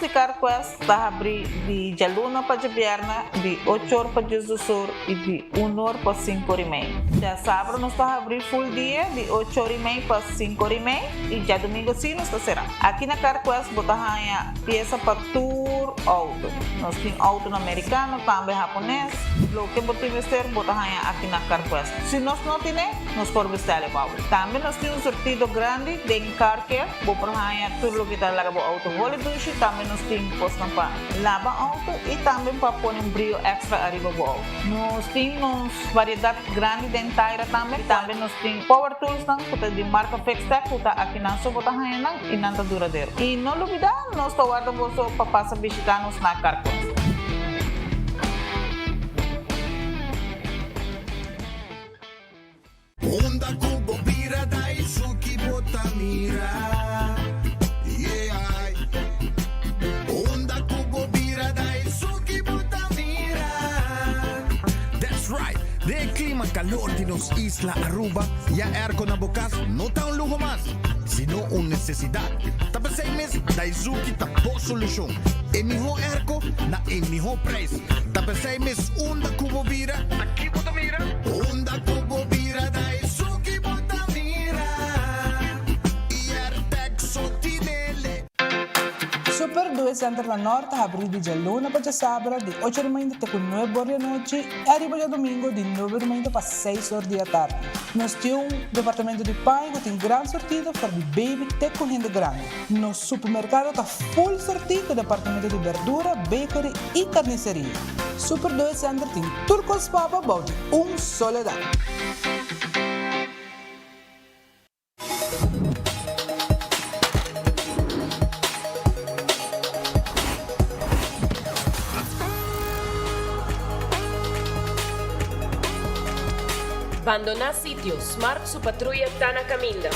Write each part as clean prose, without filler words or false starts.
di CarQuest ta habri di djaluna pa djabièrnè di ocho or pa diesdos or i di un or pa sinku or i mei. Djasabra nos ta habri full dia di ocho or i mei pa sinku or i mei i djadumingu si nos ta será. Aki na CarQuest bo ta haña piesa pa tur outo. Nos tin outonan merikano, tambe hapones. Loke bo tin mester bo ta haña aki na CarQuest. Si nos no tine, nos por bestèl e pa bo. Tambe nos tin un surtido grandi den Car Care. Bo por haña tur loke ta laga bo outo holi dushi. Tambe nos tin kosnan pa laba outo i tambe pa pone un brio èkstra ariba bo outo. Nos tin nos variedat grandi den taira tambe. Tambe nos tin power toolsnan ku ta di marka Fixtech ku ta akinan so bo ta haña nan i nan ta duradero. I no lubidá nos ta warda boso pa pasa bishitá nos na Carquest. Unda ku bo bira Daisuki bo ta mira Yeah Unda ku bo bira Daisuki bo ta mira That's right! Den e klima kalor di nos isla Aruba, ya airco na bo kas no ta un luho mas, sino un nesesidat. Ta p'esei mes Daizuki ta bo solushon. E mihó airco na e mihó prijs. Ta p'esei mes unda ku bo bira, Ta ki bo ta mira? Unda ku bo bira ta esun ki bo ta mira I Airtag so tinele. Super Due Center na Nort ta habrí di djaluna pa djasabra di ocho di mainta te ku nuebe or di anochi i ariba djadumingu di nuebe di mainta pa seis or di atardi. Nos tin un departamento di paña ku tin gran surtido for di baby te ku hende grandi. Nos supermerkado ta full sortí ku departamento di berdura, bakery i karniseria. Super Due Center tin tur kos pa bo bou di un solo dak. Bandoná sitio, Smart su patruya ta na kaminda.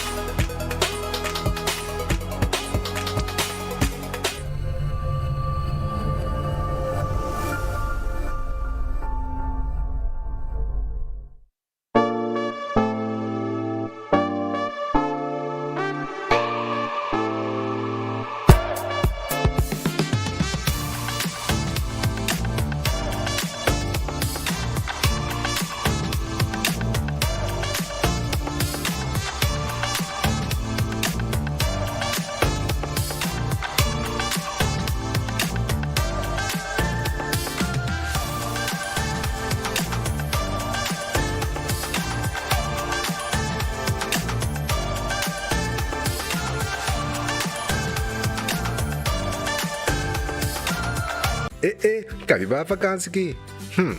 E e, kabi ba vakansi ki? Hm,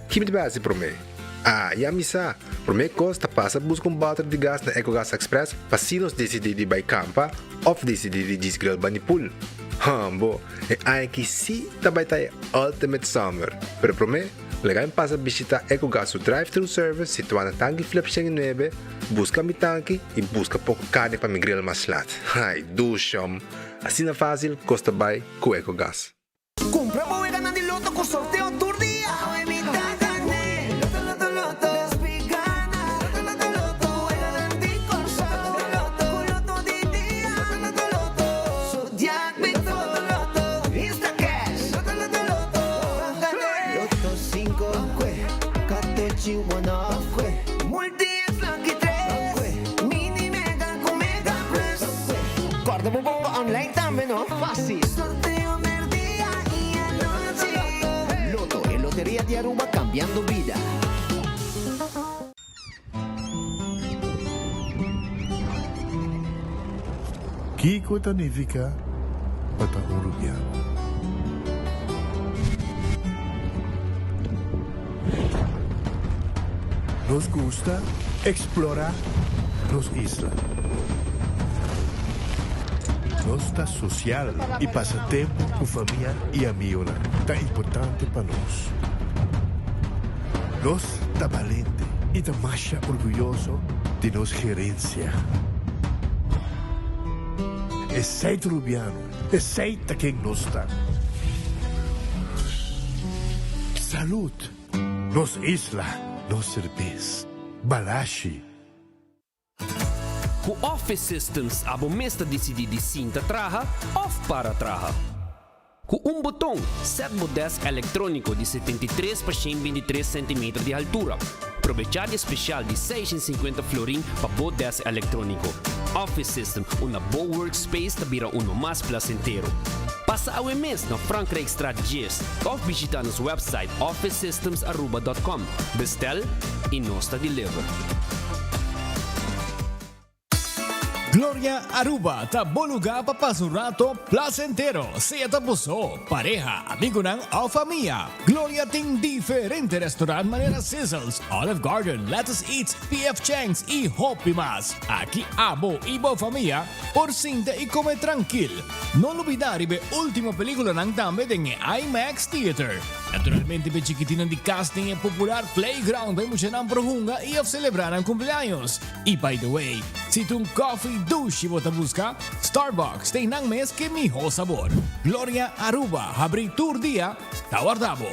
ki mi ta bai hasi promé? Ah, ya mi sa! Promé kos ta pasa buska un bòter di gas na Ecogas Express pa si nos disidí di bai kampa òf disidí di djis grill bani pool. Hambo, e aña aki sí ta bai ta e ultimate summer! Pero promé, laga mi pasa bishitá Ecogas su drive-thru service situá na Tanki Flip 109, buska mi tanki i buska poko karni pa mi grill mas lat. Ai, dushom! Asina fásil kos ta bai ku Ecogas. Cumpra bo weganan di loto cu sorteo tur dia. Awe mi ta gane. Loto loto loto. Despi gana. Loto loto loto. Weganan di Corsou. Loto loto. Cu loto di dia. Loto loto loto. Zodiac Big Four. Loto loto. Instacash. Loto loto loto. Ban gane. Loto cinco. Kwe. Katochi one off. Kwe. Multi X lucky tres. Kwe. Mini mega cu mega plus. Kwe. Corda bo bongo online tambe no. Facil. Sorteo merdia y anochi. Lotto, e loteria di Aruba cambiando bida. Kiko ta nifica pa ta un Rubiano? Nos gusta explora nos isla. Nos ta social y pasa tempo cu famia y amigonan ta importante pa nos. Nos ta balente y ta masha orguyoso di nos gerencia. Esey ta Rubiano, esey ta ken nos ta. Salud! Nos isla, nos serbes. Balashi. Ku Office Systems abo mes ta disidí di sinta traha òf para traha. Ku un boton, sèt bo desk elektróniko di 73 pa 123 sentimeter di haltura. Probechá di e spesial di 650 florin pa bo desk elektróniko. Office System, unda bo workspace ta bira uno mas plasentero. Pasa awe mes na Frankrijkstraat 10 òf bishitá nos website officesystemsaruba.com. Bestel i nos ta deliver. Gloria Aruba ta bo lugar pa pasa un rato placentero, sea ta bo so, pareha, amigonan of famia. Gloria tin diferente restaurant manera Sizzles, Olive Garden, Lettuce Eats, PF Chang's y hopi mas. Aki abo y bo famia por sinta y come trankil. No lubida riba e ultimo peliculanan tambe den e IMAX Theater. Naturalmente p'e chikitinnan di cas tin e popular playground pa e muchanan por hunga y of celebra nan cumpleaños. Y by the way, si ta un coffee dushi bo ta busca, Starbucks ta einan mes ke miho sabor. Gloria Aruba habri tur dia, ta warda bo.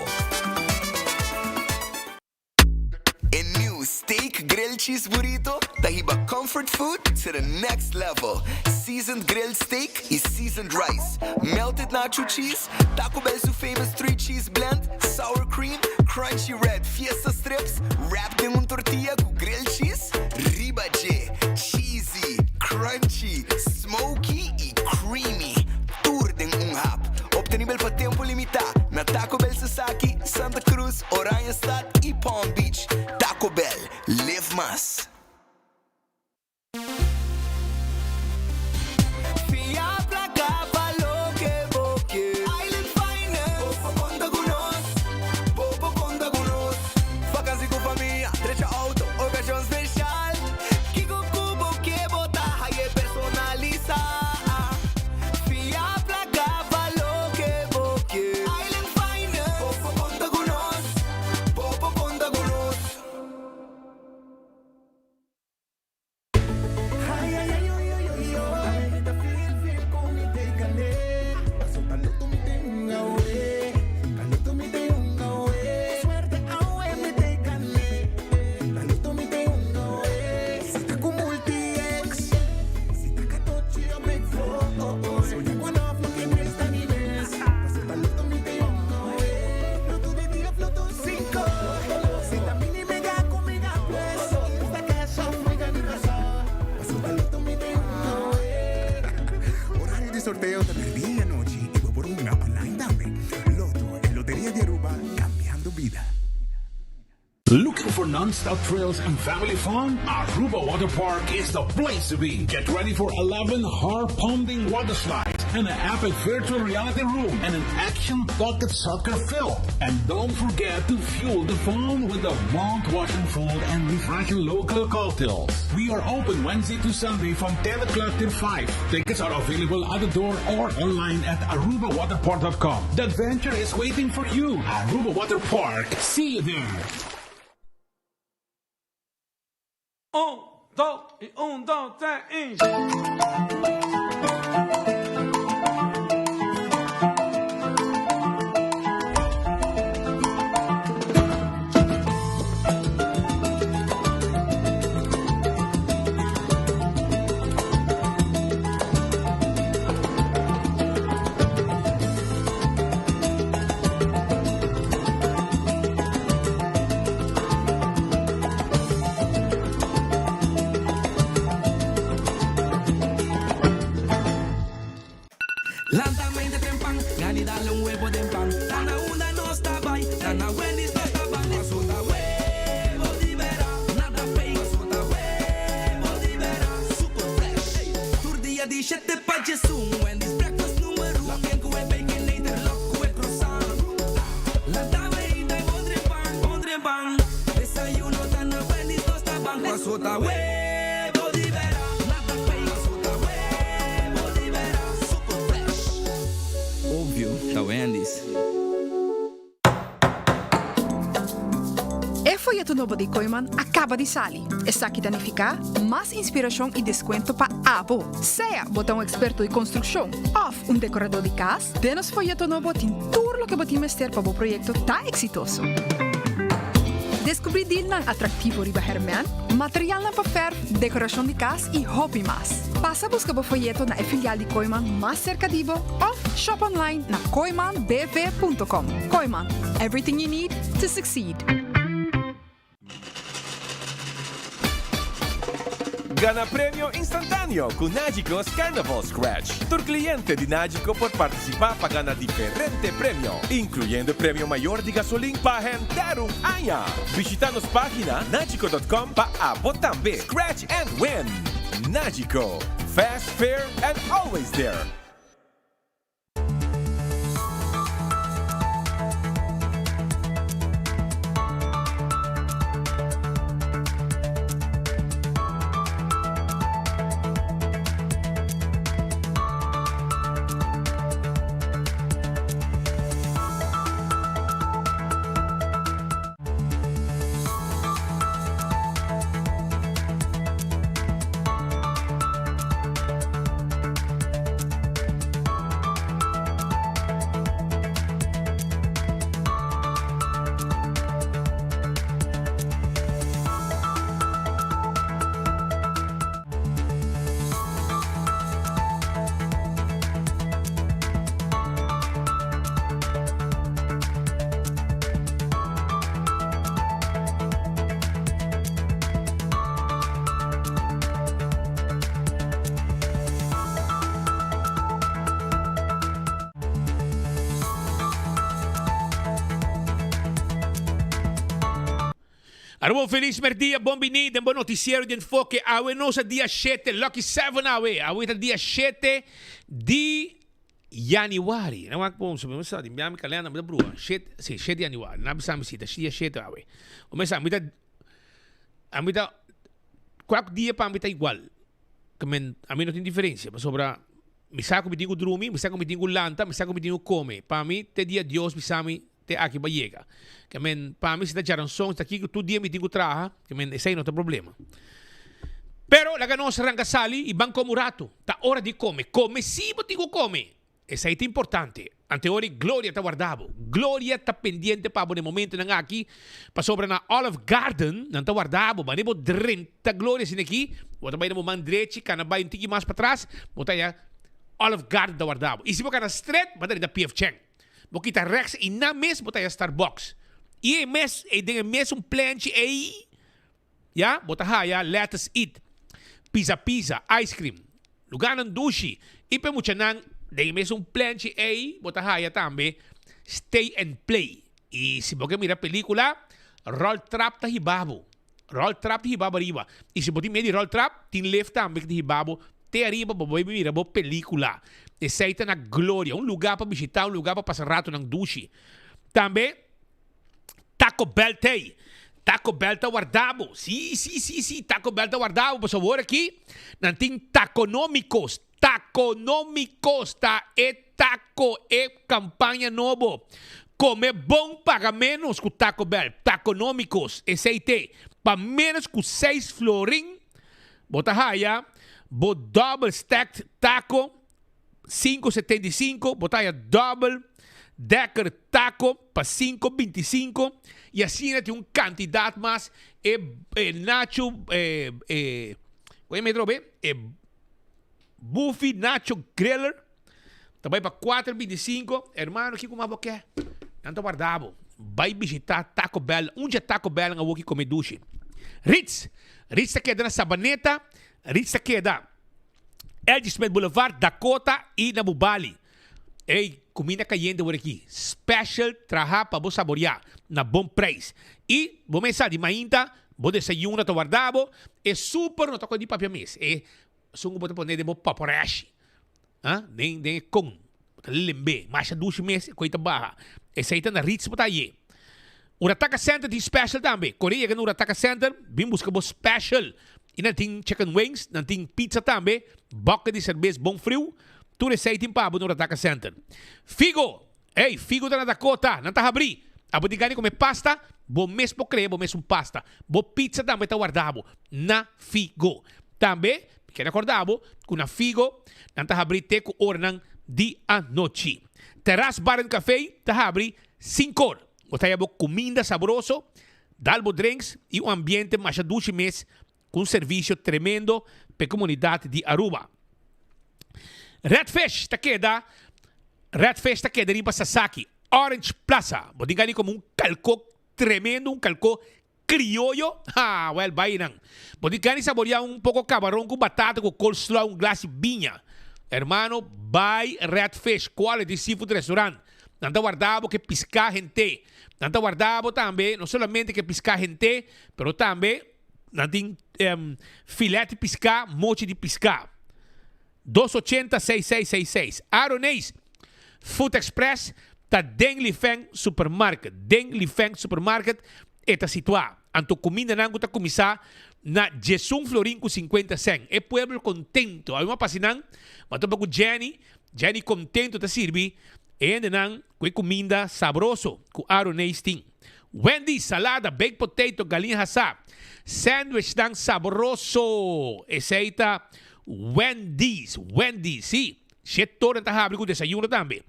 E new Steak Grilled Cheese Burrito ta hiba comfort food to the next level. Seasoned grilled steak y seasoned rice, melted nacho cheese, Taco Bell su famous three cheese blend, sour cream, crunchy red fiesta strips, wrapped den un tortilla cu grilled cheese riba dje. Cheesy, crunchy, smoky y creamy. Tur den un hap. Obtenibel pa tempo limita na Taco Bell Sasaki, Santa Cruz, Oranjestad y Palm Beach. Taco Bell, live mas. Fia placa pa loke bo ke. Island Finance. Bo por conta cu nos. Bo por conta cu nos. Vakantie cu famia, trecha auto, ocasion special. Kico cu bo ke bo ta haye personalisa. Fia placa pa loke bo ke. Island Finance. Bo por conta cu nos. Bo por conta cu nos. Horario di sorteo ta merdia y anochi y bo por hunga online tambe. Lotto, e loteria di Aruba, cambiando bida. Looking for non-stop thrills and family fun? Aruba Water Park is the place to be. Get ready for 11 heart-pounding water slides and an epic virtual reality room and an action pocket soccer field. And don't forget to fuel the fun with the mouth-watering food and refreshing local cocktails. We are open Wednesday to Sunday from 10 o'clock till 5. Tickets are available at the door or online at arubawaterpark.com. The adventure is waiting for you. Aruba Water Park. See you there. Un, dos y un, dos, tres y. Lanta mente trempan, gani dale un huevo den pan. Ta na unda nos ta bai, ta na Wendy's nos ta ban. Paso ta huevo di bera, nada fake. Paso ta huevo di bera, super fresh. Tur dia di shete pa djesun, Wendy's breakfast number un. Loken ku e baconator, lok ku e croissant. Lanta mente bon trempan, bon trempan. Desayuno ta na Wendy's nos ta ban. Paso ta huevo di bera, nada fake. Paso ta huevo di bera, super fresh. Obvio, ta Wendy's. E foyeto nobo di Kooyman a kaba di sali. Esaki ta nifiká mas inspirashon i deskuento pa abo. Sea bo ta un eksperto di konstrukshon òf un dekoradó di kas, den nos foyeto nobo tin tur loke bo tin mester pa bo proyekto ta eksitoso. Deskubrí dealnan atraktivo riba hèrmènt, materialnan pa fèrf, dekorashon di kas i hopi mas. Pasa buska bo foyeto na e filial di Kooyman mas serka di bo òf shop online na kooymanbv.com. Kooyman, everything you need to succeed. Gana premio instantáneo ku Nagico's Carnival Scratch. Tur kliente di Nagico por partisipá pa gana diferente premio, inkluyendo e premio mayor di gasolin pa henter un aña. Bishitá nos página nagico dot com pa abo tambe scratch and win! Nagico, fast, fair and always there! Aruba un felis merdia, bon bini den bo noticiero di Enfoke. Awe nos a dia shete, lucky seven awe. Awe ta dia shete di Januari. Na wak bon, so mi sa di mi kalenda mi ta brua. Shete, si, shete januari. Na bisa mi si ta dia shete awe. O mi sa mi ta a mi ta kwak dia pa mi ta igual. Ke men a mi no tin diferensia pasobra mi sa ku mi tin ku drumi, mi sa ku mi tin ku lanta, mi sa ku mi tin ku kome. Pa mi te dia Dios bisa mi te aki bo a yega. Ke men pa mi si ta djaranson, si ta kiko tur dia mi tin ku traha, ke men esei no ta problema. Pero laga nos ranka sali i ban kome un ratu. Ta ora di kome. Kome si bo tin ku kome. Esei ta importante. Ante ora i Gloria ta warda bo. Gloria ta pendiente pa bo na e momentonan aki, pasobra na Olive Garden nan ta warda bo. Manera bo drenta Gloria asina aki, bo ta bai na bo man drechi, kana bai un tiki mas patras, bo ta haña Olive Garden ta warda bo. I si bo kana stret, bo ta drenta PF Chang. Bo kita rechts i nan mes bo ta haña Starbucks. I e mes, ei den e mesun plenchi ei, ya, bo ta haya Lettuce Eat, Pizza Pizza, ice cream. Lugarnan dushi. I pa e muchanan, den e mesun plenchi ei, bo ta haya tambe Stay and Play. I si bo ke mira pelicula, Roll Trap ta hiba bo. Roll Trap ta hiba bo ariba. I si bo tin miedu di Roll Trap, tin lift tambe ku ta hiba bo te ariba pa bo bai mira bo pelicula. Esei ta na Gloria, un lugar pa bishita, un lugar pa pasa ratonan dushi. Tambe Taco Bell t'ei. Taco Bell ta warda bo. Si, si, si, si, Taco Bell ta warda bo. Pasobra awor aki nan tin Taconomicos. Taconomicos ta e taco, e campaña nobo. Come bon, paga menos cu Taco Bell. Taconomicos, esei t'e. Pa menos cu seis florin bo ta haya bo double stacked taco, 5,75, bo ta haya double decker taco pa 5,25 y asina tin un cantidad mas e e nacho e e con e metro be e buffy nacho griller ta bay pa 4,25. Hermano, kico mas bo ke? Nan ta warda bo. Bay bishita Taco Bell, un dje Taco Bell nan awo ki come dushi. Ritz, Ritz ta keda na Sabaneta, Ritz ta keda L.G. Smith Boulevard, Dakota y na Bubali. Ey, cuminda cayente wor aki. Special traha pa bo saborea na bon prijs. Y bo mesa di mainta, bo desayuno ta warda bo. E super no ta con di papia mes. E esun cu bo ta pone den bo paporashi. Ha? Den, den e con. Bo ta lembe. Masha dushi mes, e coi ta baha. Esey ta na Ritz bo ta haye. Urataka Center tin special tambe. Kore yega na Urataka Center, bin buska bo special. I nan tin chicken wings, nan tin pizza tambe, bokke di serbes bon friu. Tur esei tin pa bo na Urataka Center. Figo! Ey, Figo ta na Dakota, nan ta habri. Abo tin gana di kome pasta, bo mes por krea bo mes un pasta. Bo pizza tambe ta warda bo na Figo. Tambe, mi kere akorda bo ku na Figo nan ta habri te ku oranan di anochi. Terras Bar and Café ta habri sinkor. Bo ta haya bo kuminda sabroso. Dal bo drinks y un ambiente masha dushi mes cu un servicio tremendo p'e comunidad di Aruba. Red Fish ta keda Red Fish ta keda riba Sasaki, Orange Plaza. Bo tin gani como un calco tremendo, un calco crioyo. Ha, wel bay nan. Bo tin gani saborea un poco cabaron cu batata cu coleslaw, un glas di biña. Hermano, bay Red Fish, quality seafood restaurant. Nan ta warda bo ke pisca hente. Nan ta warda bo tambe, no solamente ke pisca hente, pero tambe nan tin filet di pisca, mochi di pisca. 280 6666. Aroneis Food Express ta den Lifeng Supermarket. Den Lifeng Supermarket e ta situa. Anto kumindanan ku ta kuminsá na diesun florin ku sinkuenta sèn. E pueblo kontento. Awe mi a pasa nan, mi a topa ku Jenny. Jenny kontento ta sirbi e hendenan ku e kuminda sabroso ku Aroneis tin. Wendy's, salada, baked potato, galiña hasá, sandwichnan sabroso. Esei ta Wendy's, Wendy's, sí. Shit toren ta habri ku desayuno tambe.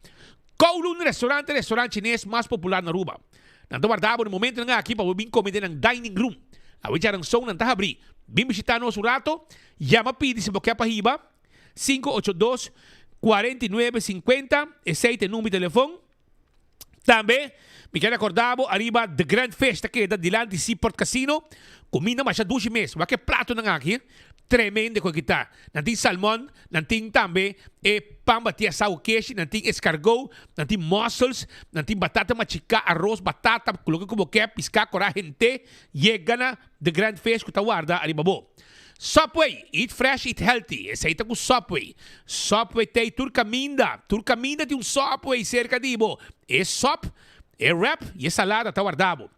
Kowloon Restaurant ta e restaurant chines mas popular na Aruba. Nan ta warda bo na momentonan aki pa bo bin kome den nan dining room. Awe djaranson nan ta habri. Bin bishita nos un rato. Yama pidi si bo ke pa hiba. 582 49 50, esei ta e number di telefon. Tambe mi ke recorda bo ariba The Grand Fish ta keda dilanti Seaport Casino. Cuminda masha dushi mes. Wak e platonan aki, tremendo cu aki ta. Nan tin salmon, nan tin tambe e pan bati asao keshi, nan tin escargot, nan tin mussels, nan tin batata machica, arroz, batata, loke cu bo ke, pisca, cora, hente. Yega na The Grand Fish cu ta warda ariba bo. Subway, eat fresh, eat healthy. Esei ta ku Subway. Subway ta ei tur kaminda. Tur kaminda tin un Subway serka di bo. E sop, e wrap i e salada ta warda bo.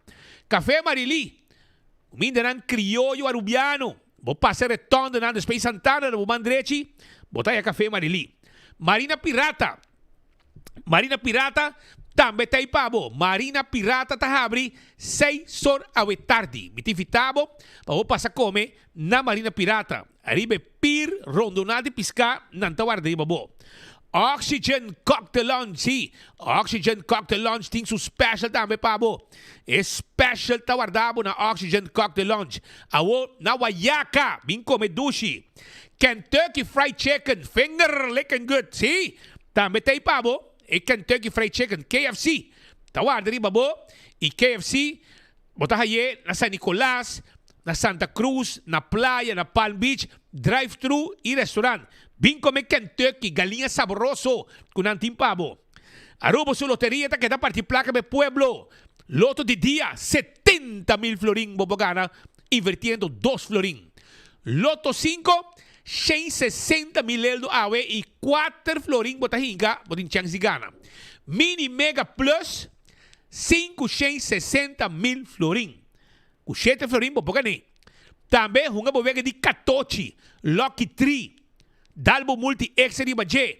Café Marilí, kumindanan krioyo arubiano. Bo pasa e retondanan despues di Santana na bo man drechi, bo ta haña Café Marilí. Marina Pirata. Marina Pirata tambe ta ei pa bo. Marina Pirata ta habri seis or awe tardi. Mi ta invita bo pa bo pasa come na Marina Pirata. Ariba e pir rondona di pisca nan ta warda riba bo. Oxygen Cocktail Lounge, si, Oxygen Cocktail Lounge tin su special tambe pa bo. E special ta warda bo na Oxygen Cocktail Lounge. Awo na Wayaca, bin come dushi. Kentucky Fried Chicken, finger licking good, si. Tambe ta ei pa bo e Kentucky Fried Chicken, KFC, ta warda riba bo y KFC bo ta haye na San Nicolas, na Santa Cruz, na Playa, na Palm Beach, drive thru y restaurant. Bin come Kentucky, galiña sabroso cu nan tin pa bo. Aruba su loteria ta keda parti placa pa e pueblo. Loto di dia, 70 mil florin bo por gana invertiendo dos florin. Loto 5, 160 mil eldo awe i kuater florin bo ta hinka bo tin chèns di gana. Mini Mega Plus, 560 mil florin. Ku shete florin bo por gan'é. Tambe hunga bo wega di katochi, Lucky Tree. Dal bo multi extra riba dje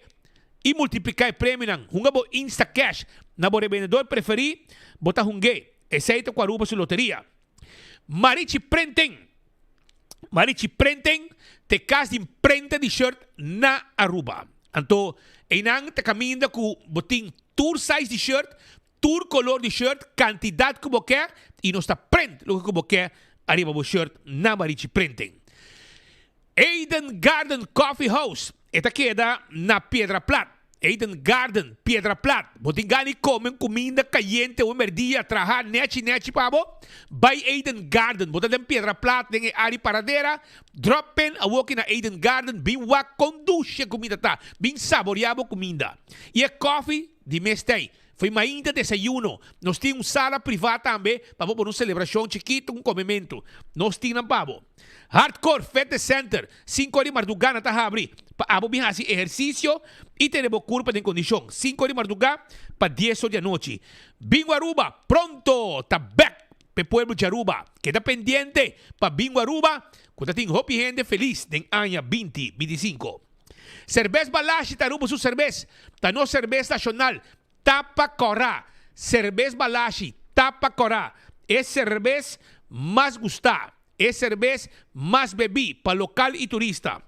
i multipliká e premionan. Hunga bo Instacash na bo rebendedor preferí, bo ta hung'é. Esei ta ku Aruba su loteria. Marichi Printing. Marichi Printing ta e kas di imprenta di shirt na Aruba. Anto einan ta kaminda ku bo tin tur size di shirt, tur kolor di shirt, kantidat ku bo ke i nos ta print loke ku bo ke ariba bo shirt na Marichi Printing. Eden Garden Coffee House, e ta keda na Piedra Plat. Eden Garden, Piedra Plat. Bo tin gana di come un cuminda cayente un merdia traha nechi nechi pa bo? Bay Eden Garden. Bo ta den Piedra Plat den e área Paradera. Drop in awoki na Eden Garden. Bin wak con dushi e cuminda ta. Bin saborea bo cuminda. Y e koffie di mes tey. Fo'i mainta desayuno. Nos tin un sala priva tambe pa bo por un celebracion chikito, un comemento. Nos tin nan pa bo. Hardcore Fitness Center, Sinku ora di mardugá nan ta habri pa abo bin hasi ehercicio y tene bo curpa den condicion. Sinku ora di mardugá pa dies or di anochi. Bingo Aruba pronto ta bek p'e pueblo di Aruba. Keda pendiente pa Bingo Aruba cu ta tin hopi hende feliz den aña binti 25. Serbes Balashi ta Aruba su serbes. Ta nos serbes nacional. Tapa Cora. Serbes Balashi, Tapa Cora. E serbes mas gusta. E serbes mas bebi pa local y turista.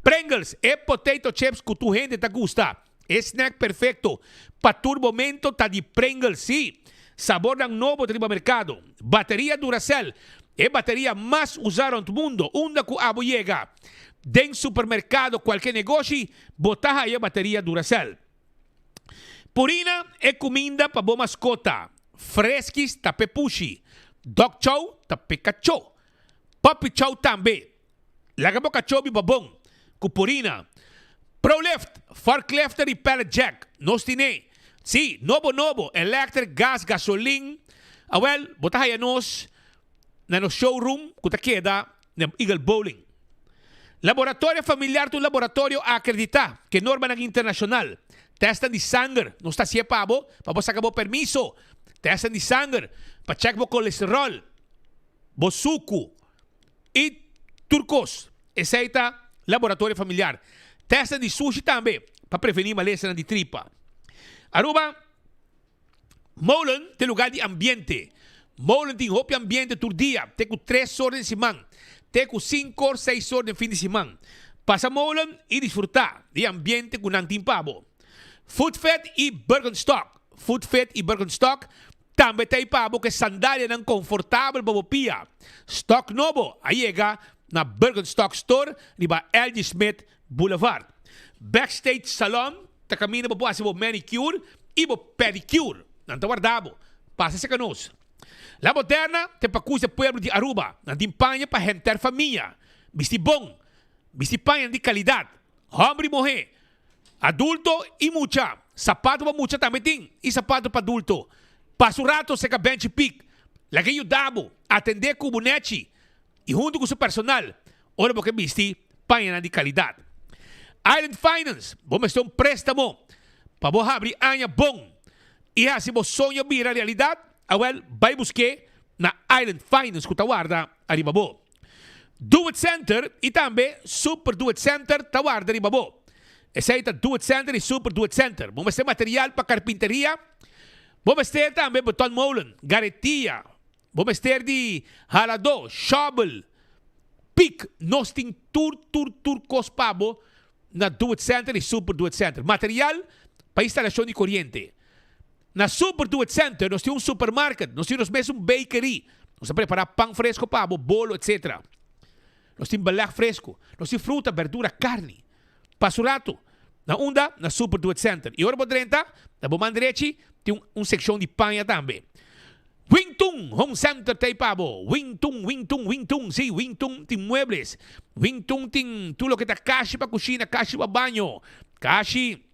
Pringles, e potato chips cu tur hende ta gusta. E snack perfecto pa tur momento ta di Pringles, si. Sabornan nobo ta riba merkado. Bateria Duracell, e bateria mas usá rònt mundo, unda ku abo yega den supermerkado kualke negoshi, bo ta haya bateria Duracell. Purina e kuminda pa bo maskota. Freskis ta p'e pushi. Dog chow ta p'e kachó. Puppy chow tambe. Laga bo kachó biba bon ku Purina. Prolift, forklifter i pallet jack. Nos tine. Sí, nobo nobo, electric, gas, gasolin. Awel, bo ta haya nos na nos showroom ku ta keda na Eagle Bowling. Laboratorio Familiar ta un laboratorio akreditá ku e normanan internashonal. Tèstnan di sanger nos ta hasié pa bo, pa bo saka bo permiso. Tèstnan di sanger pa chèk bo kolesteròl, bo suku i tur kos. Esei ta Laboratorio Familiar. Tèstnan di sushi tambe pa prevení malesanan di tripa. Aruba. Molen ta e lugar di ambiente. Molen tin hopi ambiente tur dia, te ku tres or den siman, te ku sinku or, seis or den fin di siman. Pasa Molen i disfrutá di e ambiente ku nan tin pa bo. Foodfed i Birkenstock Foodfed i Birkenstock tambe ta ei pa bo ku e sandalianan konfortabel pa bo pia. Stock nobo a yega na Birkenstock Store riba LG Smith Boulevard. Backstage Salon ta kaminda bo por hasi bo manicure i bo pedicure. Nan ta warda bo. Pasa serka nos. La Moderna ta e pakus di pueblo di Aruba. Nan tin paña pa henter famia. Bisti bon. Bisti pañanan di kalidat. Hòmber i muhé. Adulto i mucha. Sapato pa mucha tambe tin i sapato pa adulto. Pasa un rato serka Benchi Pik. Laga e yuda bo atendé ku bo nèchi i huntu ku su personal ora bo ke bisti pañanan di kalidat. Island Finance, bo mester un préstamo pa bo habri aña bon i hasi bo soño bira realidat? Awèl, bai busk'é na Island Finance ku ta warda ariba bo. Do It Center i tambe Super Do It Center ta warda riba bo. Esei ta Do It Center i Super Do It Center. Bo mester material pa karpinteria? Bo mester tambe betonmolen, garetia, Bo mester di haladó, shòbel, pik, nos tin tur tur tur kos pa bo na Do It Center i Super Do It Center. Material pa instalashon di koriente. Na Super Do It Center nos tin un supermarket, nos tin nos mes un bakery. Nos ta prepará pan fresko pa bo, bolo etc. Nos tin beleg fresko, nos tin fruta, berdura, karni. Pasa un ratu na unda? Na Super Do It Center. I ora bo drenta, na bo man drechi tin un sekshon di paña tambe. Wing Tun Home Center ta ei pa bo. Wing Tun, Wing Tun, Wing Tun, sí, Wing Tun tin muebles. Wing Tun tin tur loke ta kashi pa kushina, kashi pa baño, kashi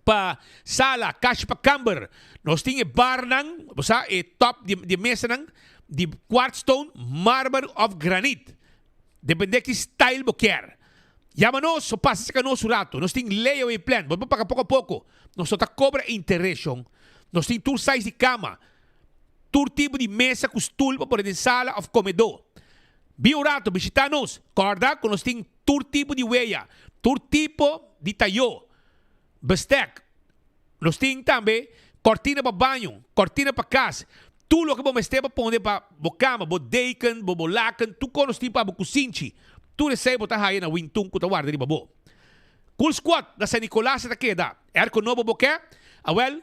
pa sala, kashi pa kamber. Nos tin e barnan, bo sa, e top di e mesanan di quartz stone, marmer òf granit. Depende ki style bo kier. Yama nos o pasa cerca nos un rato. Nos tin layaway plan. Bo por paga poco a poco. Nos no ta cobra interes, shon. Nos tin tur size di cama. Tur tipo di mesa cu stoel pa pone den sala of comedor. Bin un rato, bishita nos. Corda cu nos tin tur tipo di weya, tur tipo di tayo, bestek. Nos tin tambe cortina pa baño, cortina pa cas, tur loke bo mester pa pone pa bo cama, bo deken, bo bo laken, tur cos nos tin pa bo cusinchi. Tur esey bo ta haya na Wintun cu ta warda riba bo. Cool Squad na San Nicolas ta keda. Airco nobo bo ke? Awel,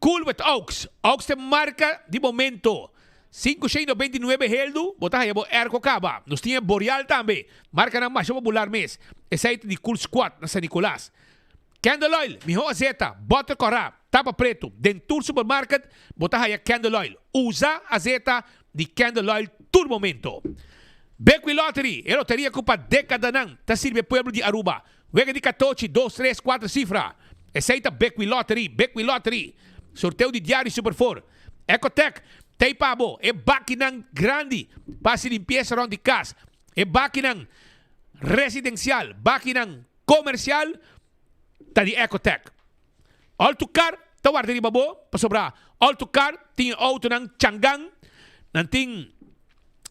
Cool with Aux. Aux ta e marca di momento. 599 heldu bo ta haya bo airco caba. Nos tin e Boreal tambe, marcanan masha popular mes. Esey ta di Cool Squad na San Nicolas. Candle oil, mihó azeta, bòter kòrá, tapa pretu. Den tur supermarket bo ta haya candle oil. Usa azeta di candle oil tur momento. Bequi Lottery, e loteria ku pa dekadanan ta sirbi e pueblo di Aruba. Wega di katochi, dos, tres, kuater sifra. Esei ta Bequi Lottery, Bequi Lottery. Sorteo di diario Super Four. Ecotec, ta ei pa bo. E bakinan grandi pa hasi limpiesa rònt di kas. E bakinan residensial, bakinan Comercial ta di Ecotec. Autocar ta warda riba bo pasobra Autocar tin e autonan Changan, nan tin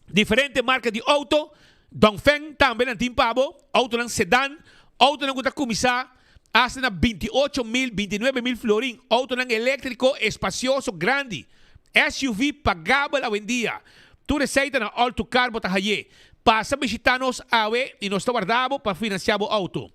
diferente marca di auto, Dongfeng tambe nan tin pa bo, autonan sedan, autonan cu ta cuminsa hasta na 28 mil, 29 mil florin, autonan electrico espacioso grandi, SUV pagabel awendia. Tur esey ta na Autocar bo ta haye. Pasa bishita nos awe y nos ta warda bo pa financia bo auto.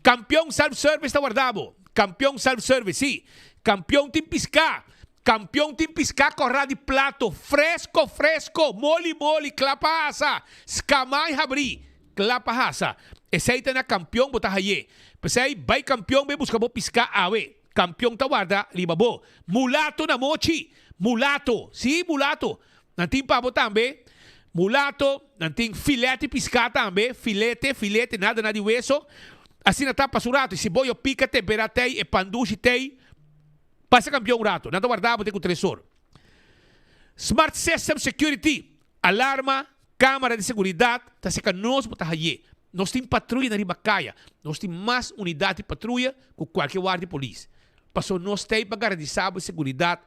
Campeon Self Service ta warda bo. Campeon Self Service, si. Campeon tin pisca. Kampion tin piská kòrá di plato, fresko fresko, moli moli, kla pa hasa, skamá i habrí, kla pa hasa. Esei ta na Kampion bo ta hay'é. P'esei bai Kampion bai buska bo piská awe. Kampion ta warda riba bo. Mulato na mochi! Mulato! Sí, mulato! Nan tin pa bo tambe. Mulato, nan tin filet di piská tambe, filete, filete, nada na di weso. Asina ta pasa un rato. I si bo yo pika temperá tei, e pan dushi tei. Pasa kampion un rato. Nan ta warda bo te ku tresor. Smart System Security, alarma, kamera di seguridat ta seka nos bo ta haye. Nos tin patruya na riba kaya. Nos tin mas unidat di patruya ku kualke warda di polis. Paso nos ta ei pa garantisa bo seguridat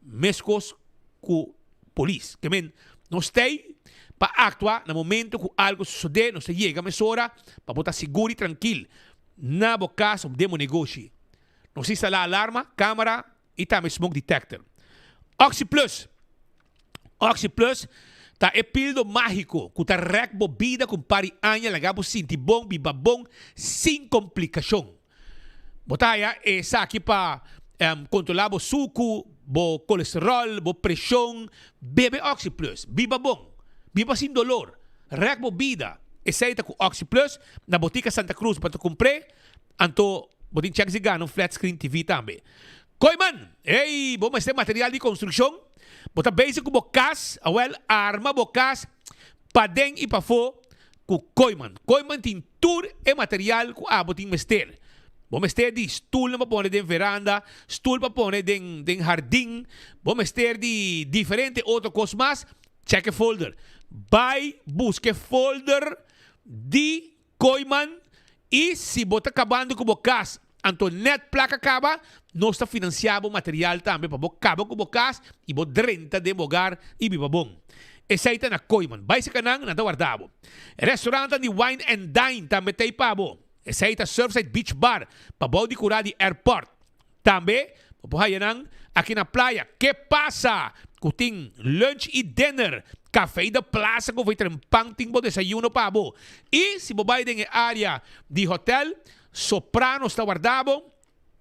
meskos ku polis. Ke men, nos ta ei pa aktua na momento ku algu sosode, nos ta yega mesora pa bo ta sigur i trankil na bo kas òf den bo negoshi. Nos instalá alarma, kámara i tambe smoke detector. OxyPlus OxyPlus ta e pildo mágiko ku ta rèk bo bida ku un par di aña laga bo sinti bon, biba bon, sin komplikashon. Bo ta haya esaki pa kontrolá bo suku, bo kolesteròl, bo preshon. Bebe OxyPlus, biba bon, biba sin dolor, rèk bo bida. Esei ta ku OxyPlus na Botika Santa Cruz bo ta kumpr'é. Anto bo tin chèks di gana un flat screen TV tambe. Kooiman! Ey! Bo mester material di konstrukshon? Bo ta bezig ku bo kas? Awèl, arma bo kas paden i pafó ku Kooiman. Kooiman tin tur e material ku abo tin mester. Bo mester di stulnan pa pone den veranda, stul pa pone den den hardin, bo mester di diferente otro kos mas, chèk e folder. Bai buska e folder di Kooiman, I si bo ta kabando ku bo kas, anto nèt plaka kaba, nos ta finansiá bo material tambe pa bo kaba ku bo kas i bo drenta den bo hogar i biba bon. Esei ta na Kooiman. Bai seka nan, nan ta warda bo. Restaurantnan di Wine and Dine tambe ta ei pa bo. Esei ta Surfside Beach Bar, pabou di kurá di airport. Tambe bo por haya nan aki na playa. Ke pasa ku tin lunch i dinner? Café de Plaza ku for pan tin bo desayuno pa bo. I si bo bai den e area di hotel, Sopranos ta warda bo,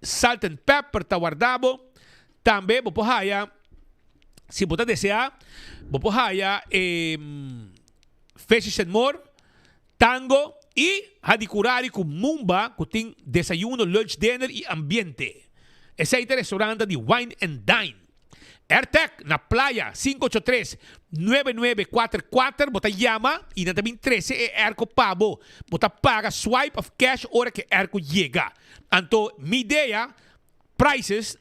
Salt and Pepper ta warda bo. Tambe bo por haya, si bo ta desea, bo por haya e Fishes and More. Tango y Hadicurari cu Mumba cu tin desayuno, lunch, dinner y ambiente. Esey ta restauranta di Wine and Dine. Airtec na Playa 583 9944 bo ta yama y nan ta bin trece e airco pa bo. Bo ta paga swipe of cash ora cu e airco yega. Anto mi idea prices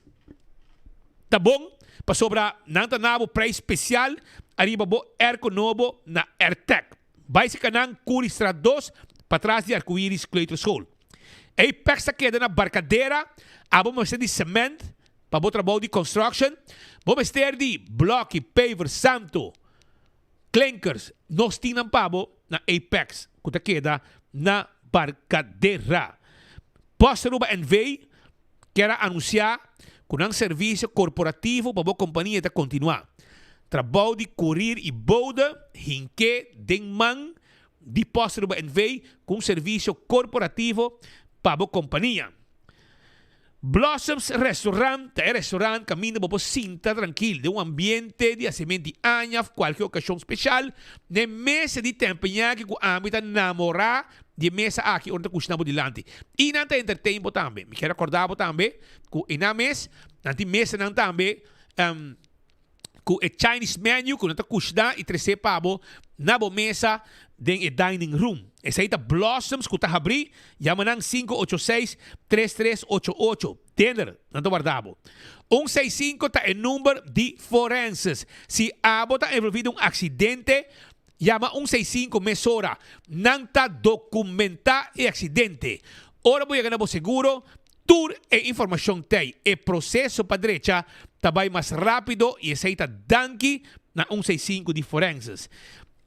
ta bon pasobra nan ta na bo prijs special ariba bo airco nobo na Airtec. Bai si kanan Curi Straat dos, patras di Arcoiris Kleuterschool. Apex ta keda na Barcadera, abo mester di cement pa bo trabou di construction, bo mester di bloki, paver, santo, klinkers, nos tin nan pa bo na Apex ku ta keda na Barcadera. Post Aruba NV kier a anuncia cu nan servicio corporativo pa bo compania ta continua. Trabou di courier y bode hinke den man di Post Aruba NV cu un servicio corporativo pa bo compania. Blossoms Restaurant ta e restaurant caminda bo por sinta trankil den un ambiente di hacemento di aña of cualkier ocasion special. N'e mesa di tempeñaki cu ami ta namora Di e mesa aki ora ta kushina bo dilanti. I nan ta entertain bo tambe. Mi kier rekorda bo tambe ku e nan mes, nan tin mesanan tambe ku e Chinese menu ku nan ta kushina i trese pa bo na bo mesa den e dining room. Esei ta Blossoms ku ta habrí. Yama nan 586 3388. Dinner nan ta warda bo. Un seis sinku ta e number di forenses. Si abo ta envolví den un aksidente, Yama un seisinku mesora. Nan ta dokumentá e aksidente. Ora bo yega na bo seguro, tur e informashon t'ei. E proseso pa drecha ta bai mas rápido i esei ta danki na un seisinku di Forenses.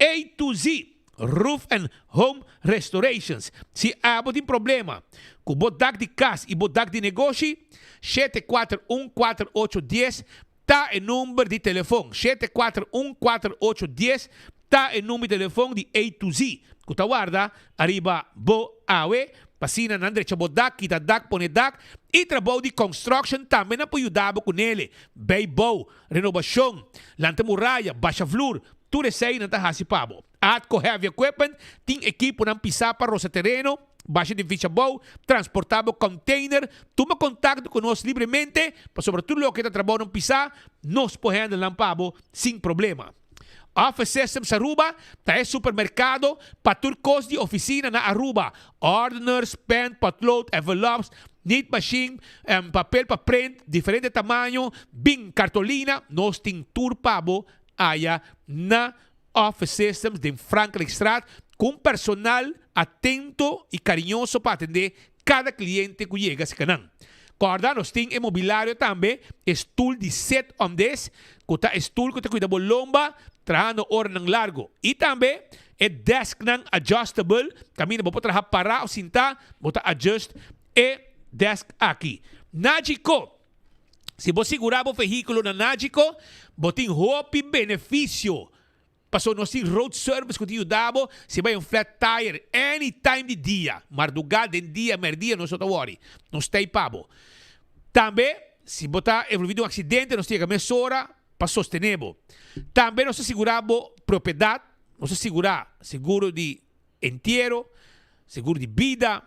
A to Z Roof and Home Restorations. Si abo tin problema ku bo dak di kas i bo dak di negoshi, 741 4810 Ta e number di telefon. 741 48 dies ta e number di telefon di A to Z ku ta warda ariba bo awe. Pa asina nan drecha bo dak, kita dak, pone dak y trabou di construction tambe nan por yuda bo cu nele. Bijbouw, renobacion, lanta muraya, basha vloer, tur esey nan ta haci pa bo. Atco Heavy Equipment tin ekiponan pisa pa rosa tereno, basha edificio abou, transporta bo container. Tuma contacto cu nos libremente pasobra tur loke ta trabounan pisa nos por handle nan pa bo sin problema. Office Systems Aruba ta e supermercado pa tur cos di oficina na Aruba. Ordeners, pen, potlood, envelops, nit machine, papel pa print, diferente tamaño, bin cartolina, nos tin tur pa bo aya na Office Systems den Frankrijkstraat cu un personal atento y cariñoso pa atende cada cliente cu yega cerca nan. Corda nos tin e mobilario tambe, e stoel di sit on this, cu ta e stoel cu ta cuida bo lomba trahando oranan largo. Y tambe e desknan adjustable, caminda bo por traha para of sinta, bo ta adjust e desk aki. Nagico, Si bo sigura bo vehiculo na Nagico, bo tin hopi beneficio. Paso nos tin road service cu ta yuda bo si bay un flat tire any time di dia, marduga, den dia, merdia, nos no ta worry. Nos ta ey pa bo. Tambe si bo ta envolvi den un accidente nos ta yega mesora pa sostene bo. Tambe nos ta sigura bo propiedad, nos ta sigura seguro di entiero, seguro di bida,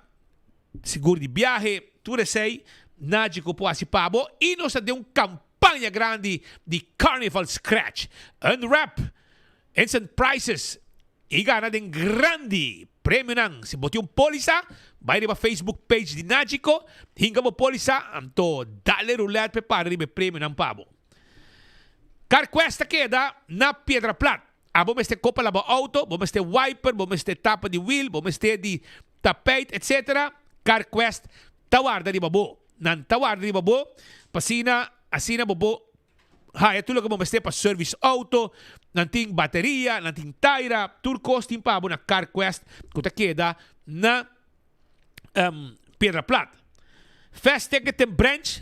seguro di biahe, tur esey Nagico por haci pa bo y nos ta den un campaña grandi di Carnival Scratch, Unwrap, Instant Prizes y gana den grandi premionan. Si bo tin un polisa, bay riba Facebook page di Nagico, hinca bo polisa, anto dale roulette p'e para riba e premionan pa bo. CarQuest ta keda na Piedra Plat. Abo mester kopa laba auto, bo mester wiper, bo mester tapa di wiel, bo mester di tapijt etc. CarQuest ta warda riba bo. Nan ta warda riba bo pa asina asina bo bo haya tur loke bo mester pa service auto. Nan tin bateria, nan tin taira, tur kos tin pa bo na CarQuest ku ta keda na Piedra Plat. Fast Ticket tin branch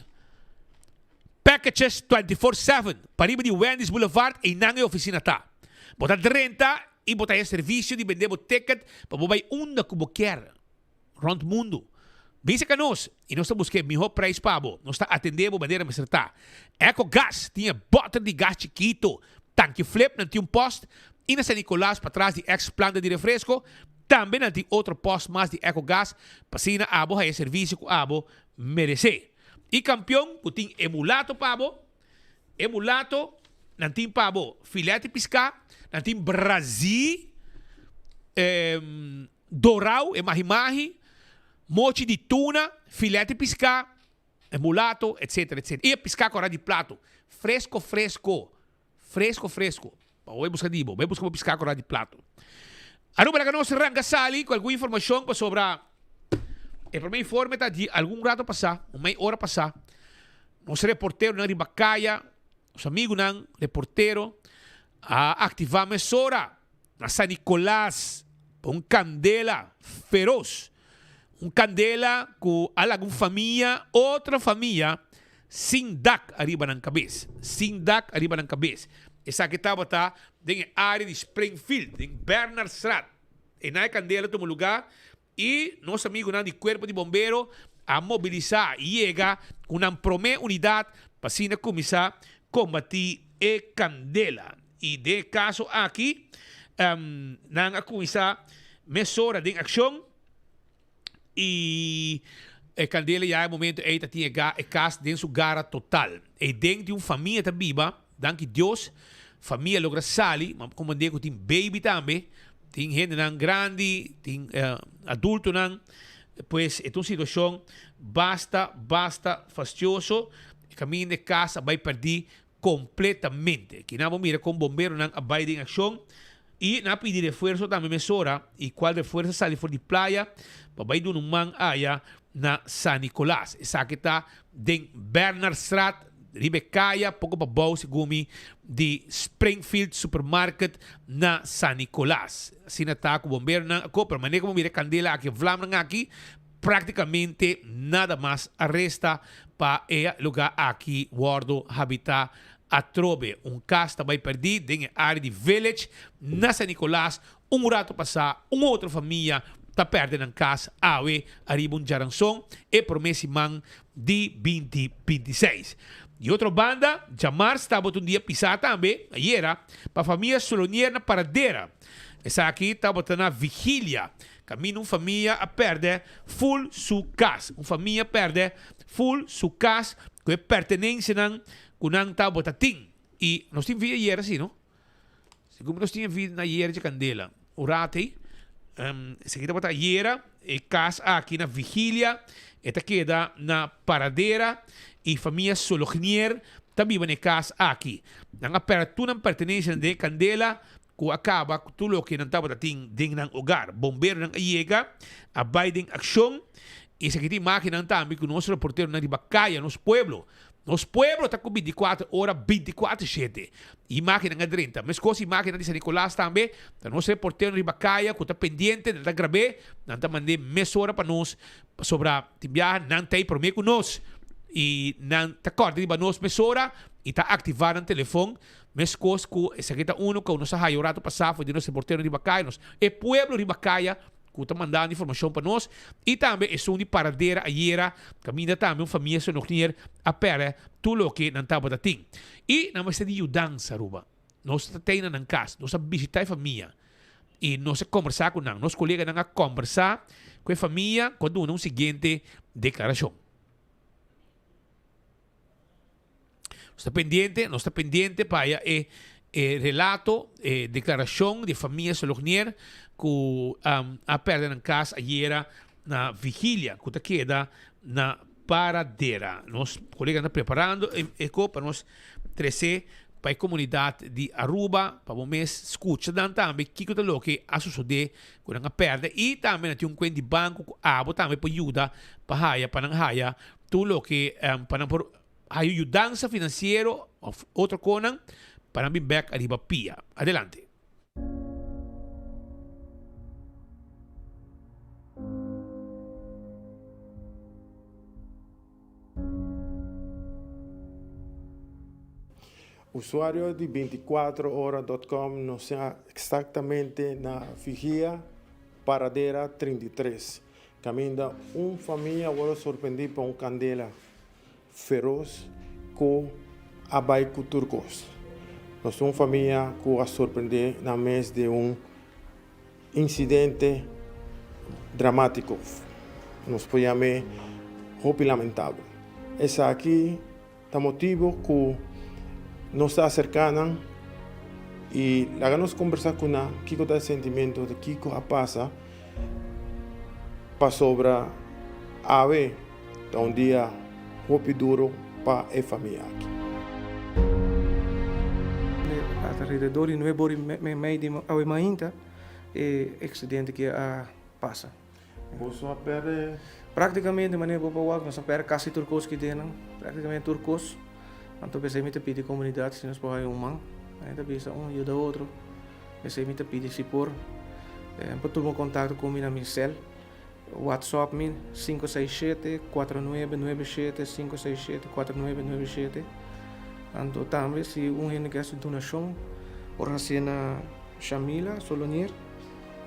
packages 24/7 pariba di Wendy's Boulevard einan e oficina ta. Bo ta drenta y bo ta haya servicio di bende bo ticket pa bo bay unda cu bo kier rond mundo. Bisa ca nos y nos ta busca e miho prijs pa bo. Nos ta atende bo manera mester ta. Eco Gas tin e boter di gas chikito, tanki flip nan tin un post y na San Nicolas patras di ex planta di refresco Tambe nan tin otro post mas di Ecogas pa asina abo haya servicio cu abo merece. Y campeon cu tin e mulato pa bo, e mulato nan tin pa bo filete pisca, nan tin brazi, dorao, e mahi mahi, mochi di tuna, filete pisca, e mulato, etcetera, etcetera. Y e pisca cora di plato, fresco fresco. Fresco fresco. Pa bo bai busca di bo. Bai busca bo pisca cora di plato. Aruba laga nos ranca sali cu algun informacion pasobra e prome informe ta di algun rato pasa, un mei ora pasa. Nos reporteronan riba caya, nos amigunan reportero a activa mesora na San Nicolas pa un candela feroz. Un candela cu a laga un famia, otro famia sin dak ariba nan cabes. Sin dak ariba nan cabes. Esaki tabata den e area di Springfield, den Bernardstraat. Einan e candela tuma lugar y nos amigunan di Cuerpo di Bombero a mobilisa y yega cu nan prome unidad pa asina cuminsa combati e candela. Y den e caso aki nan a cuminsa mesora den accion y e candela ya e momento ey ta tin e cas den su gara total. Ey den tin un famia ta biba, danki Dios famia logra sali, ma comprende cu tin baby tambe, tin hendenan grandi, tin adultonan, pues e ta un situacion basta, basta fastioso. E caminda e cas a bay perdi completamente. Kinan bo mira con bomberonan a bay den accion y nan a pidi refuerzo tambe mesora y cual refuerzo a sali for di playa pa bay duna un man aya na San Nicolas. Esaki ta den Bernardstraat riba e caya poco pabou segun mi di Springfield Supermarket na San Nicolas. Asina ta cu bomberonan a copra. Manera cu bo mira e candela aki, e vlamnan aki, Prácticamente nada mas a resta pa e lugar aki wordo habita atrobe. Un cas ta bay perdi den e area di Village na San Nicolas. Un rato pasa un otro famia ta pèrdè nan kas awe ariba un djaranson e promé siman di 20 26. Di otro banda, djamars tabata un dia pisá tambe, ayera, pa famia Solonier na Paradera. Esaki tabata na vigilia, kaminda un famia a pèrdè ful su kas. Un famia pèrdè ful su kas ku e pertenensianan ku nan tabata tin. I nos tin vida ayera si, no? Segun mi nos tin e vida na ayera dje kandela. Un rato ei, esaki tabata ayera, e kas aki na Vigilia, e ta keda na Paradera i famia Solognier ta biba na e kas aki. Nan a pèrdè tur nan pertenensianan den e kandela ku a kaba ku tur loke nan tabata tin den nan ogar. Bomberonan a yega, a bai den akshon i esaki ta imágennan tambe ku nos reporteronan riba kaya, nos pueblo, Nos pueblo ta ku bintikuater ora bintikuater shete. Imágennan a drenta. Meskos imágennan di San Nicolas tambe. Ta nos reportero riba kaya ku ta pendiente, nan ta grab'é, nan ta mand'é mesora pa nos pasobra tin biaha nan ta ei promé ku nos i nan ta kòrda riba nos mesora i ta aktivá nan telefon. Meskos ku esaki ta unu ku nos a haya un ratu pasá for di nos reportero riba kaya. Nos e pueblo riba kaya ku ta mandando informashon pa nos i tambe esun di Paradera ayera kaminda tambe un famia Sonognier a pèrdè tur loke nan tabata tin i nan mester di yudansa Aruba. Nos ta tei na nan kas, nos a bishita e famia i nos a kombersá ku nan. Nos koleganan a kombersá ku e famia ku a duna un siguiente deklarashon. Nos ta pendiente, nos ta pendiente pa haya e e relato, e declaracion di familia Solognier cu a perde nan cas ayera na vigilia cu ta keda na Paradera. Nos coleganan ta preparando e e co pa nos trece pa e comunidad di Aruba pa bo mes scucha nan tambe kico ta loke a sucede cu nan a perde y tambe nan tin un cuenta di banco cu abo tambe por yuda pa haya pa nan haya tur loke pa nan por Hayo yudansa finansiero of otro konan pa nan bin bek ariba pia. Adelante. Usuario di 24 ora dot com nos ta exactamente na Vigia Paradera 33, caminda un famia worde sorprendi pa un candela. Feroz ku a bai ku tur kos. Nos ta un famia ku a sorprendé nan mes den un insidente dramátiko, nos por yam'é hopi lamentabel. Esaki ta motibu ku nos ta aserká nan i laga nos kombersá ku nan kiko ta e sentimentu di kiko a pasa pasobra awe. Ta un dia hopi duro pa e famia aki. Alrededor di nuebe ora i mei di awe mainta e accidente ki a pasa. Boso a perde? Practicamente manera bo por wak nos a perde casi tur cos ki den nan, practicamente tur cos. Anto p'esei mi ta pidi comunidad si nos por haya un man, mi ta bisa un yuda otro, p'esei mi ta pidi si por por tuma contacto cu mi na mi cel. Whatsapp mi 567 4997 567 4997 Anto tambe si un hende ke hasi donashon por hasié na Shamila Solonier.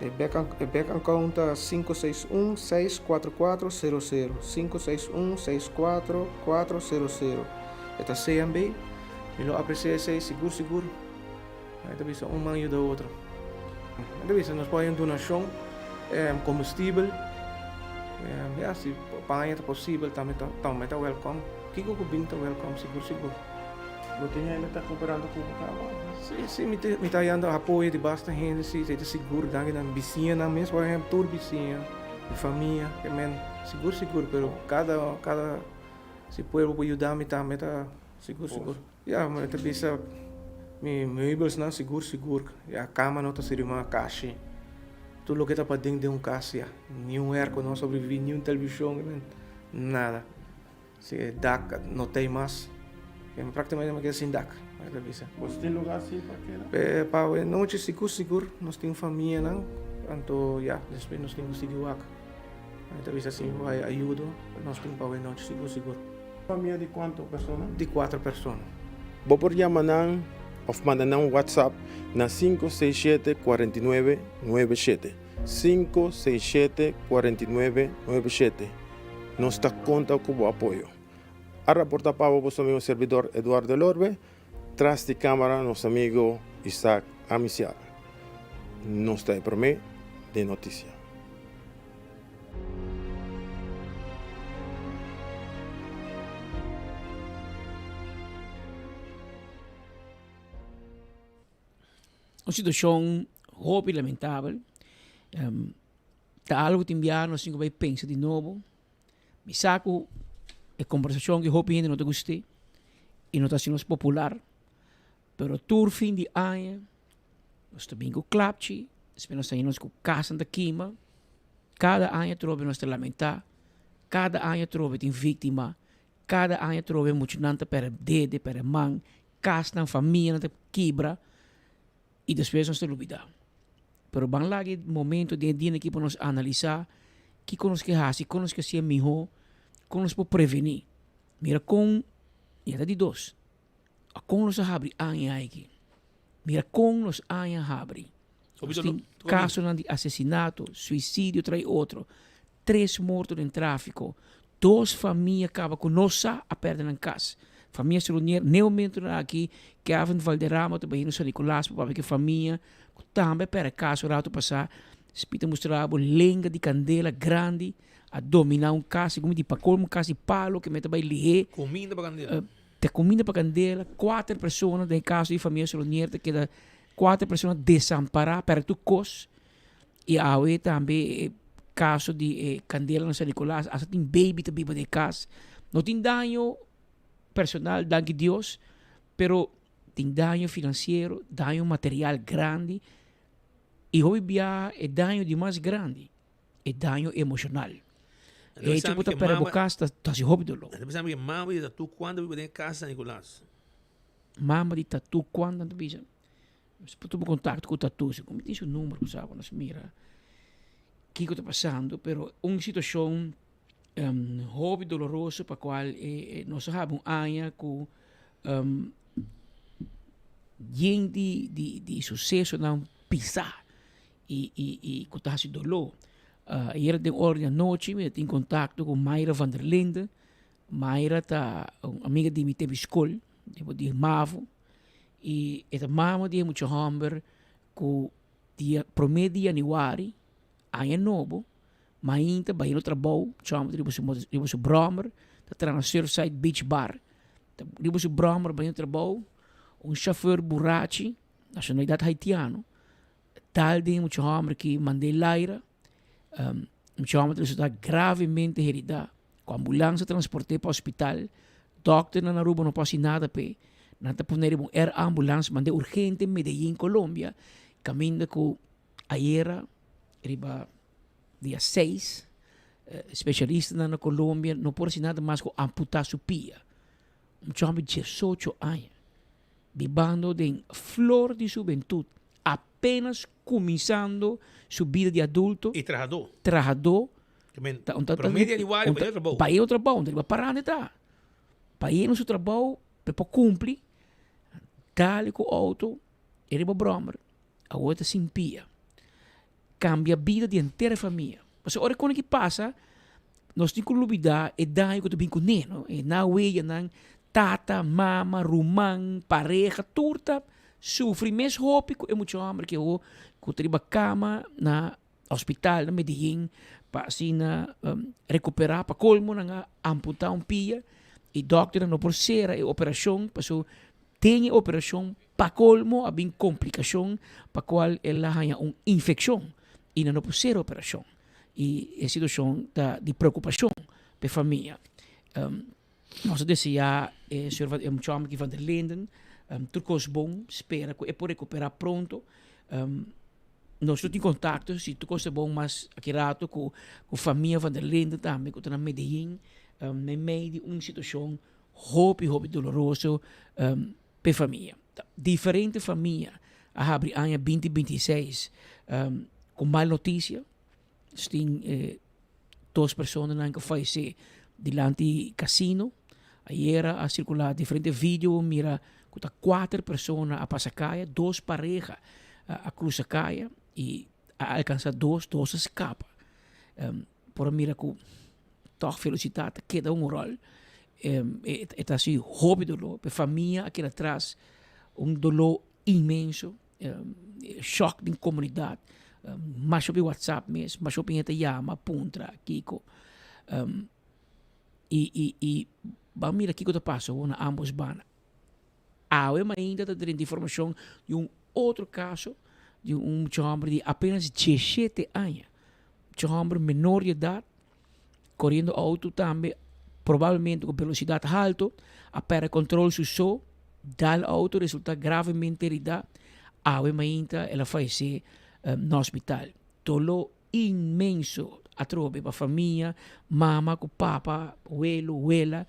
E bank account ta 561 644 00 561 644 00 E ta CMB. Mi lo apresia esei sigur sigur. Mi ta bisa un man yuda otro. Mi ta bisa nos por haña un donashon, kombustibel, ya si paña ta posibel tambe ta tambe ta wèlkòm. Kiko ku bin ta wèlkòm sigur sigur. Bo tin hende ta kooperando ku bo kaba? Si si mi ta mi ta hañando apoyo di basta hende si esei ta sigur danki nan bisiñanan mes por ehèmpel tur bisiña mi famia ke men sigur sigur pero kada kada si pueblo por yuda mi tambe ta sigur sigur. Ya, mi ta bisa mi meubelsnan sigur sigur. Ya, kama no ta sirbi mas, kashi. Tur loke ta paden den un kas ya. Ni un airco no a sobrevivi, ni un televishon, nada. Si e dak no ta ei mas. Praktikamente mi a keda sin dak, mi ta bisa. Boso tin lugar si pa keda? Pa e nochi sigur sigur nos tin famianan, anto ya, despues nos tin ku sigui wak. Mi ta bisa si mi por haya ayudo, nos tin pa e nochi sigur sigur. Famia di kuantu persona? Di kuater persona. Bo por yama nan òf manda nan un WhatsApp na 567 49 97. 567 49 97. Nos ta konta ku bo apoyo. A raporta pa bo boso amigo servidor Eduardo Elorbe, tras di kamara nos amigo Isaac Amicial. Nos ta e promé den notisia. Un situacion hopi lamentabel. Um, ta algo tin bia nos tin ku bai pensa di nobo. Mi sa ku e kombersashon ku hopi hende no ta gust'é i no ta hasi nos popular, pero tur fin di aña nos ta bin ku klapchi, despues nos ta haña nos ku kasnan ta kima. Kada aña atrobe nos ta lamentá, kada aña atrobe tin víktima, kada aña atrobe muchanan ta pèrdè dede, pèrdè man, Kasnan, famianan ta kibra i despues nos ta lubidá. Pero ban laga e momento den e dia aki pa nos analisá kiko nos ke hasi, kon nos ke hasié mihó, kon nos por prevení. Mira kon, ya ta di dos, a kon nos a habri aña aki. Mira kon nos aña habri. Nos tin kasonan di asesinato, suisidio trae otro, tres morto den tráfiko, dos famia kaba ku no sa a pèrdè nan kas. Famia Solonier, n'e momentunan aki Kevin Valderrama ta bayendo San Nicolas pa papia ku e famia ku tambe a pèrdè kas un ratu pasá. Spi ta mustra bo lenga di kandela grandi a dominá un kas, segun mi di pa kolmo un kas di palo ke mester bai lihé. Kuminda pa kandela. Ta kuminda pa kandela, kuater persona den e kaso di famia Solonier ta keda kuater persona desampará, pèrdè tur kos. I awe tambe e kaso di e kandela na San Nicolas, asta tin baby ta biba den e kas. No tin daño personal, danki Dios, pero tin daño finansiero, daño material grandi i hopi bia e daño di mas grandi, e daño emoshonal. E hecho ku ta pèrdè bo kas ta hasi hopi doló. Nan ta bisa mi ku mama di tatu kuando biba den e kas San Nicolas. Mama di tatu kuando nan ta bisa? Nos por tuma contacto cu Tatu, si mi tin su numero cu sa nos mira kico ta pasando, pero un situacion um, hopi doloroso pa cual eh, eh, nos a haba un aña cu um, yen di, di, di sucesonan pisa y, y, y cu ta haci dolor. Uh, ayer den ora di anochi mi tin contacto cu Mayra van der Linde. Mayra ta un amiga di mi te bi school, di MAVO. I e ta mama di e mucha hòmber ku dia promé di yanüari, aña nobo, mainta bai na trabou, mucha hòmber ta riba su riba su bròmer, ta traha na Surfside Beach Bar. Ta riba su bròmer bai na trabou, un shofùr burachi, nashonalidat haitiano, dal den e mucha hòmber ki mand'é laira, mucha hòmber ta resultá gravemente heridá. Ku ambulans a transport'é pa hospital, dòkternan na Aruba no por hasi nada p'e. Nan ta pone riba un air ambulans mand'é urgente Medellin, Colombia, kaminda ku ayera riba dia seis spesialistanan na Colombia no por hasi nada mas ku amputá su pia. Un chòmber di diesocho aña, bibando den flor di su hubentut, apenas kuminsando su bida di adulto. I trahadó. Trahadó. Ta un ta Promé di januari pa e trabou. Pa e trabou, riba paranda ta. Pa e su trabou, pe por cumpli, dale cu auto, e riba brommer, awor ta sin pia. Cambia bida di henter e famia. Pasobra ora cu ki pasa, nos tin cu lubida e daño cu ta bin cune, no? E na weyanan, tata, mama, ruman, pareha, tur ta sufri mes hopi cu e mucha homber ki awor cu ta riba cama na Hospital na Medellin pa asina recupera pa colmo nan a amputa un pia y dokternan no por cera e operacion paso den e operacion pa colmo a bin complicacion pa cual el a haya un infeccion y nan no por cera operacion y e situacion ta di preocupacion pa e famia. Nos a desea e señor van e muchacho aki van der Linden tur cos bon spera cu e por recupera pronto. Nos lo tin contacto si tur cos ta bon mas aki rato cu cu famia van der Linden tambe cu ta na Medellin meimei di un situacion hopi hopi doloroso p'e famia. Diferente famia a habri aña binti 26 cu mal noticia. Nos tin e dos personanan ku fayesé dilanti kasino. Ayera a sirkulá diferente video mira ku ta kuater persona a pasa kaya, dos pareha a krusa kaya i. A alcansa dos, dos a scapa. Um, por a mira cu toch velocitat ta keda un rol. Um, e, e ta hasi hopi dolor. Pe famia a keda atras un dolor inmenso. Um, shock den comunidad. Um, mas hopi WhatsApp mes, mas hopi hende ta yama, puntra, kiko. Um, y, y, y ban mira kiko ta pasa awor na ambos banda. Awe mainta ta drenta informacion di un otro caso di un mucha homber di apenas 17 aña. Mucha homber menor di edad, coriendo auto tambe, probablemente cu velocidad halto, a perde control su so, dal auto, resulta gravemente herida. Awe mainta el a fayece na hospital. Dolor inmenso atrobe pa famia, mama cu papa, welo, wela.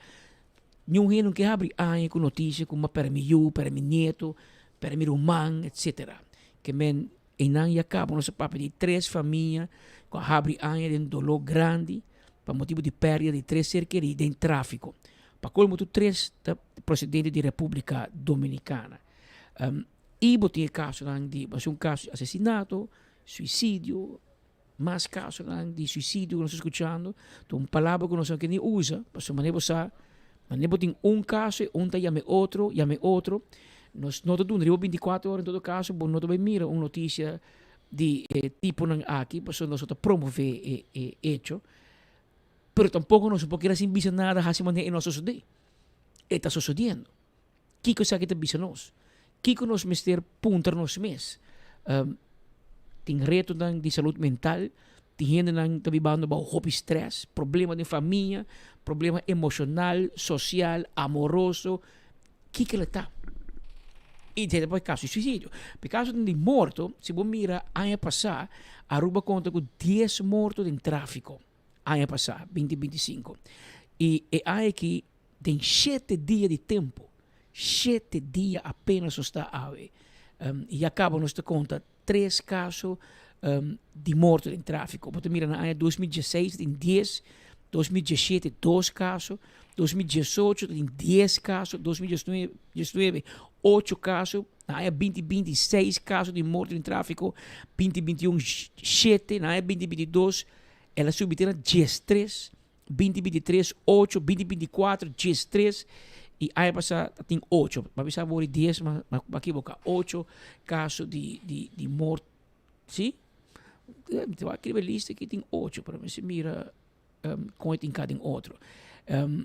Niun hende no ke habri aña ku notisia ku m'a pèrdè mi yu, pèrdè mi nieto, pèrdè mi ruman, etsetera. Ke men einan ya kaba nos a papia di tres famia ku a habri aña den doló grandi pa motibu di pèrdida di tres ser kerí den tráfiko. Pa kolmo tur tres ta prosedente di Repúblika Dominikana. I bo tin e kasonan di, bo hasi un kaso di asesinato, suisidio, Mas kasonan di suisidio ku nos ta skuchando, ta un palabra ku nos no ke ni usa, pasobra manera bo sa, manera bo tin un kaso e un ta yama e otro, yama e otro, nos no ta duna riba bintikuater ora en todo kaso bo no ta bai mira un notisia di e tiponan aki, pasobra nos no ta promove e e echo, pero tampoko nos no por keda sin bisa nada hasi manera e no a sosodé, e ta sosodiendo. Kiko esaki ta bisa nos? Kiko nos mester puntra nos mes? Tin retonan di salud mental, tin hendenan ta bibando bao hopi stress, problema den famia, problema emocional, social, amoroso. Kiko lo ta? I ta pa caso di suicidio. Pa caso di morto, si bo mira aña pasa, Aruba conta cu dies morto den trafico, aña pasa, binti 25. I e aña aki Den shete dia di tempu, shete dia apenas nos ta awe, ya kaba nos ta konta tres kaso di morto den trafiko. Bo ta mira na aña 2016 tin dies, 2017 dos kaso, 2018 tin dies kaso, 2019 ocho kaso, na aña 2020 seis kaso di morto den trafiko, 2021 shete, na aña 2022 el a subi te na diestres. 20 23 ocho 20 24 13 y aña pasa tin ocho pa bisa wori 10 ma ma equivoca ocho caso di di di mort si mi ta wak riba e lista aki tin ocho pero mi si mira um, con e tin ka den otro um,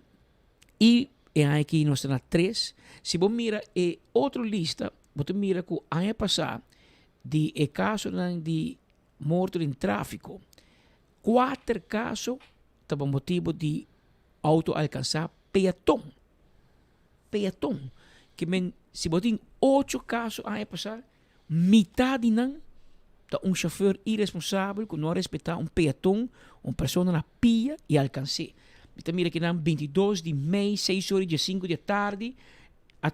y e aña aki nos ta na tres si bo mira e otro lista bo ta mira ku aña pasa di e casonan di morto den tráfiko. Kuater kaso ta pa motibu di outo alkansá peaton. Peaton. Ke men si bo tin ocho kaso aña pasá, mitá di nan ta un shofèr iresponsabel ku no a respetá un peaton, un persona na pia i alkans'é. Mi ta mira kinan 22 di mei, seis ora i diesinku di atardi, a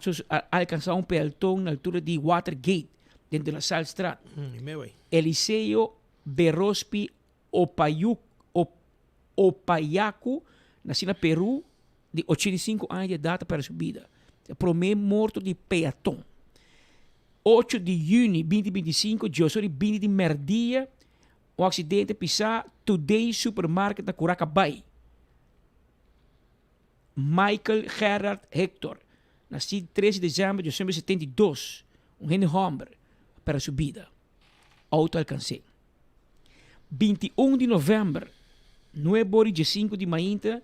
alkansá un pealton na altura di Watergate. den De La Sallestraat. Eliseo Berospi Opayuk, Op, Opayacu, nací na Peru, di 85 aña di edad a perde su bida. E prome morto di peaton. 8 di juni 2025, dioso di 20 di merdia, un accidente pisa Today Supermarket na Curacabay. Michael Gerard Hector, nací 3 di december di 1972, un hende homber, a perde su bida. Auto alcans'é. 21 di november, nuebe ora y diesinco di mainta,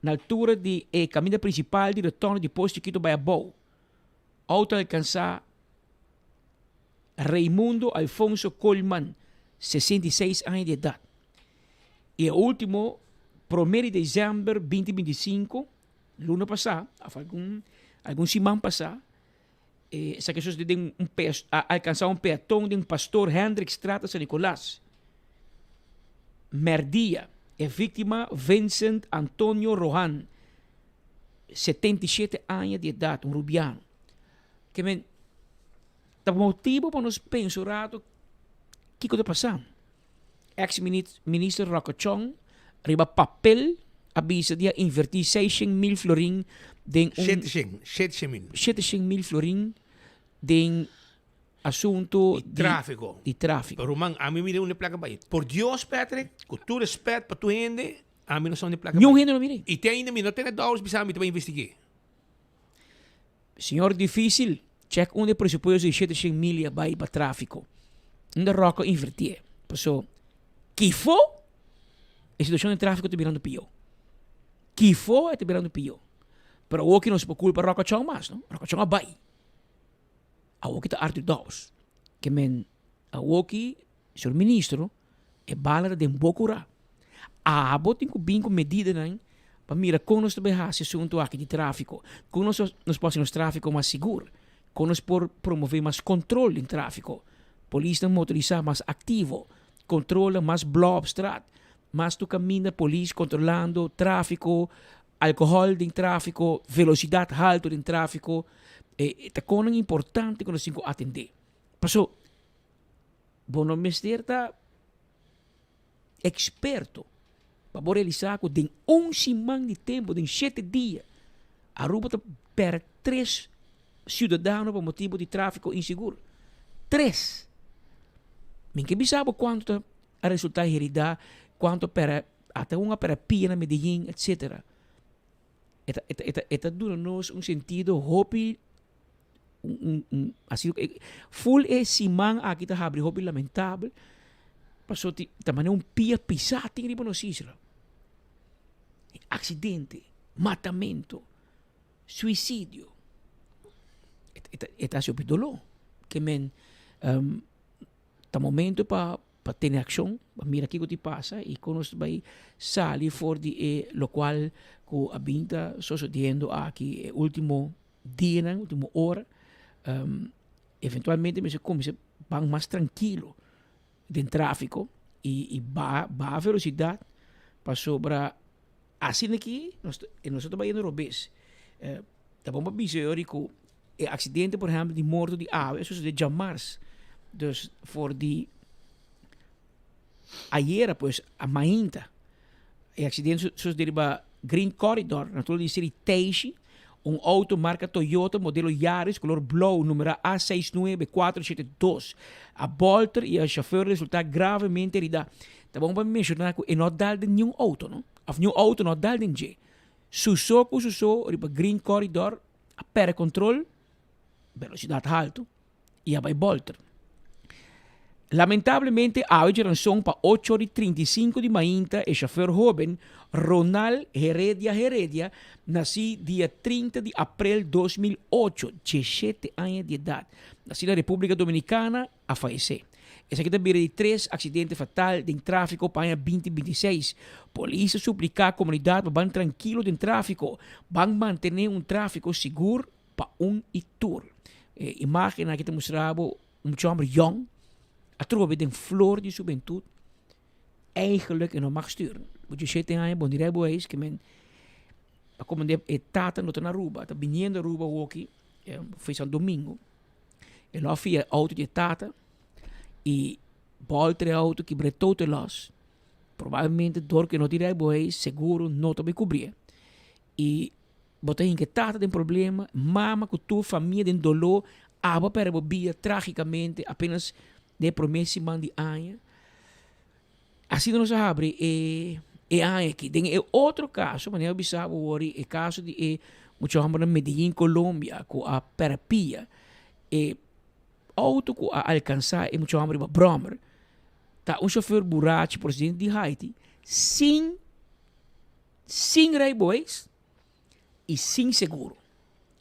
na altura di e caminda principal di retorno di Pos Chiquito bay abou, auto alcansa Raimundo Alfonso Colman, 66 aña di edad. Y e ultimo, prome di december 2025, luna pasa, of algun, algun siman pasa, eh, esaki a sucede den un pe, a alcansa un peaton den Pastoor Hendrikstraat na San Nicolas. Merdia, e victima Vincent Antonio Rohan, 77 aña di edad, un Rubiano. Ke men, ta motibo pa nos pensa un rato kiko ta pasa. Ex minister Rocco Chong riba papel a bisa di a inverti seishent mil florin den un. Shete shen, shete shen mil. Shete shen mil florin den. asunto di tráfiko. Di tráfiko. Ruman, ami mira unda e plaka bai. Por Dios, Patrick, ku tur respèt pa tur hende, ami no sa unda e plaka bai. Niun hende no mira. I te ainda mi no tene dòlars bisa mi ta bai investig'é. Señor Difícil, check unda e presupuesto di shete shen mil a bai pa tráfiko. Unda Rocco invertié. Paso, kifo e situashon den tráfiko ta birando pió. Kifo e ta birando pió. Pero awoki nos por kulpa Rocco Chong mas, no? Rocco Chong a bai. Awoki ta Arthur Dowers. Ke men awoki, señor ministro, e bala ta den bo kurá. Abo tin ku bin ku medidanan pa mira kon nos ta bay hasi asuntu aki di tráfiko. Kon nos nos por hasi nos tráfiko mas sigur. Kon nos por promové mas kontrol den tráfiko. Polisnan motorisá mas aktivo. Kontrolnan mas blò op straat. Mas tur kaminda polis kontrolando tráfiko, alkohòl den tráfiko, velosidat haltu den tráfiko. E ta konan importante ku nos tin ku atendé. Paso bo no mester ta eksperto pa bo realisá ku den un siman di tempu, den shete dia, Aruba ta pèrdè tres siudadano pa motibu di tráfiko insigur. Tres! Mi ke bisa bo kuantu ta a resultá heridá, kuantu a pèrdè, ata un a pèrdè pia na Medellin, etsetera. E ta, e ta, e ta, e ta duna nos un sentido hopi un, un, así, full e siman aki ta habri hopi lamentabel, paso ti, ta manera un pia pisá tin riba nos isla. Accidente, matamento, suicidio. E ta, e ta hasi hopi doló. Ke men, um, ta momento pa pa tene accion, pa mira kico ti pasa y con nos ta bay sali for di e locual cu a bin ta sosodiendo aki e ultimo dianan, ultimo ora. Eventualmente mester cuminsa ban mas trankilo den trafico y y baha baha velocidad pasobra asina aki nos ta nos ta bayendo robes. Ta bon pa bisa yori cu e accidente por ehempel di morto di awe a sucede djamars, dus for di ayera pues a mainta e accidente sucede riba Green Corridor na altura di Seri Teishi, un auto marca Toyota modelo Yaris color blauw numera A seis nuebe kuater shete dos a bolter y e chauffeur resulta gravemente herida. Ta bon pa menciona cu e no dal den niun auto no, of niun auto no dal den dje. Su so cu su so riba Green Corridor a perde control, velocidad halto, y a bay bolter. Lamentablemente awe djeranson pa ocho ora y 35 di mainta e chauffeur hoben Ronald Heredia Heredia, naci dia 30 di april 2008, 17 aña di edad, naci na Republica Dominicana, a fayesé. Esaki ta bira di tres aksidente fatal den tráfiko pa aña binti binti seis. Polis ta supliká komunidat pa ban trankilo den tráfiko, ban mantené un tráfiko sigur pa un i tur. E imágennan aki ta mustra bo un mucha hòmber yòn atrobe den flor di su bentut. Eigenlijk e no mag stuur. Bo diesshete aña bon di rijbewijs ke men a komand'é e tata no ta na Aruba, ta biniendo Aruba awoki for Santo Domingo. E lo a fia e auto di e tata y bolter e auto kibra e total loss. Probablemente dor cu e no tin rijbewijs seguro no ta bay cubrie. Y bo ta hinca e tata den problema, mama cu tur famia den dolor, abo a perde bo bida tragicamente apenas den e prome siman di aña. Asina nos a habri e e aña aki. Den e otro caso, manera a bisa bo wori e caso di e mucha homber na Medellin, Colombia, cu a pera pia. E auto cu a alcansa e mucha homber riba brommer ta un chofer burachi procedente di Haiti sin sin rijbewijs y sin seguro.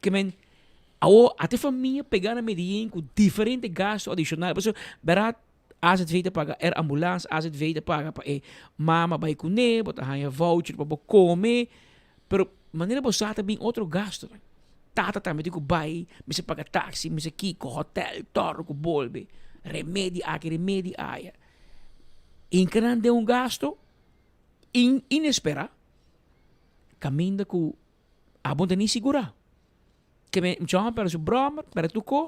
Ke men, awo ate famia pega na Medellin cu diferente gasto adicional. Pasobra, berdad, AZV ta paga er ambulans, AZV ta paga pa e mama bai kuné, bo ta haña voucher pa bo kome, pero manera bo sa ta bin otro gastonan. Tata tambe tin ku bai, mester paga taxi, mester kiko, hotel, tòrto ku bolbe, remedi aki, remedi aya. Inkanan den un gasto in inesperá, kaminda ku abo no ta ni sigurá. Ke men, mucha hòmber pèrdè su bròmer, pèrdè tur ko.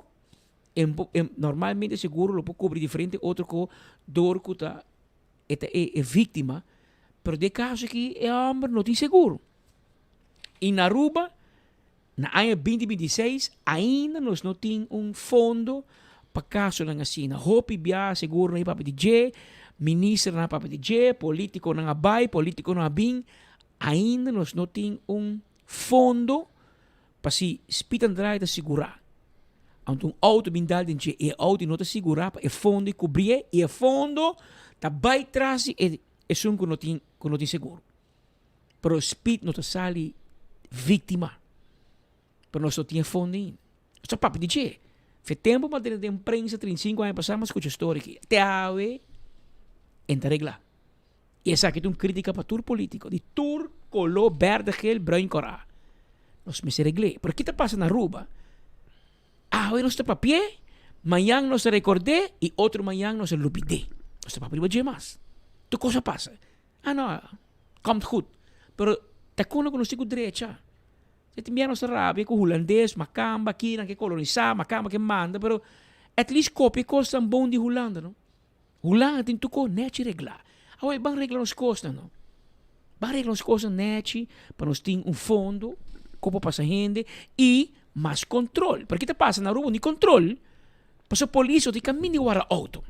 Normalmente seguro lo por cubri diferente otro co door cu ta e ta e victima, pero den e caso aki e homber no tin seguro. Y na Aruba na aña binti binti seis ainda nos no tin un fondo. pa kasonan asina. Hopi bia seguro nan a papia di dje, ministernan a papia di dje, politikonan a bai, politikonan a bin, ainda nos no tin un fondo pa si Speed and Drive ta sigurá. Anto un auto bin dal den dje, e auto no ta sigurá pa e fondo i kubrié i e fondo ta bai tras di e esun ku no tin ku no tin seguro. Pero Speed no ta sali víktima. Pero nos no tin e fondo ainda. Nos ta papia di dje. Fe tempo m'a tene den prensa 35 aña pasá m'a skucha storia aki. Te awe en ta reglá. I esaki ta un kritika pa tur politiko di tur koló, berde, geel, bruin, kòrá. Nos mester regl'é. Pero ki ta pasa na Aruba? Awe nos ta papi'é, mañan nos ta rekord'é i otro mañan nos ta lubid'é. Nos ta papia riba dje mas. Tur kos a pasa. Ah no, komt goed. Pero ta kono ku nos tin ku drecha. E tin bia nos ta rabia ku hulandes, makamba, kinan ke kolonisá, makamba ke manda, pero at least kopia e kosnan bon di Hulanda no. Hulanda tin tur kos nechi reglá. Awor ban regla nos kosnan no. Ban regla nos kosnan nechi pa nos tin un fondo ku por pasa hende i mas kontrol. Pero ki ta pasa na Aruba no tin kontrol pasobra polis no tin kaminda di wara outo.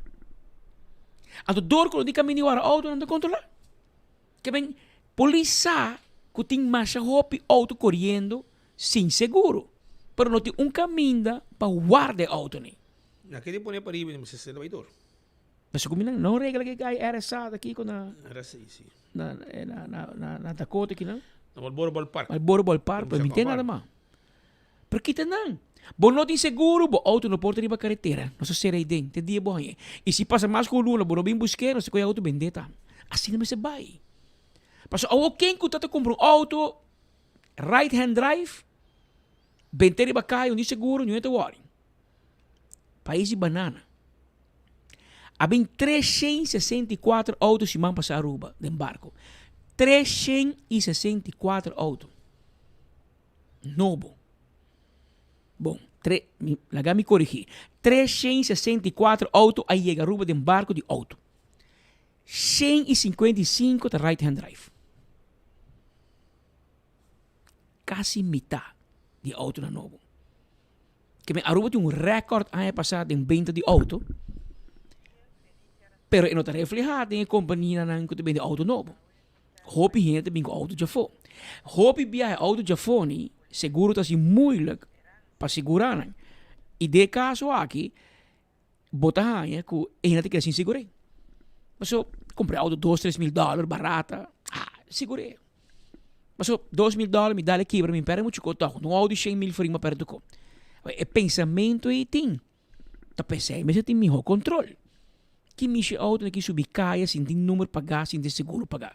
Anto dor ku no tin kaminda di wara outo nan ta kontrolá. Ke men polis sa ku tin masha hopi outo koriendo sin seguro, pero no tin un kaminda pa warda e outo ni. Na ke di pone pariba di mester sende bai dor. Pasobra ku mi nan no regla ke gai RSA ta kiko na RSA si. Na na na na Dakota kinan. Na Marlboro Ballpark. Marlboro Ballpark, pero mi tin nada mas. Pero kita nan. Bo no tin seguro, bo auto no por ta riba karetera. Nos ta sera ei den, te dia bo hañ'é. I si pasa mas ku un luna bo no bin busk'é, nos ta kohe auto bend'é tambe. Asina mester bai. Pasobra awor ken ku ta ta kumpra un auto right hand drive, bent'é riba kaya un di seguro, niun e ta wòri. Pais di banana. A bin 364 auto siman pasá Aruba den barko. 364 auto. Nobo. Bon, tre, mi, laga mi korigí. 364 auto a yega Aruba den barko di auto. 155 ta right hand drive. Kasi mitá di autonan nobo. Ke men Aruba tin un rèkòrt aña pasá den benta di outo, pero e no ta reflehá den e kompanianan ku ta bende outo nobo. Hopi hende ta bin ku outo djafó. Hopi biaha e outo djafó ni seguro ta hasi moeilijk pa sigurá nan. I den e kaso aki bo ta haña ku e hende ta keda sin sigur'é. Pasobra kumpra e outo dos 3000 dòler barata, ah sigur'é. Pasobra 2000 dòler mi dal e kibra mi pèrdè muchu kos tòg. Un outo di shen mil florin mi a pèrdè tur kos. E pensamentu ei tin. Ta p'esei mester tin mihó kontrol. Ki mishi outo na ki subi kaya sin tin number pagá, sin tin seguro pagá?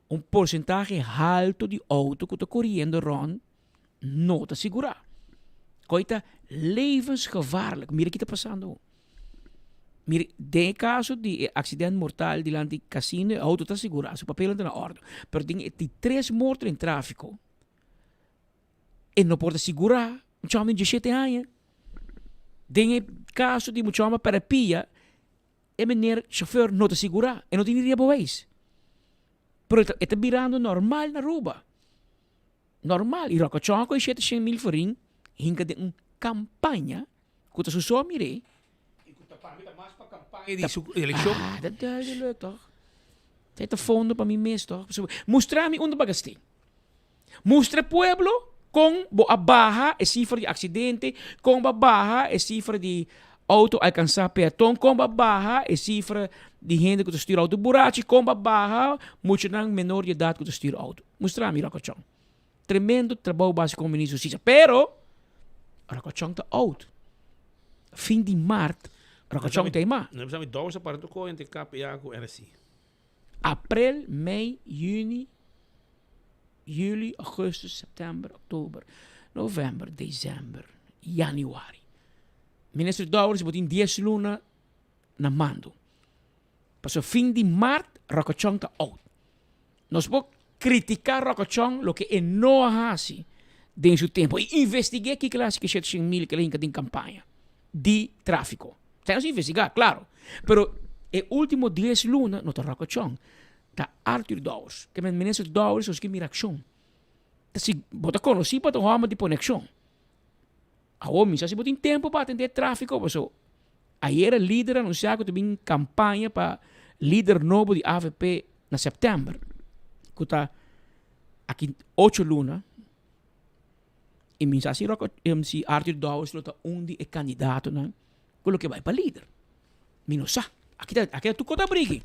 Un porsentahe haltu di outo ku ta koriendo rònt no ta sigurá. Koi ta levensgevaarlijk. Mira ki ta pasando. Mira, den e kaso di e aksident mortal dilanti kasino, e outo ta sigurá, su papelnan ta na òrdu. Pero den e di tres morto den tráfiko, e no por ta sigurá un chòmber di diesshete aña. Den e kaso di mucha hòmber pèrdè pia, e meneer chauffeur no ta sigurá, e no tin ni rijbewijs. Pero e ta birando normal na Aruba. Normal. I Rocochon ku e 700.000 florin hinka den un kampaña ku ta su so mir'é. I ku ta papia ta mas pa kampaña di su elekshon. Ah, dat duidelijk toch. Dat ta fondo pa mi mes toch. Mustra mi unda bo a gast'é. Mustra e pueblo kon bo a baha e sifra di aksidente, kon bo a baha e sifra di outo alkansá peaton, kon bo a baha e sifra di hende ku ta stuur outo burachi, kon bo a baha muchanan menor di edat ku ta stuur outo. Mustra mi Rokochon. Tremendo trabou bo hasi komo ministro di hustisia, pero Rokochon ta out. Fin di mart Rokochon ta ema. No bisa mi dòwes a para tur koe entre KPA ku RSI. April, mei, juni, juli, augustus, september, oktober, november, december, januari. Minister Dowers bo tin dies luna na mando. Pasobra fin di mart Rocochon ta out. Nos por critica Rocochon loke e no a haci den su tempo y investigue kiko el a haci cu e 700 mil cu el a hinca den campaña di trafico. Esei nos investiga, claro. Pero e ultimo dies luna no ta Rocochon, ta Arthur Dowers. Ke men minister Dowers nos ke mira accion. Ta si bo ta conoci pa ta un homber di pone accion. Awor mi sa si bo tin tempo pa atende trafico paso. Ayera lider a anuncia cu ta bin campaña pa lider nobo di avp na september, cu ta aki ocho luna, y mi sa si Rocco, si Arthur Dowers lo ta un di e candidatonan cu lo ke bay pa lider. Mi no sa. Aki ta, aki ta tur cos ta brigi.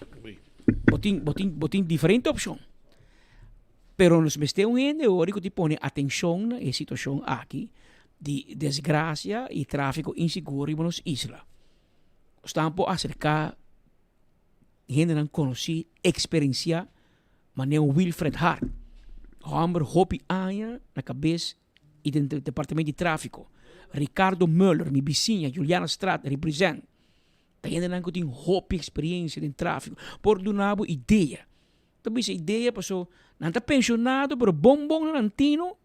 Bo tin, bo tin, bo tin diferente opcion. Pero nos mester un hende ora cu tin pone atencion na e situacion aki di desgracia y trafico inseguro riba nos isla. Nos ta por acerca hendenan conoci, experiencia, manera un Wilfred Hart. Homber hopi aña na cabes y den departamento di trafico. Ricardo Muller, mi bisiña, Juliana Straat, represent. Ta hendenan cu tin hopi experiencia den trafico. Por duna bo idea. Ta bisa idea paso nan ta pensionado pero bon bon nan tino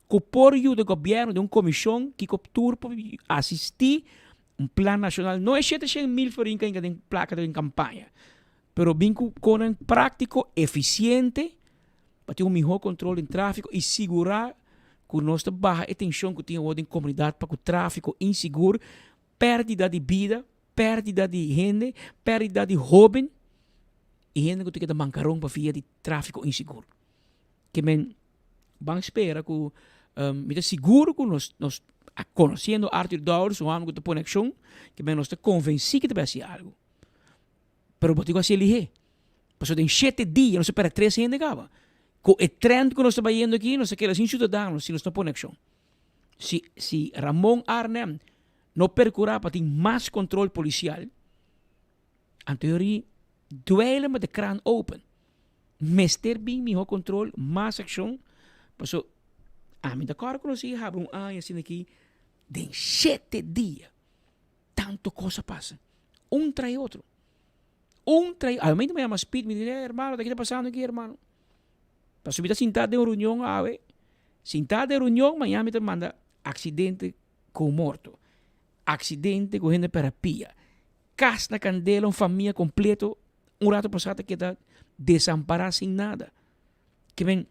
cu por yuda gobierno den un comision kico tur por asisti un plan nacional. No e shete shen mil florin cu a den placa den campaña pero bin cu conan practico, eficiente pa tin un miho control den trafico y sigura cu nos ta baha e tension cu tin awor den comunidad pa cu trafico insigur, perdida di bida, perdida di hende, perdida di hoben y hende cu ta keda mancaron pa via di trafico insigur. Ke men ban spera cu mi ta sigur cu nos nos conociendo Arthur Dowers, un homber cu ta pone accion, ke men nos ta convenci cu ta bay haci algo. Pero bo tin cu haci lihé. Pasobra den shete dia nos a perde tres hende caba. Cu e trend cu nos ta bayendo aki, nos ta keda sin ciudadano si nos no pone accion. Si si Ramon Arnhem no percura pa tin mas control policial, anto yori dweilen met de kraan open. Mester bin miho control, mas accion, paso ami ta corda cu nos a habri un aña asina aki den shete dia. Tanto cos a pasa. Un trae otro. Un trae, a mi me llama Speed, mi dice, hermano, ¿qué está pasando aquí, hermano? Paso mi ta sintá den un reunión awe, sintá den reunión, mañana mi ta manda accidente con morto, accidente con hende pera pia, cas na candela, un familia completo, un rato pasá ta keda desampará sin nada. Ke men,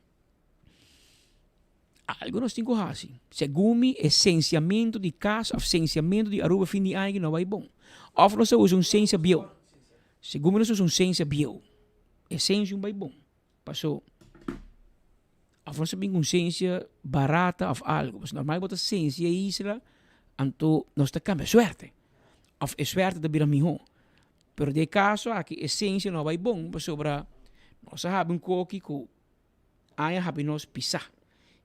Algo nos tin ku hasi. Segun mi e sensiamentu di kas òf sensiamentu di Aruba fin di aña aki no bai bon. Òf nos ta usa un sensia bieu. Segun mi nos ta usa un sensia bieu. E sensia un bai bon. Paso òf nos ta bin ku un sensia barata òf algo. Pasobra normal bo ta sensia e isla anto nos ta kambia suerte. Òf e suerte ta bira mihó. Pero den e kaso aki e sensia no a bai bon pasobra nos a habi un koki ku Aña habi nos pisá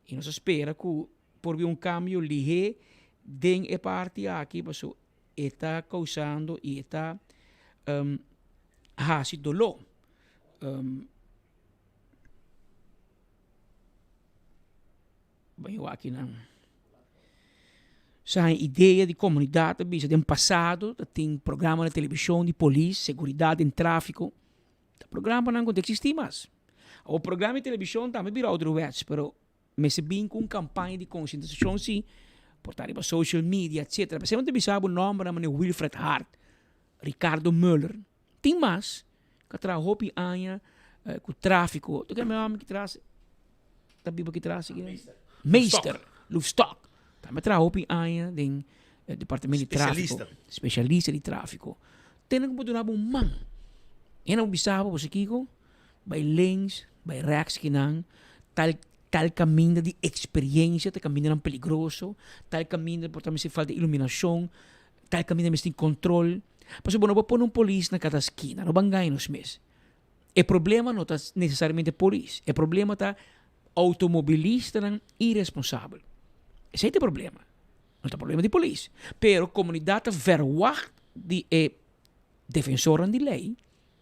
i nos a spera ku por bin un kambio lihé den e parti aki pasobra e ta kousando i e ta hasi doló. Ban wak akinan. Sa idea di komunidat ta bisa den pasado ta tin programa na televishon di polis, seguridat den tráfiko. Ta programanan ku no ta eksistí mas. Awor programa di televishon tambe bira ouderwets, pero mester bin ku un kampaña di konsientisashon si, por ta riba social media etcetera. P'esei mi ta bisa bo nòmbernan manera Wilfred Hart, Ricardo Muller, tin mas ku a traha hopi aña ku tráfiko. Tur kende hòmber ki tras ta biba ki tras aki? Meester Loefstok. Tambe a traha hopi aña den departamento di tráfiko. Spesialista di tráfiko. Tene ku bo duna bo un man. E nan bo bisa bo, bo sa kiko? Bai links, bai rechts kinan, tal tal kaminda di eksperiencia ta kamindanan peligroso, tal kaminda por ta mester falta iluminashon, tal kaminda mester tin kontrol. Pasobra bo no por pone un polis na kada skina, no ban gaña nos mes. E problema no ta nesesariamente polis, e problema ta outomobilistanan iresponsabel. Esei ta e problema. No ta problema di polis. Pero komunidat ta verwagt di e defensornan di lei,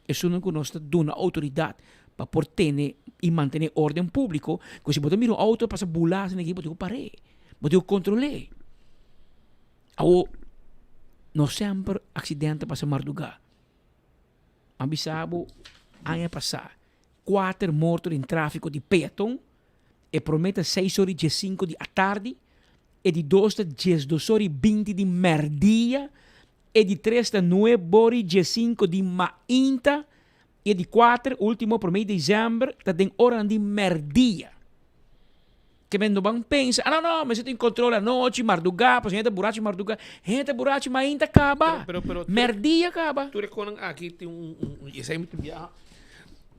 esunnan ku nos ta duna outoridat pa por tene i mantené órden públiko, ku si bo ta mira un outo pasa bula asina aki, bo tin ku par'é, bo tin ku kontrol'é. Awor, no semper aksidente ta pasa mardugá. A bisa bo aña pasá kuater morto den tráfiko di peaton, e promé ta seis ora i diesinku di atardi, e di dos ta diesdos ora i binti di mèrdia, e di tres ta nuebe ora i diesinku di mainta, i e di kuater, último, promé di desèmber, ta den oranan di mèrdia. Ke men no ban pensa, ah no no, mester tin control anochi, mardugá, pasobra hende ta burachi mardugá. Hende ta burachi mainta kaba, Pero, pero, merdia kaba. Tur e konan aki tin un, un, un, esei mi ta biaha.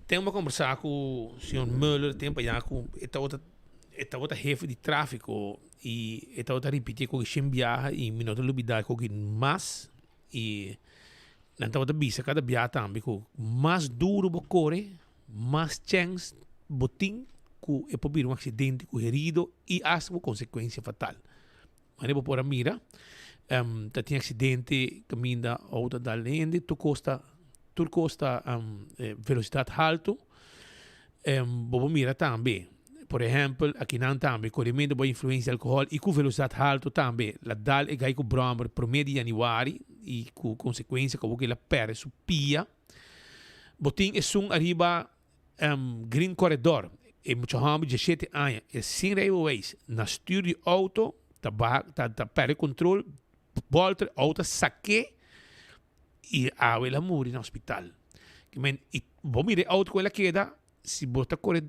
Tengo pa kombersá ku señor Muller tempo ya ku e tabata e tabata hefe di tráfiko i e tabata ripití koki shen biaha i mi no ta lubidá koki mas i nan tabata bisa kada biaha tambe ku mas duru bo kore mas chèns bo tin ku e por bira un aksidente ku herido i asta ku konsekuensia fatal. Manera bo por a mira, ta tin aksidente kaminda outo a dal hende, tur kos ta tur kos ta velosidat haltu. Bo por mira tambe, por ehèmpel, akinan tambe korementu bo influensia di alkohòl i ku velosidat haltu tambe la dal e gai ku bròmer promé di yanüari i ku konsekuensia ku awor el a pèrdè su pia. Bo tin esun ariba Green Corredor, e mucha hòmber diesshete aña, e sin rijbewijs, na stuur di outo, ta baha, ta ta pèrdè kontrol, bòlter, outo a sak'é i awe el a muri na hospital. Ke men, i bo mira e outo ku el a keda, si bo ta kore,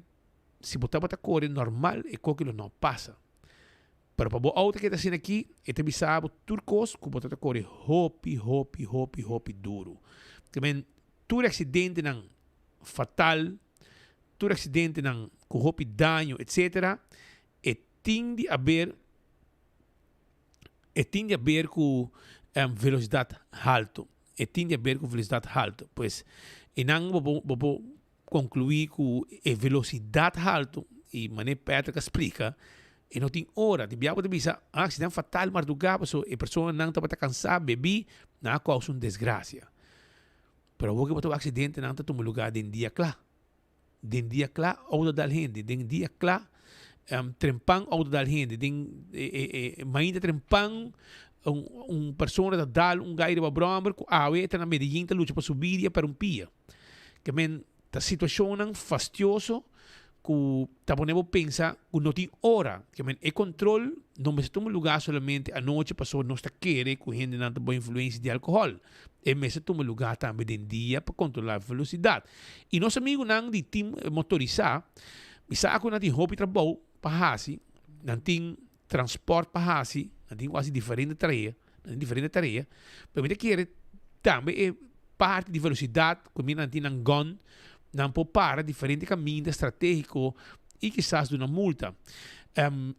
si bo tabata kore normal e koki lo no pasa. Pero pa bo auto keda asina aki, e ta bisa bo tur kos ku bo ta ta kore hopi, hopi, hopi, hopi duru. Te men, tur aksidentenan fatal, tur aksidentenan ku hopi daño, etsetera, e tin di aber, e tin di aber ku velosidat haltu. E tin di aber ku velosidat haltu. Pues, einan bo por, bo por Conclui cu e velocidad halto y mane Patrick a splica e no tin ora. Di bia bo ta bisa un accident fatal marduga paso e personanan tabata cansa, bebi, nan a causa un desgracia. Pero awor ke bo ta wak accidentenan ta tuma lugar den dia cla. Den dia cla auto dal hende, den dia cla trempan auto dal hende, den mainta trempan un persona ta dal un guy riba brommer cu awe e ta na Medellin ta lucha pa su vida y a perde un pia. Ke men ta situashonnan fastioso ku ta pone bo pensa ku no tin ora. Ke men e kontrol no mester tuma lugá solamente anochi pasobra nos ta kere ku hendenan ta bo influensia di alkohòl. E mester tuma lugá tambe den dia pa kontrolá velosidat. I nos amigunan di tim motorisá, mi sa ku nan tin hopi trabou pa hasi, nan tin transpòrt pa hasi, nan tin ku hasi diferente tarea, nan tin diferente tarea, pero mi ta kere tambe e parti di velosidat ku mi nan tin nan gòn, nan por para diferente kaminda stratégiko i kisas duna multa.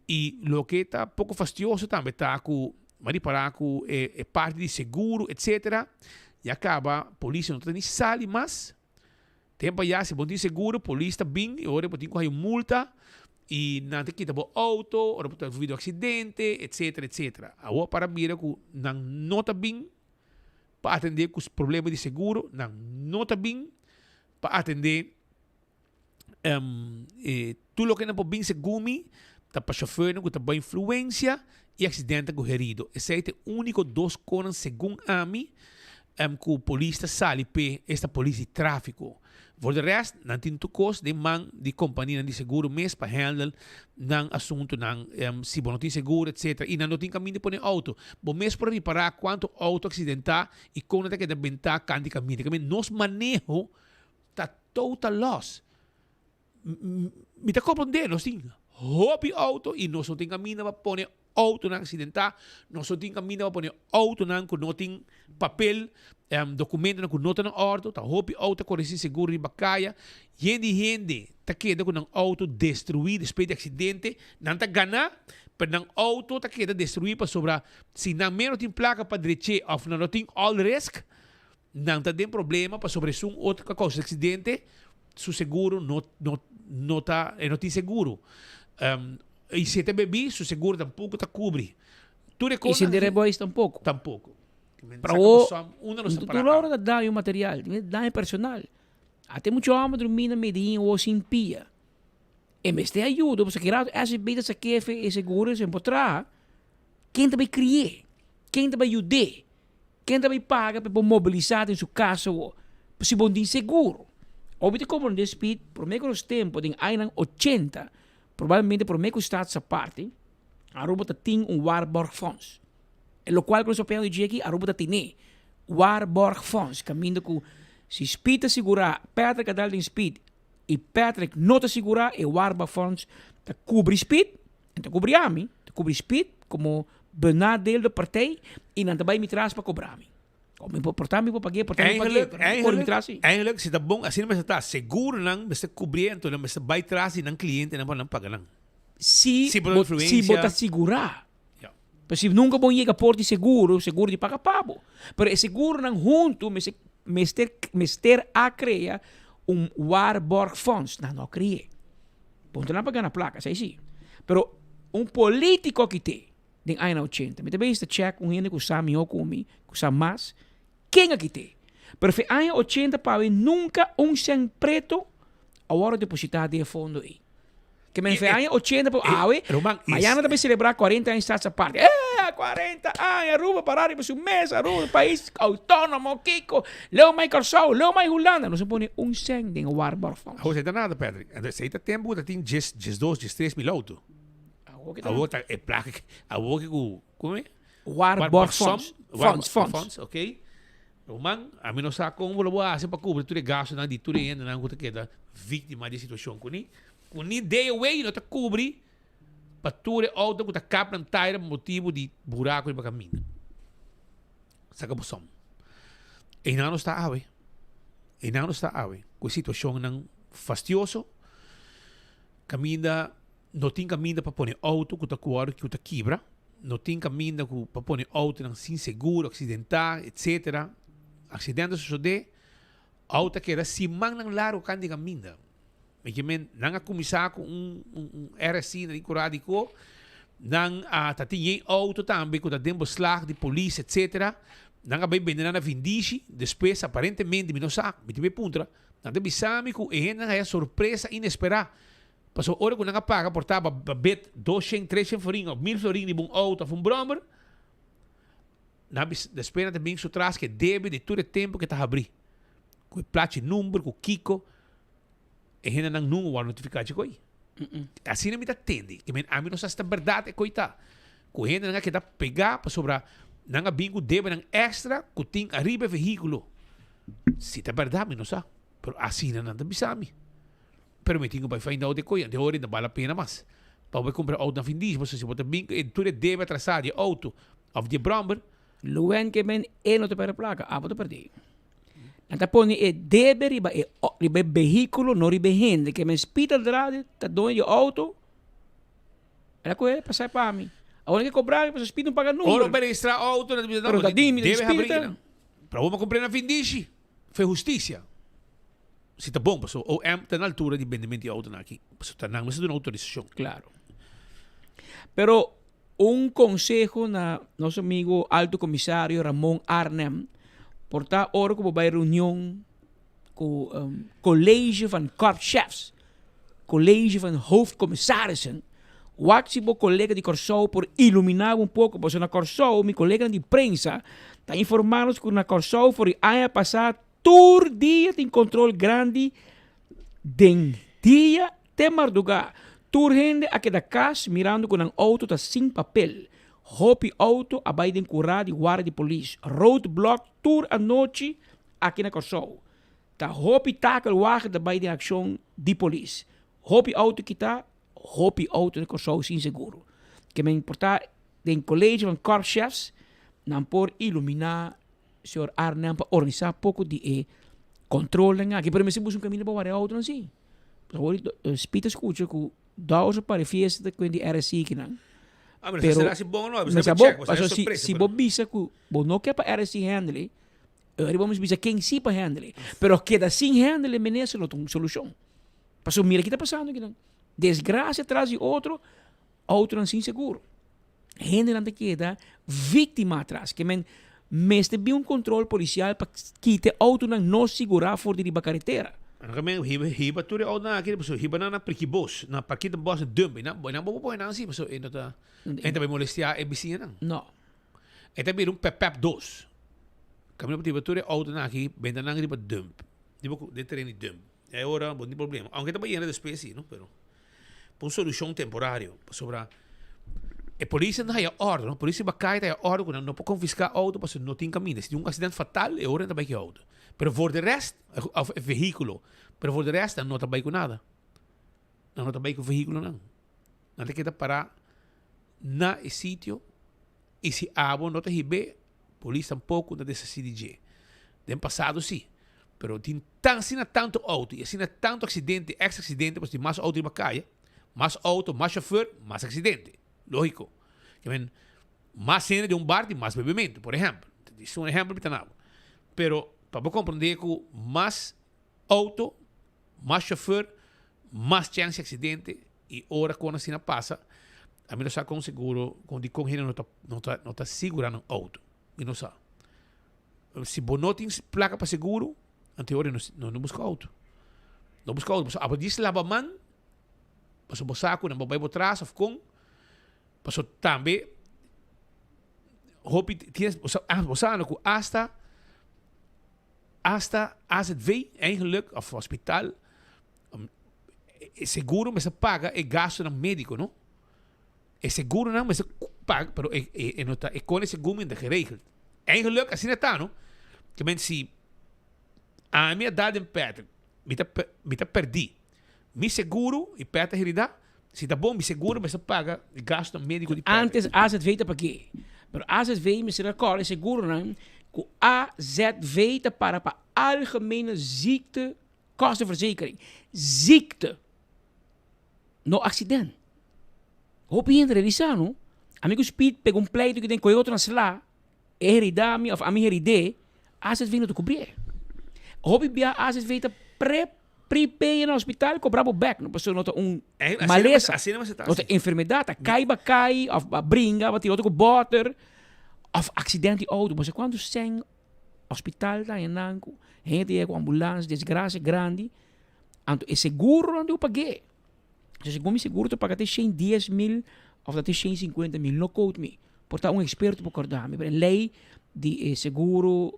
I loke ta poko fastioso tambe ta ku mi a ripará ku e parti di seguro etsetera ya kaba polis no ta ni sali mas. Tempo ya si bo tin seguro polis ta bin y ora bo tin cu hay un multa y nan ta kita bo auto ora bo ta vivido accidente etcetera etcetera. Awor para mira cu nan no ta bin pa atende cu problema di seguro, nan no ta bin pa atende tur loke nan por bin segun mi ta pa chofernan cu ta bay influencia y accidente cu herido. Esey ta e unico dos conan segun ami cu polis ta sali p'e, esta polis di trafico. Voor de rest, nan tin tur cos den man di companianan di seguro mes pa handle nan asuntonan, si bo no tin seguro etcetera y nan no tin caminda pone auto. Bo mes por ripara cuanto auto accidenta y con nan ta keda benta cant di caminda. Nos maneho ta total loss. Mi ta comprende, nos tin hopi auto y nos no tin caminda pa pone autonan accidenta, nos no tin caminda pa pone autonan cu no tin papel, documentonan cu no ta na ordo, ta hopi auto ta core sin seguro riba caya, yen di hende ta keda cu nan auto destrui despues di accidente, nan ta gana, pero nan auto ta keda destrui pasobra si nan mes no tin placa pa dreche of nan no tin all risk, Nan ta den problema pasobra esun otro ku a kousa aksidente su seguro no no no ta e no tin seguro. I si e ta bebí su seguro tampoko ta kubri. Tur e I sin kosnan di rebois tampoko. Tampoko. Pero awor tur ora ta daño material, daño personal. Ate mucho homber drumí na Medellín awor sin pia. E mester ayuda pasobra ki rato SVB ta sakefe e seguro esei por traha, ken ta bai kri'é? Ken ta bai yud'é? Ken ta bay paga pa e por mobilisa den su casa awo? Si bo no tin seguro. Obi ta comprende Speed, prome cu nos tempo den añanan ochenta, probablemente prome cu Staats Aparte, Aruba ta tin un waarborgfonds. E locual cu nos papia di dje aki, Aruba ta tene. Waarborgfonds, caminda cu si Speed ta sigura, Patrick a dal den Speed y Patrick no ta sigura, e waarborgfonds ta cubri Speed. Nan ta kubri ami, ta kubri Speed komo benadeelde partij i nan ta bai mi tras pa kobra mi. Como mi por porta mi por pagu'é, porta mi por pagu'é, Eigenlijk, pero nan por kore mi eigenlijk, tras si. eigenlijk si ta bon asina mester ta. Seguronan mester kubrié anto nan mester bai tras di nan klientenan pa nan paga nan. Si Si por bo, si bo influencia. ta sigurá. Ja. Pero si nunka bo yega por di seguro, seguro di paga pa bo. Pero e seguronan huntu mester mester mester a krea un waarborgfonds. Nan no a kre'é. Punto nan pa gana plaka, esei si. Pero un politico kite den añanan ochenta. Mi ta bezig ta check un hende ku sa mihó ku mi, ku sa mas, ken a kite. Pero fe aña ochenta pa awe nunka un sèn preto a wòrdu depositá den e fondo ei. Ke men fe aña ochenta pa awe, mañana ta bay selebrá kuarenta aña Staats Aparte. Eh, kuarenta aña Aruba pará riba su mes, Aruba pais outónomo, kiko, leu mai Kòrsou, leu mai Hulanda. Nos a pone un sèn den e waarborgfonds. Awor esei ta nada, Patrick. Esei ta tempu ku ta tin djes, djesdos, diestres mil outo. Awor ta e plaka awor ke ku como e? Waarborgfonds. Fonds, fonds. Fonds, ok. Ruman, ami no sa kon bo lo bo hasi pa kubri tur e gastunan di tur e hendenan ku ta keda víktima di e situashon ku ni ku ni day away no ta kubri pa tur e outo ku ta kap nan taira pa motibu di buraku riba kaminda. Saka bo som. Einan nos ta awe. Einan nos ta awe ku e situashonnan fastioso kaminda No tin kaminda pa pone outo ku ta kuòrdu ku ta kibra. No tin kaminda ku pa pone outonan sin seguro, aksidentá, etsetera. Aksident a sosodé, outo a keda simannan largu kant di kaminda. Mi ke men, nan a kuminsá ku un un RSI na di kurá di ko, nan a ta tin yen outo tambe ku ta den beslag di polis, etsetera. Nan a bai bende nan na vindishi, despues aparentemente mi no sa, mi tin bai puntra, nan ta bisa mi ku e hendenan haya sorpresa inesperá. Pasobra ora ku nan a paga por ta pa bet doshen, treshen florin òf mil florin riba un outo òf un bròmer, nan a bisa despues nan ta bin su tras ku e debe di tur e tempu ku e ta habrí. Ku e plachi number, ku kiko, e hendenan nunka wòrdu notifiká dje koi. Asina mi ta tende, ke men ami no sa si ta bèrdat e koi ta. Ku hendenan a keda pegá pasobra nan a bin ku debenan èkstra ku tin ariba e vehíkulo. Si ta bèrdat mi no sa, pero asina nan ta bisa mi. Pero mi tin cu bay find out e coy, anto e ora no bal la pena mas pa bo bay cumpra auto na fin di, pasobra si bo ta bin cu e tur e debe atrasa di e auto of di e bromber. Luen ke men e no ta perde placa, abo ta perde. Nan ta pone e debe riba e riba e vehiculo, no riba e hende. Ke men spita Andrade ta doño di e auto, el a coge pasa pa mi. Awor nan ke cobra mi pasobra spita no paga number. Ora bo bay registra auto nan ta bisa Pero ta di mi ta debe habri spita. Pero abo bo cumpra na fin dishi, fe husticia. Si ta bon, pasobra OM ta na altura di bendemento di autonan aki. Pasobra ta nan mester duna autorisashon. Claro. Pero un conseho na nos amigo Alto Comisario Ramon Arnhem, por ta ora cu bo bay reunion cu College van Korpschefs, College van Hoofdcommissarissen, wak si bo colega di Corsou por ilumina bo un poco, pasobra na Corsou mi coleganan di prensa ta informa nos cu na Corsou for di aña pasa Tur dia tin control grandi den dia te marduga. Tur hende a keda cas mirando cu nan auto ta sin papel. Hopi auto a bay den cura di warda di polis. Roadblock tur anochi aki na Corsou. Ta hopi takelwagen ta bay den accion di polis. Hopi auto kita, hopi auto na Corsou sin seguro. Ke men por ta den College van Korpschefs nan por ilumina Señor Arnhem pa organisa poco di e controlnan aki, pero mester busca un caminda pa wara e autonan si. Awor Speed a scucha cu Dowers a pari fiesta ta cuen di RSC kinan. Ah, pero será si bon o no? Mester check, paso si, si bo bisa cu bo no ke pa RSC handle, ori bo mester bisa ken si pa handle. Pero keda sin handle minister no ta un solucion. Paso mira ki ta pasando kinan. Desgracia tras di otro, autonan sin seguro. Hendenan ta keda víktima atras. Ke men mester bin un kontrol polisial pa kita e outonan no sigurá for di riba karetera. Anto men hiba hiba tur e outonan aki pasobra hiba nan na Prikibos, na Parkietenbos na dump. E nan nan bo por pone nan asi pasobra e no ta e ta bay molestiá e bisiñanan. No. E ta bira un pèpèp dos. Kaminda bo ta hiba tur e outonan aki benta nan riba dump, riba den teren di dump. E ora bo no tin problema. Aunke ta bay yena despues si no pero. pa un solucion temporario pasobra e polis nan ta haya ordo no polis riba caya ta haya ordo cu nan no por confisca auto pasobra no tin caminda si tin un accident fatal e ora nan ta bay cu e auto pero voor de rest of e vehiculo pero voor de rest nan no ta bay cu nada nan no ta bay cu vehiculonan nan ta keda para. na e sitio y si abo no ta hib'é, polis tampoco ta deshací di dje. Den pasado sí, pero tin tan asina tanto auto y asina tanto accidente, ex accidente, pasobra tin mas auto riba caya, mas auto, mas chauffeur, mas accidente. Lógico. Ke men, mas hende den un bar tin mas bebimento, por ehempel. Dis un ehempel mi ta nabo. Pero pa bo comprende cu mas auto, mas chauffeur, mas chance di accidente y ora con asina pasa, ami no sa con seguro, con dicon hende no ta, no ta, no ta sigura nan auto. Mi no sa. Si bo no tin placa pa seguro, anto ora no, no, no busca auto. No busca auto. Pasobra abo djis laba man, pasobra bo sa cu nan bo bay bo tras of con, pasobra tambe hopi tin, bo sa, bo sa no cu hasta Hasta AZV eigenlijk, of hospital, e seguro mester paga e gastonan medico, no? E seguronan mester paga, pero e, e, e no ta, e con e seguro minder geregeld. Eigenlijk asina ta, no? Ke men si ami a dal den Patrick, mi ta, mi ta perdí mi seguro y Patrick a herida, si ta bon mi seguro mester paga e gastonan medico di Patrick. Antes AZV ta pag'é, pero AZV mester a kòrda e seguronan ku AZV ta para pa Algemene Ziekte Kostenverzekering. Ziekte, no aksident. Hopi hende realisá no, ami ku Speed pega un pleito ku den koe otro na sla, e heridá mi òf ami herid'é, AZV no ta kubrié. Hopi bia AZV ta pre. Prepay na hospital cobra bo bek no pasobra no ta un malesa no ta enfermedad ta cay ba cay of ba bringa ba tira otro cu boter of accidente di auto bo sa cuanto cen hospital ta haña nan cu hende ta yega cu ambulance desgracia grandi anto e seguro nan debe pag'e so segun mi seguro ta paga te shen dies mil of ta te shen cincuenta mil no quote me por ta un experto por corda mi pero e ley di e seguro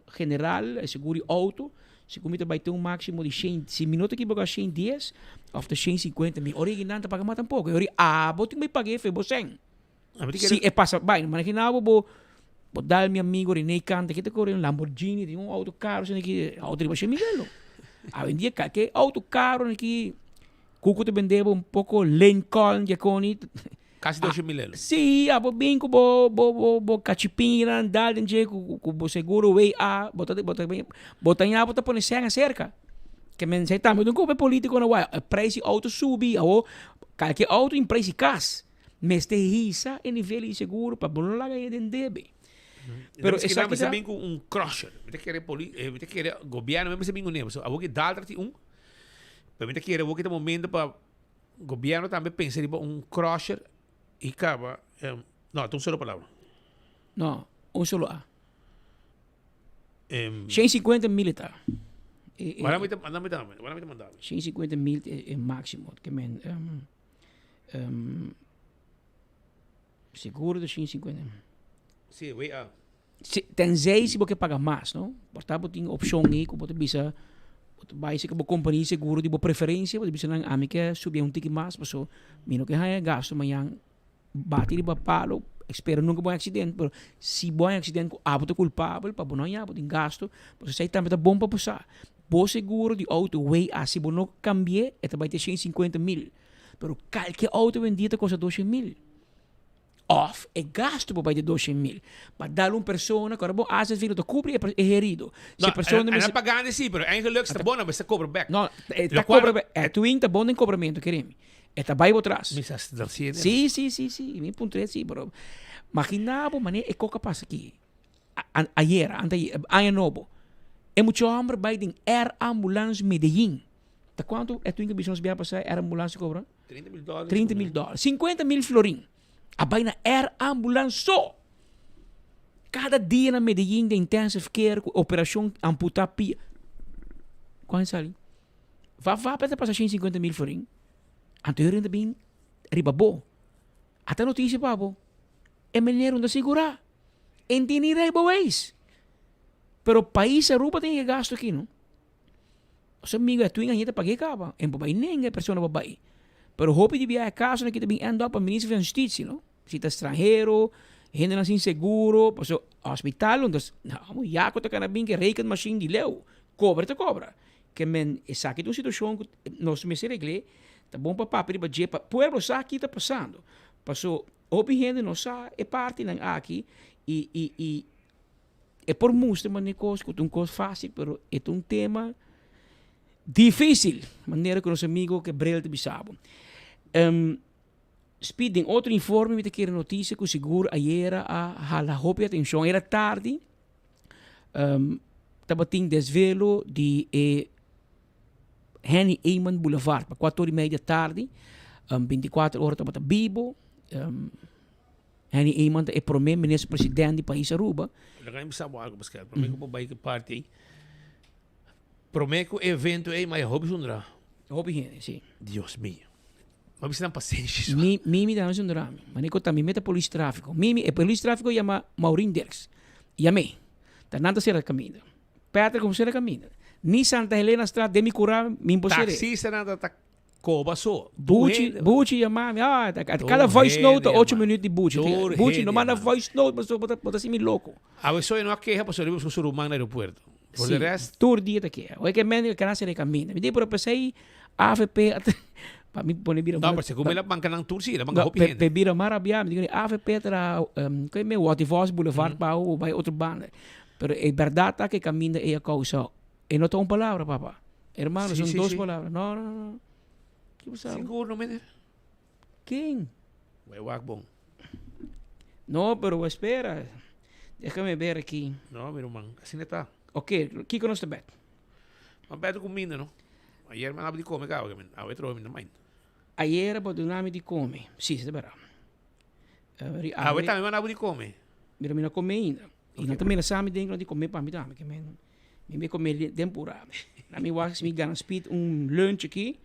general e seguro di auto Segun mi ta bai te un maximo di shen, si mi no ta ekiboká shen dies òf ta shen sinkuenta mil. Ora e nan ta paga mas tampoco. E ora abo tin bai pag'é fe bo sèn. Si e pasa bai, imagina bo bo bo dal mi amigo Rene Kante ke ta kore un Lamborghini, tin un auto karo asina aki, auto riba shen mil lo. Awendia kalke auto karo aki kuku ta bende bo un poko Lincoln djekoni. Casi 200 mil elo. Sí, abo bin ku bo bo bo bo kachipinnan dal den dje ku ku bo seguro WA, bo ta bo ta bo ta ña bo ta pone sèn aserka. Ke men esei tambe no koba e politico na waya. E prijs di auto subi, awo kalke auto tin prijs di kas. Mester hisa e nivel di seguro pa bo no laga hende den debe. Pero esaki ta. Mester bin ku un crusher. Mi ta kere poli mi ta kere gobierno mester bin kuné. Pasobra awo ki dal ta tin un, pero mi ta kere awo ki ta momento pa Gobierno tambe pensa riba un crusher y caba, no, ta un solo palabra. No, un solo A. 150 mil ta. Wara mi ta, manda mi ta, wara mi ta manda. 150 mil e maximo, ke men, um, um, seguro de 150. Sí, way A. Si, tenzij si bo ke paga mas, no? Por ta bo tin opshon ei ku bo ta bisa, bo ta bai serka bo kompania di seguro di bo preferensia, bo ta bisa nan ami ke subi un tiki mas paso mi no ke haña gasto mañan bati riba palo, espero nunka bo haña aksident, pero si bo haña aksident ku abo ta kulpabel pa bo no haña bo tin gasto, pasobra esei tambe ta bon pa bo sa. Bo seguro di outo wey a si bo no kambi'é e ta bai te shen sinkuenta mil, pero kalke outo awendia ta kosta doshen mil. Of e gasto por bai di doshen mil. Pa dal un persona ku ora bo haci esaki no ta kubri e herido. Si No, e persona e mester. na pagando si, pero eigenlijk sta bon, mester kobra bek. No, e ta kobra bek. E twin ta bon den kobramentu, kere mi. E ta bai bo tras. Mi sa dan si. Si, si, si, si. Mi puntra si, pero magina bo manera e kok a pasa aki. Ayer, anteayer, aña nobo. E mucha homber bai den Air Ambulance Medellin. Ta kuantu e twin ke bisa nos bia pasa Air Ambulance kobra? 30 mil dólares. 30 mil dólares. 50 mil florin. A bai na air ambulance so. Cada dia na Medellín de intensive care cu operacion amputa pia. Cuan sali? Va va pa pasa 150 mil florin. Anto yo renta bin riba bo. Ata noticia pa bo. E meneer no ta sigura. En tin ni rijbewijs. Pero pais Aruba tin e gasto aki no. Nos amigo e twin aña ta pag'é kaba. En por bai nenga e persona por bai. Pero hopi di biaha e kasonan ki ta bin end up pa Minister van Justitie, no? Si ta stranhero, hendenan sin seguro, paso hospital unda amo ya ku ta kana bin ke rekenmachine di leu. Kobra ta kobra. Ke men esaki ta un situashon ku nos mester regl'é. Ta bon pa papia riba dje pa pueblo sa ki ta pasando. Paso. Hopi hende no sa e partinan aki y y y e por mustra manera cos cu ta un cos facil pero e ta un tema dificil manera cu nos amigo Gabriel ta bisa bo. Speed den otro informe mi ta kere noticia cu sigur ayera a hala hopi atencion era tardi tabatin desvelo di e Henny Eman Boulevard pa cuatro ora y media tardi 24 ora tabata bibo Henny Eman ta e prome minister president di pais Aruba. Laga mi bisa bo algo Pascal, prome cu bo bay ki parti ey, prome cu e evento ey maya hopi zundra. Hopi hende, si. Dios mio. Ma bisa nan pasenshi so. Mi, Mimi ta zundra mi. Mane cu ta mi meta polis trafico. Mimi, e polis trafico yama Maureen Dirks. Yam'e. Ta nan ta cera caminda. Patrick como cera caminda. Ni Santa Helena straat den mi cura mi por cere. Taxistanan ta ta Coba so. Buchi, Buchi yama mi, ah, cada voice note ta ocho minuut di Buchi. Buchi, no manda voice note pasobra bo ta haci mi loco. Awe so e no a keha pasobra riba su ruman na aeropuerto. Por de rest. Tur dia ta keha. Oye ke men ke na sere caminda. Mi di pero pesey avp a pa mi pone bira. No, pero segun mi la banca nan tur si, la banca hopi hende. Pe bira mas rabia, mi di avp tra ke me Waterfalls Boulevard pa o bay otro banda. Pero e berdad ta ke caminda ey a causa E no ta un palabra, papa. Hermano, son dos palabra. No, no, no. Ki bo sabi? Sigur no, meneer. Ken? Wij wak bon. No, pero espera. Déjame ver aquí. No, mi ruman, asina ta. Ok, kiko nos ta bet? Ma bet kuminda, no? Ayer mi a di kome kaba, awe trobe mi ta main. Ayer bo duna mi di kome. Si, si ta bera. Awe tambe mi a di kome. Mira, mi no kome ainda. I nan ta menasá mi den ku nan di kome pa mi tambe, ke men mi mi kome den pura. Na mi wak si mi gana speed un lunch aki,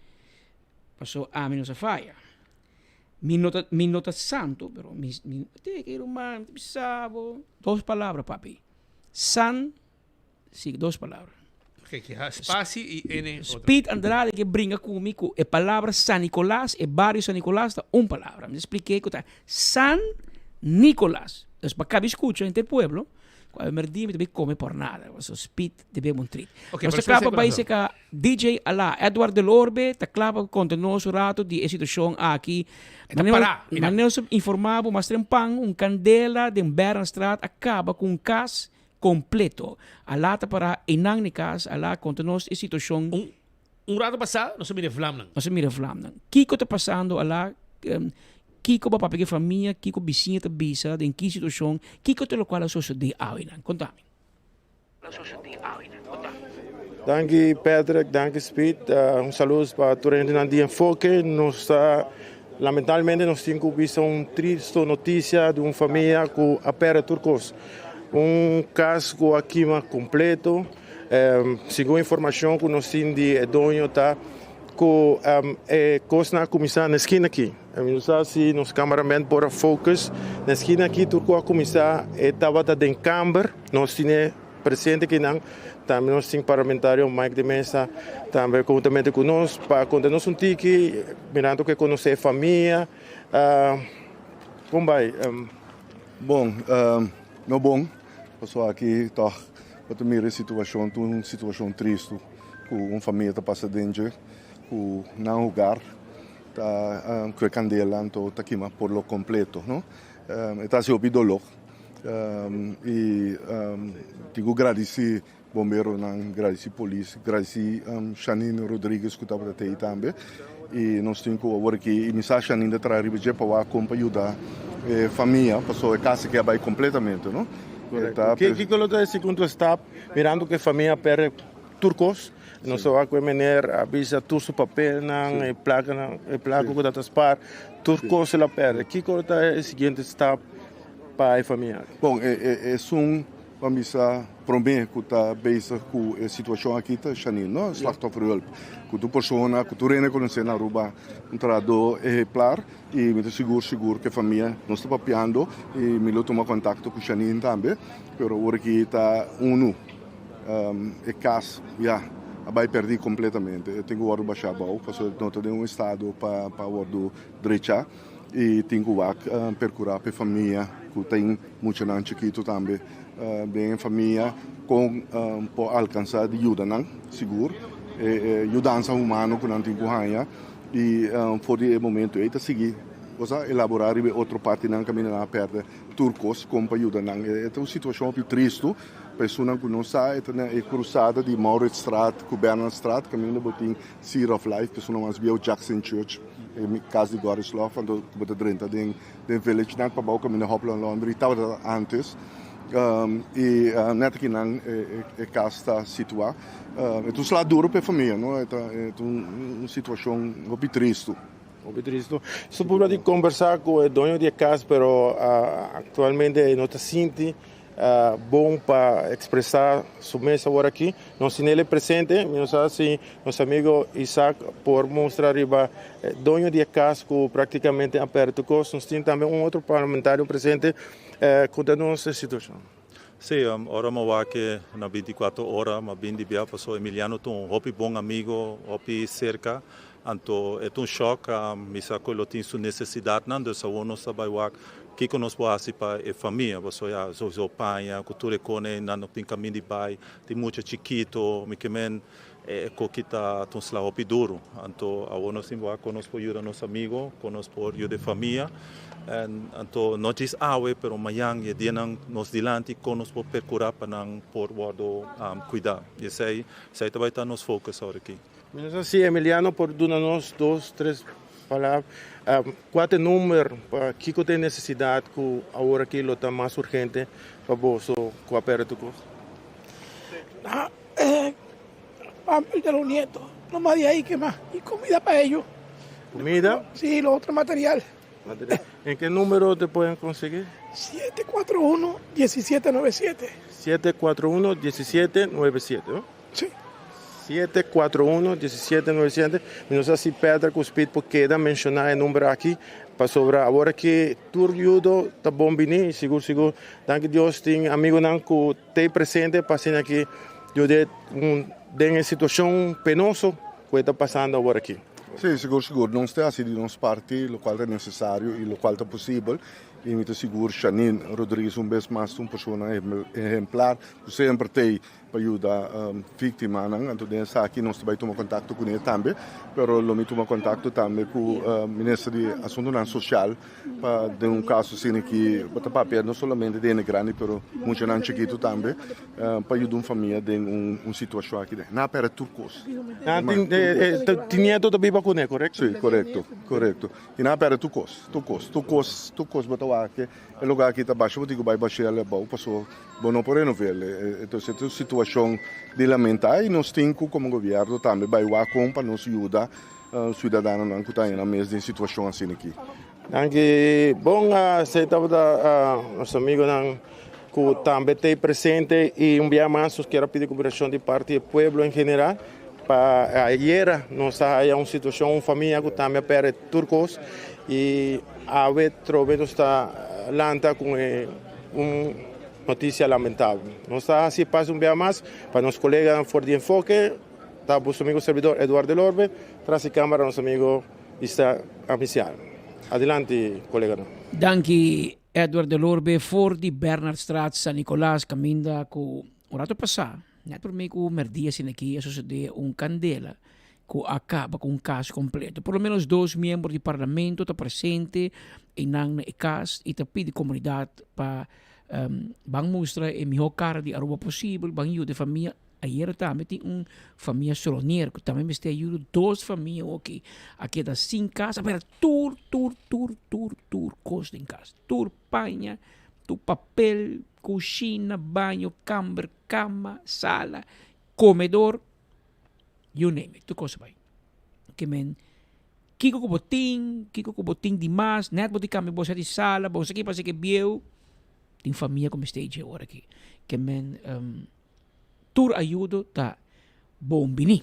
paso ami no sa faya. Mi no ta mi no ta santo, pero mi mi te ke ruman, mi ta bisa bo dos palabra papi, san si dos palabra. Ke ke ha spasi i ene otro. Speed Andrade ke bringa ku mi ku e palabra San Nicolas, e bario San Nicolas ta un palabra. Mi ta splik'é ku ta San Nicolas. Dus pa kabi skucha henter pueblo ku awe merdí mi ta bin kome por nada. Pasobra Speed debe un trit. Ok, Nos pero ta kla espera pa bai corazón. seka DJ Ala. Edward del Orbe ta kla pa konta nos un rato di e situashon aki. E ta pará. E Manera nos a informá bo mas trempan un kandela den Berenstraat a kaba ku un kas Completo. Alá ta pará einan na e cas, Alá conta nos e situacion. Un un rato pasá nos a mira e vlamnan. Nos a mira e vlamnan. Kico ta pasando, Alá? Kico bo papia cu e famia? Kico bisiña ta bisa? Den ki situacion? Kico ta locual a sosode awenan? Conta mi. Danki Patrick, danki Speed. Un saludo pa tur hendenan di Enfoke. Nos ta lamentablemente nos tin ku bisa un tristo noticia di un famia ku a perde tur kos. Un kas ku a kima kompleto. Segun informashon ku nos tin di e doño ta ku e kosnan a kuminsá na e skina aki. Mi no sa si nos cameraman por a focus na e skina aki tur ku a kuminsá e tabata den kamber. Nos tine presente kinan, tambe nos tin parlamentario Mike de Meza tambe conjuntamente cu nos pa conta nos un tiki mirando cu e conoce e famia. Con bay? Bon, no bon, pasobra aki tog bo ta mira e situacion ta un situacion tristo cu un famia ta pasa den dje cu nan hogar ta cu e candela anto ta kima por lo completo, no. E ta haci hopi dolor. Y tin cu gradici bomberonan, gradici polis, gradici Shanine Rodriguez cu tabata tey tambe. Y nos tin cu awor aki, y mi sa Shanine ta traha riba dje pa wak con pa yuda e famia, pasobra e cas aki a bay completamente, no? Correcto. Kico lo ta e segundo stap mirando cu e famia a perde tur cos? Nos ta wak cu e meneer a bisa tur su papelnan, e placanan, e placa cu ta ta spaar, tur cos el a perde. Kico lo ta e siguiente stap? pa e famia aki? Bon, esun ban bisa prome ku ta bezig ku e situashon aki ta Shanine, no? Slachtofferhulp. Ku tur persona, ku tur hende konosé na Aruba, un trahadó ehemplar i mi ta sigur sigur ku e famia nos ta papiando i mi lo tuma kontakto ku Shanine tambe, pero awor aki ta unu e kas ya a bai pèrdí kompletamente. E tin ku wòrdu bashá abou pasobra no ta den un estado pa wòrdu drechá. I tin ku wak perkurá pa e famia ku tin muchanan chikitu tambe den e famia kon por alkansá di yuda nan sigur e yudansa humano ku nan tin ku haña i for di e momento ei ta sigui. Bo sa elaborá riba e otro partinan kaminda nan a pèrdè tur kos kon pa yuda nan. E ta un situashon hopi tristu pa esunnan ku no sa e ta na e krusada di Mauritsstraat ku Bernardstraat kaminda bo tin Seer of Life, esunnan mas bieu Jackson Church, e kas di Gorislaw anto ku bo ta drenta den den village net pabou kaminda Hopland Laundry tabata antes i net akinan e kas ta situá. E ta un sla duru pa e famia no e ta un situashon hopi tristu. Hopi tristu. Su purba di kombersá ku e doño di e kas pero aktualmente e no ta sinti bon pa ekspresá su mes awor aki. Nos tin el presente, mi no sa si nos amigo Isaac por mustra riba e doño di e kas ku praktikamente a pèrdè tur kos. Nos tin tambe un otro parlamentario presente ku ta nos e situashon. Sí, ora mi a wak na binticuatro ora mi a bin di bia pasobra Emiliano ta un hopi bon amigo, hopi serka. Anto e ta un shòk, mi sa ku lo tin su nesesidatnan, dus awor nos ta bai wak kiko nos por hasi pa e famia, pasobra ya souiso paña ku tur e kone nan no tin kaminda di bai, tin mucha chikito, mi ke men e koki ta un sla hopi duru. Anto awor nos tin wak kon nos por yuda nos amigo, kon nos por yuda e famia, anto no djis awe pero mañan i e dianan nos dilanti kon nos por perkurá pa nan por wòrdu kuidá. I esei esei ta bai ta nos focus awor aki. Mi no sa si Emiliano por duna nos dos, tres palabra. Cua ta e number pa kico ta e necesidad cu awor aki lo ta mas urgente pa boso cu a perde tur cos? Pamper de los nietos, no mas de ahí que mas, y comida pa ellos. Comida? Sí, lo otro material. Material. En ke numero te pueden conseguir? 741 1797. 741 1797, no? Sí. 741 1797. Mi no sa si Petra ku Speed por keda menshoná e number aki, pasobra awor aki tur yudo ta bon bini i sigur sigur danki Dios tin amigunan ku t'ei presente pa asina ki yuda den e situashon penoso ku e ta pasando awor aki. Sí, sigur sigur. Nos ta hasi di nos parti lokual ta nesesario i lokual ta posibel i mi ta sigur Shanine Rodriguez un bes mas ta un persona ehemplar ku semper t'ei pa yuda víktimanan. Anto den esaki nos ta bai tuma kontakto kuné tambe, pero lo mi tuma kontakto tambe ku Minister di Asuntunan Sosial pa den un kaso asina aki bo ta papia no solamente di hende grandi pero muchanan chikitu tambe pa yuda un famia den un situashon aki. Nan a pèrdè tur kos. Nan tin nieto ta biba kuné, korekto? Si, korekto, korekto. I nan a pèrdè tur kos, tur kos, tur kos, tur kos bo ta wak. E lugar aki ta basha bo tin ku bai bash'el abou paso bo no por renove'l. Entonces e ta un situashon di lamenta i nos tin ku komo gobierno tambe bai wak kon pa nos yuda siudadanonan ku ta haña nan mes den situashon asina aki. Danki. Bon, esei tabata nos amigonan ku tambe t'ei presente i un bia mas nos kier a pidi koperashon di parti e pueblo en general pa ayera nos a haya un situashon un famia ku tambe a pèrdè tur kos i awe trobe nos ta lanta ku e un notisia lamentabel. Nos ta hasi pas un bia mas pa nos koleganan for di Enfoke, ta boso amigo servidor Eduard Delorbe, tras di kamara nos amigo Isa Amicial. Adelante koleganan. Danki Edward Delorbe for di Bernardstraat San Nicolas kaminda ku un rato pasá nèt promé ku mèrdia asina aki a sosodé un kandela ku a kaba ku un kas kompleto. Por lo menos dos miembro di parlamento ta presente einan na e kas i ta pidi komunidat pa ban mustra e mihó kara di Aruba posibel, ban yuda e famia. Ayera tambe tin un famia Solonier ku tambe mester ayuda, dos famia oki a keda sin kas, a pera tur tur tur tur tur kos den kas, tur paña, tur papel, kushina, baño, kamber, kama, sala, komedor, you name it, tur kos a bai. Ke men kiko ku bo tin, kiko ku bo tin di mas, nèt bo tin kambia bo sa di sala, bo sa ki pasa ke bieu, tin famia ku mester dje ora aki. Ke men Tur ayudo ta bon bini.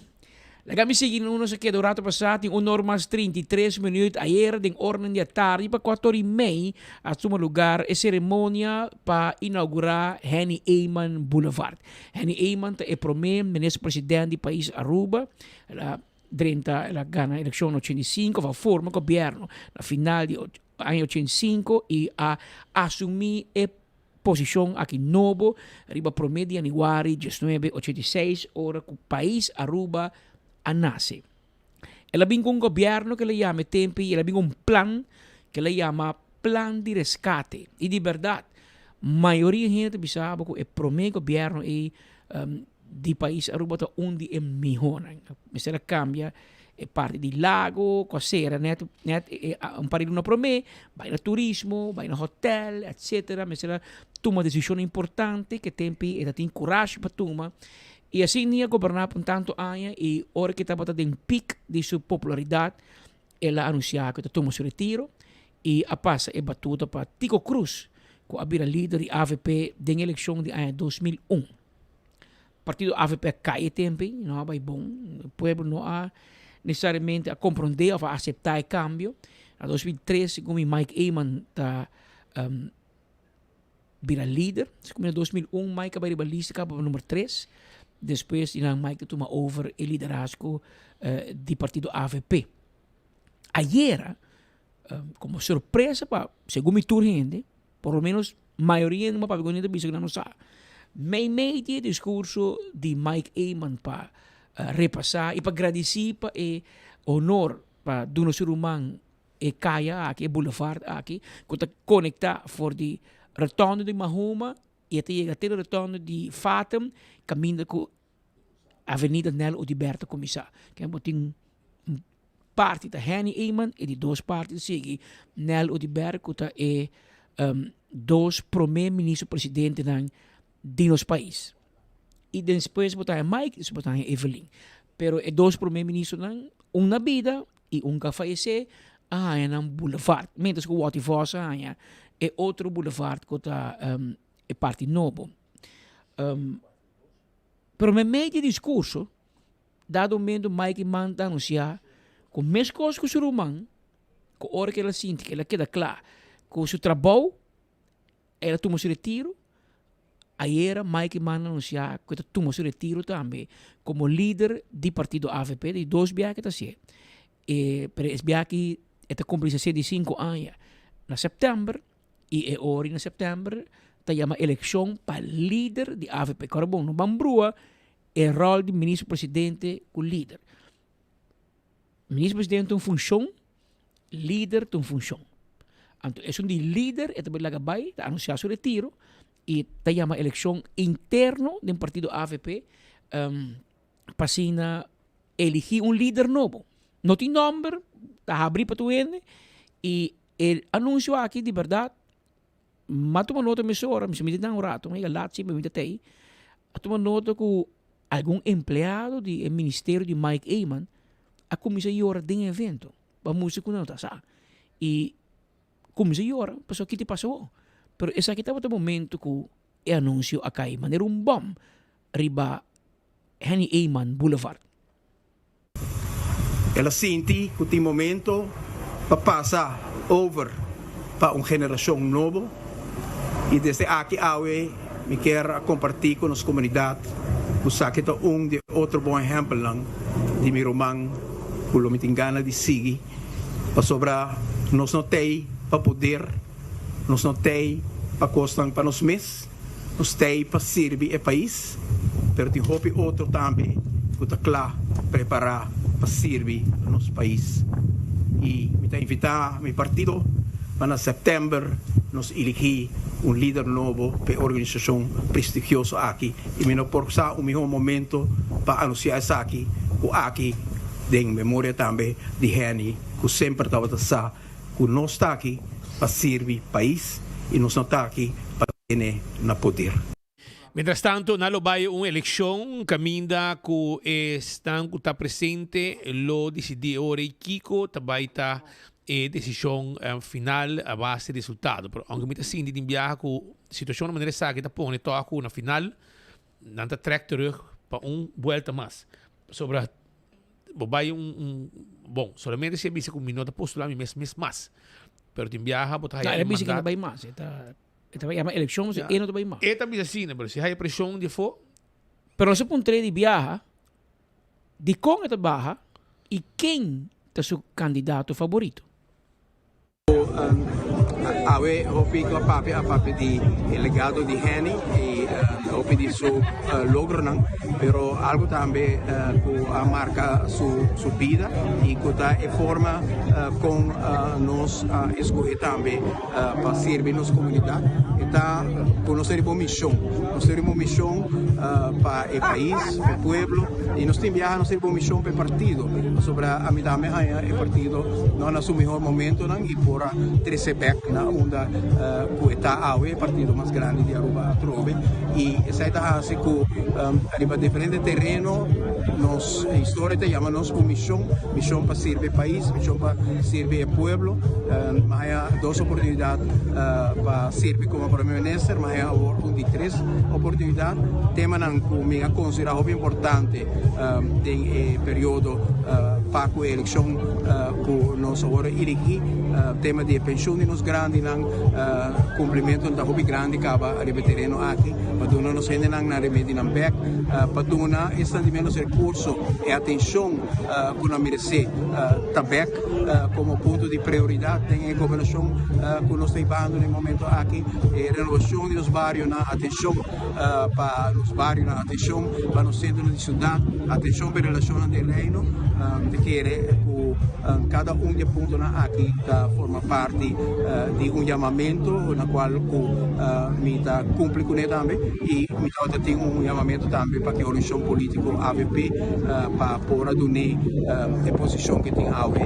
Laga mi sigui no nos a keda un rato pasá tin un or mas 33 minuut ayer den ornan di atardi pa kuater i mei a tuma lugar e seremonia pa inaugurá Henny Eman Boulevard. Henny Eman ta e promé minister president di pais Aruba. El a drenta el a gana elekshon na 85 of a forma gobierno na final di aña 85 i a asumí e Posishon aki nobo riba promé di yanüari diesnuebe ochenta i seis ora ku pais Aruba a nase. El a bin ku un gobièrnu ku el a yama e tempu ei, el a bin ku un plan Ku el a yama Plan di Reskate. I di bèrdat, mayoria hende ta bisa bo ku e promé gobièrnu ei di pais Aruba ta un di e mihónan. Mester a kambia e parti di lago ku a sera nèt nèt un par di luna promé, bai na turismo, bai na hotèl, etsetera. Mester a tuma desishonnan importante ku e tempu ei e ta tin kurashi pa tuma. I asin ni a goberná pa un tantu aña i ora ku e tabata den pik di su popularidat el a anunsiá ku e ta tuma su retiro i a pasa e batuta pa Tico Croes ku a bira lider di avp den elekshon di aña 2001. Partido avp a kai e tempu ei, no a bai bon, e pueblo no a nesesariamente a komprondé òf a aseptá e kambio. Na 2003 segun mi Mike Eman ta bira lider. Segun mi na 2001 Mike a bai riba lista kaba pa number tres. Despues di nan Mike ta tuma over e liderazgo di partido avp. Ayera, como sorpresa pa segun mi tur hende, por lo menos mayoria hende papia ku ta bisa ku nan no sa, meimei di e diskurso di Mike Eman pa repasá i pa gradisí pa e honor pa duna su ruman e kaya aki, e boulevard aki, ku ta konektá for di rotonde di Mahuma i e ta yega te rotonde di Fatum, kaminda ku Avenida Nel Oduber ta kuminsá. Ken bo tin un parti ta Henny Eman i di dos parti ta sigui Nel Oduber ku ta e dos promé minister presidentenan di nos pais. I despues bo ta haña Mike, despues bo ta haña Evelyn. Pero e dos promé ministernan, un na bida i un ku a fayesé, a haña nan boulevard. Mientras ku Watty Vos a haña e otro boulevard ku ta e parti nobo. Pero meimei di e diskurso, dado momento Mike Eman ta anunsiá ku meskos ku su ruman, ku ora ku el a sinti ku el a keda kla ku su trabou, el a tuma su retiro. Ayera Mike Eman a anunsiá ku e ta tuma su retiro tambe komo lider di partido avp, di dos biaha ku e ta hasié. E pero es biaha aki e ta kumpli 65 aña na sèptèmber. I e ora na sèptèmber ta yama elekshon pa lider di avp. Kòrda bon, no ban brua e ròl di minister presidente ku lider. Minister presidente ta un funshon, lider ta un funshon. Anto esun di lider e ta bai laga bai, ta anunsiá su retiro i ta yama elekshon interno den partido avp pa asina eligí un lider nobo. No tin nòmber, ta habrí pa tur hende i E anuncio aki di berdad, m'a tuma nota mesora, mi miti nan un rato, mi a yega lat si, mi ta tei, a tuma nota cu algun empleado di e ministerio di Mike Eman a cuminsa yora den e evento, pa mustra cu nan no ta sa. Y cuminsa yora, pasobra kiti pasa awor. Pero esaki tabata momento cu e anuncio a cay manera un bom riba Henny Eman Boulevard. El a sinti ku tin momento pa pasa over pa un generashon nobo i desde aki awe mi kier a kompartí ku nos komunidat ku saki ta un di e otro bon ehèmpelnan di mi ruman ku lo mi tin gana di sigui pasobra nos no t'ei pa poder, nos no t'ei pa kosnan pa nos mes. Nos t'ei pa sirbi e pais, pero tin hopi otro tambe ku ta kla prepará pa sirbi nos pais. I mi ta invitá mi partido pa na sèptèmber nos iligí un lider nobo pa e organisashon prestigioso aki. I mi no por sa un mihó momento pa anunsiá esaki ku aki den memoria tambe di Henny ku semper tabata sa ku nos ta aki pa sirbi pais i nos no ta aki pa tene na poder. Mientras tanto na lo bai un elekshon kaminda ku esnan ku ta presente lo disidí e ora i kiko ta bai ta e desishon final a base di resultado. Pero aunke mi ta sinti tin biaha ku situashon na manera esaki ta pone tòg ku na final nan ta trèk terug pa un buelta mas. Pasobra bo bai un un bon solamente si e bisa ku mi no ta postulá mi mes mes mas. Pero tin biaha bo ta haya e mandat. No, e bisa ku e no bai mas. E ta e ta yama elekshon si e no ta bai mas. E ta bisa asina, pero si haya preshon di afó. Pero nos a puntr'é di biaha dikon e ta baha i ken ta su kandidato faborito. Awe hopi ku a papia a papia di e legado di Henny i hopi di su logronan, pero algu tambe ku a marka su su bida i ku ta e forma kon nos a eskohe tambe pa sirbi nos komunidat e ta ku nos ta riba un mishon. Nos ta riba un mishon pa e pais, pa e pueblo i nos tin biaha nos ta riba un mishon pa e partido pasobra ami tambe haña e partido no na su mihor momentonan i por a trese bek na unda ku e ta awe, e partido mas grandi di Aruba atrobe i esei ta hasi ku riba diferente tereno nos historia ta yama nos ku mishon, mishon pa sirbi e pais, mishon pa sirbi e pueblo. Mi haya dos oportunidat pa sirbi komo Prome Minister, mi haya awor un di tres oportunidat. Temanan ku mi a konsiderá hopi importante den e periodo pa ku e elekshon ku nos awor a erigí, tema di e penshun di nos grandinan, kumplimentu ta hopi grandi kaba riba e tereno aki pa duna nos hendenan nan remedinan bek, pa duna esnan di menos rekurso e atenshon ku nan meresé ta bek komo punto di prioridat den e gobernashon ku nos ta hibando den e momento aki. E renovashon di nos barionan, atenshon pa nos barionan, atenshon pa nos sentronan di siudat, atenshon pa e relashonnan den Reino. Mi ta kere ku kada un di e puntonan aki ta forma parti di un yamamentu na kual ku mi ta kumpli kuné tambe i mi tabata tin un yamamentu tambe pa ku e organisashon politiko avp pa por a dun'é e posishon ku e tin awe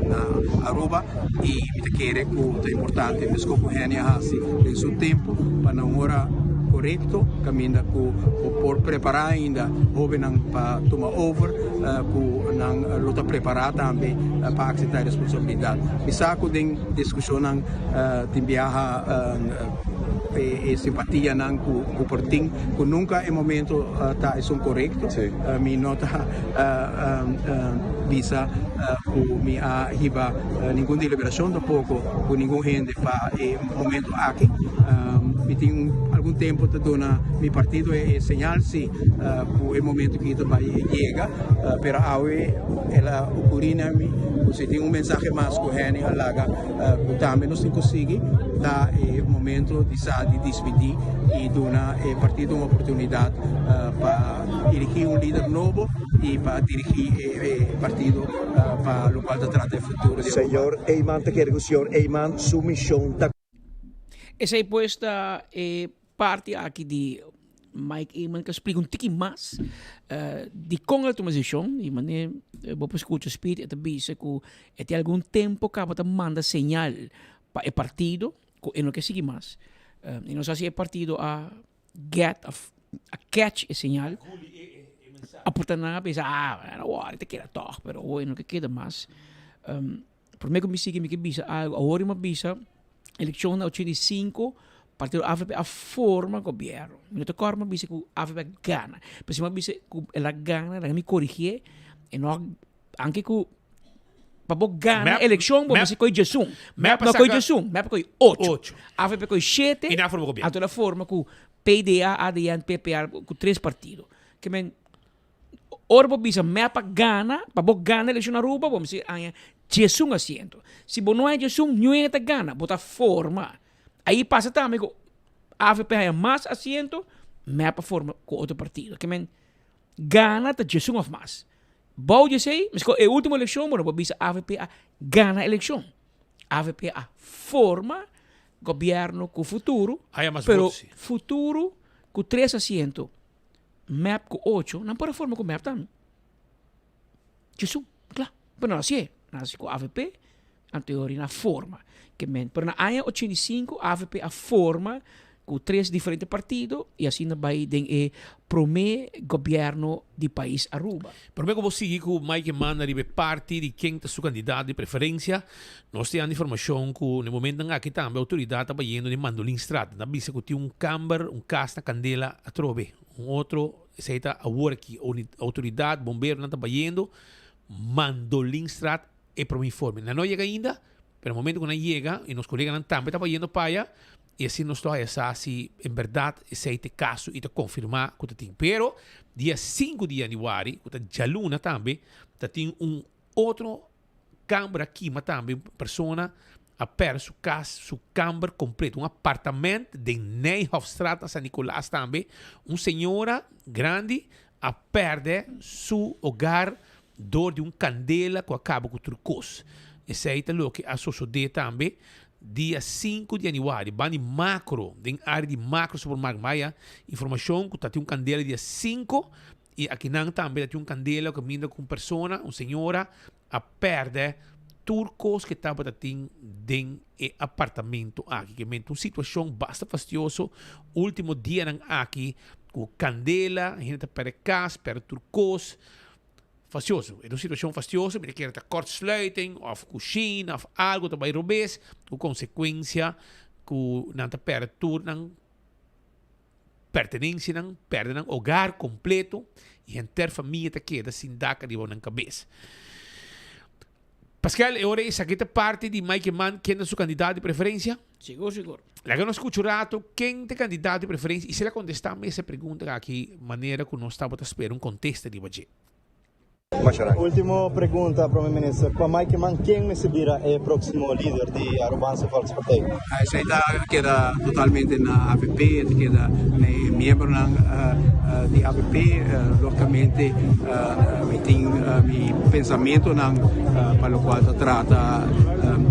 na Aruba i mi ta kere ku ta importante meskos ku Henny a hasi den su tempu pa na un ora korekto kaminda ku bo por prepará ainda hóbennan pa tuma over ku nan lo ta prepará tambe pa akseptá e responsabilidat. Mi sa ku den diskushonnan tin biaha e simpatianan ku ku por tin ku nunka e momento ta esun korekto. Mi no ta bisa ku mi a hiba ningun deliberashon tampoko ku ningun hende pa e momento aki. Mi tin algun tempo ta duna mi partido e señal si ku e momento aki ta bai yega, pero awe el a okuri na mi ku si tin un mensahe mas ku Henny a laga ku tambe nos tin ku sigui ta e momento di sa di dispidi i duna e partido un oportunidat pa dirigi un lider nobo i pa dirigi e partido pa lokual ta trata e futuro di Aruba. Señor Eman ta kere ku señor Eman su mision ta. Esei pues ta e parti aki di Mike Eman ke splika un tiki mas dikon el tuma desishon i manera bo por skucha Speed e ta bisa ku e tin algun tempu kaba ta manda señal pa e partido ku e no ke sigui mas i no sa si e partido a get of a catch e señal a por ta nan a bisa ah no wòri ta keda tòg pero awor e no ke keda mas. Prome ku mi sigui mi ke bisa algu. Awor mi a bisa elekshon na 85 partido avp a forma gobierno. Mi no ta kòrda mi a bisa ku avp a gana. Pero si mi a bisa ku el a gana laga mi korigié e no a anke ku pa bo gana elekshon bo mester koi djesun. Mep no a koi djesun, mep a koi ocho. Avp a koi shete anto el a forma ku PDA, ADN, PPA ku tres partido. Ke men Ora bo bisa mep a gana, pa bo gana elekshon na Aruba bo mester haña diesun asiento. Si bo no haña diesun, niun hende ta gana, bo ta forma. Ahi pasa tambe ku avp haña mas asiento, mep a forma ku otro partido. Ke men gana ta diesun òf mas. Bou di esei, meskos e ultimo elekshon bo no por bisa avp a gana elekshon. Avp a forma gobièrnu ku futuro, pero futuro ku tres asiento. Mep ku ocho, nan por a forma ku mep tambe. Djesun, kla. Pero nan hasié. Nan hasi ku avp, anto e ora nan a forma. Ke men, pero na aña 85 avp a forma ku tres diferente partido i asina bai den e promé gobièrnu di pais Aruba. Promé ku bo sigui ku Mike Eman riba e parti di ken ta su kandidato di preferensia, nos tin anda informashon ku na e momentonan aki tambe outoridat ta bayendo den Mandolinstraat. Nan ta bisa ku tin un kamber, un kas na kandela atrobe. Un otro, esei ta awor aki, outoridat, bomberonan ta bayendo Mandolinstraat e promé informe. Nan no a yega ainda, pero na momento ku nan yega i nos koleganan tambe ta bayendo pa aya i asina nos lo haya sa si en bèrdat esei ta e kaso i ta konfirmá ku ta tin. Pero dia sinku di yanüari, ku ta djaluna tambe, ta tin un otro Cambra kima tambe un persona. a pèrdè su kas, su kamber kompleto, un apartament den Nijhofstraat na San Nicolas tambe. Un señora grandi a pèrdè su hogar dor di un kandela ku a kaba ku tur kos. Esei ta loke a sosodé tambe dia sinku di yanüari, ban di Makro, den área di Makro Supermarkt. Maya informashon ku ta tin un kandela dia sinku i akinan tambe ta tin un kandela kaminda ku un persona, un señora, a pèrdè tur kos ku e tabata tin den e apartamento aki. Ke menti un situashon basta fastioso último dianan aki ku kandela, hende ta pèrdè kas, pèrdè tur kos. Fastioso. E ta un situashon fastioso, mi ta kere ta kortsluiting òf kushina òf algu ta bai robes ku konsekuensia ku nan ta pèrdè tur nan pertenensianan, pèrdè nan hogar kompleto i henter famia ta keda sin dak ariba nan kabes. Pascal, e ora esaki ta parti di Mike Eman ken ta su kandidato di preferensia? Sigur, sigur. Laga nos skucha un rato ken ta e kandidato di preferensia i si el a kontestá mes e pregunta aki manera ku nos tabata spera un kontesta riba dje. Ultimo pregunta, Prome Minister. Pa Mike Eman, ken mester bira e proximo lider di Arubaanse Volkspartij? Esei ta keda totalmente na avp, e ta keda na e miembronan di avp. Logicamente mi tin mi pensamentonan pa locual ta trata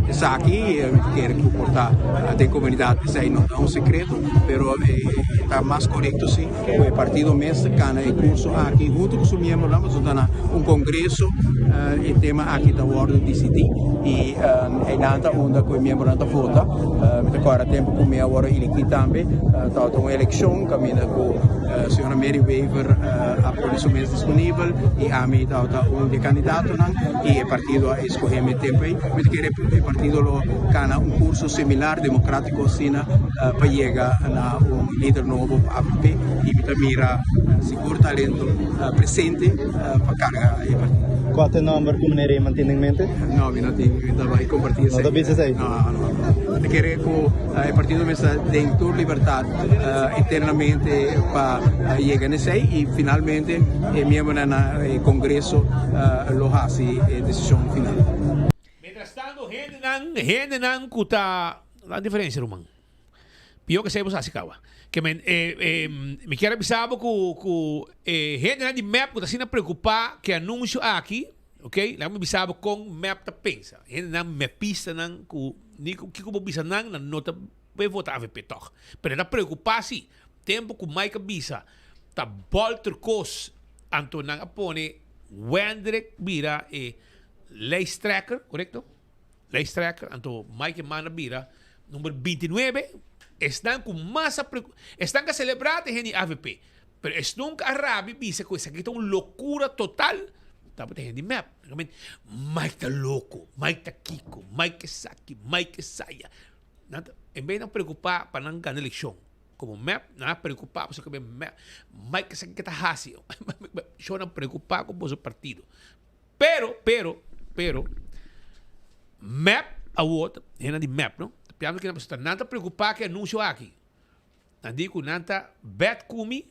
esaki. Mi ta kere cu por ta den comunidad esei no ta un secreto, pero e ta mas corecto si cu e partido mes ta cana e curso aki hunto cu su miembronan pasobra ta na un congreso e tema aki ta wordo dicidi y eynan ta unda cu e miembronan ta vota. Mi ta corda tempo cu mi a wordo elegi tambe tabata un eleccion caminda cu señora Mary Wever a pone su mes disponibel y ami tabata un di e candidatonan y e partido a escoge mi e tempo ey. Mi ta kere e partido lo cana un curso similar democratico asina pa yega na un lider nobo pa avp y mi ta mira sigur talento presente pa carga e partido. Cua ta e nomber cu meneer Eman tin den mente? No, mi no tin, mi ta bay comparti esey. No ta bisa esey? No, no, no. Mi ta kere cu e partido mester den tur libertad internamente pa yega na esey y finalmente e miembronan na e congreso lo haci e decision final. Mientras tanto hendenan, hendenan cu ta. La diferencia ruman. Pio ke bo sa hasi kawa. Ke men e e mi kier a bisa bo ku ku e hendenan di mep ku ta asina preokupa ke anunsio aki, ok, laga mi bisa bo kon mep ta pensa. Hendenan mepistanan ku ni ku kiko bo bisa nan, nan no ta bay vota avp tog. Pero nan ta preokupa si. Tempu ku Mike a bisa ta bolter kos anto nan a pone Wendrick bira e lijsttrekker, korekto? Lijsttrekker, anto Mike Eman a bira number bintinuebe, esnan ku mas a preocupa, esnan ku a celebra ta hende di avp, pero esnan ku a rabia bisa ku esaki ta un locura total, tabata hende di mep. Mike ta loco, Mike ta kiko, Mike esaki, Mike esaya. Nan ta, en bes nan preocupa pa nan gana eleccion, como mep, nan a preocupa pasobra ku mep, Mike esaki ke ta hasi, sho nan preocupa ku boso partido. Pero, pero, pero, mep awor, hendenan di mep, no? Ta piando kinan pasobra nan ta preocupa ku e anuncio aki. Nan di ku nan ta bet ku mi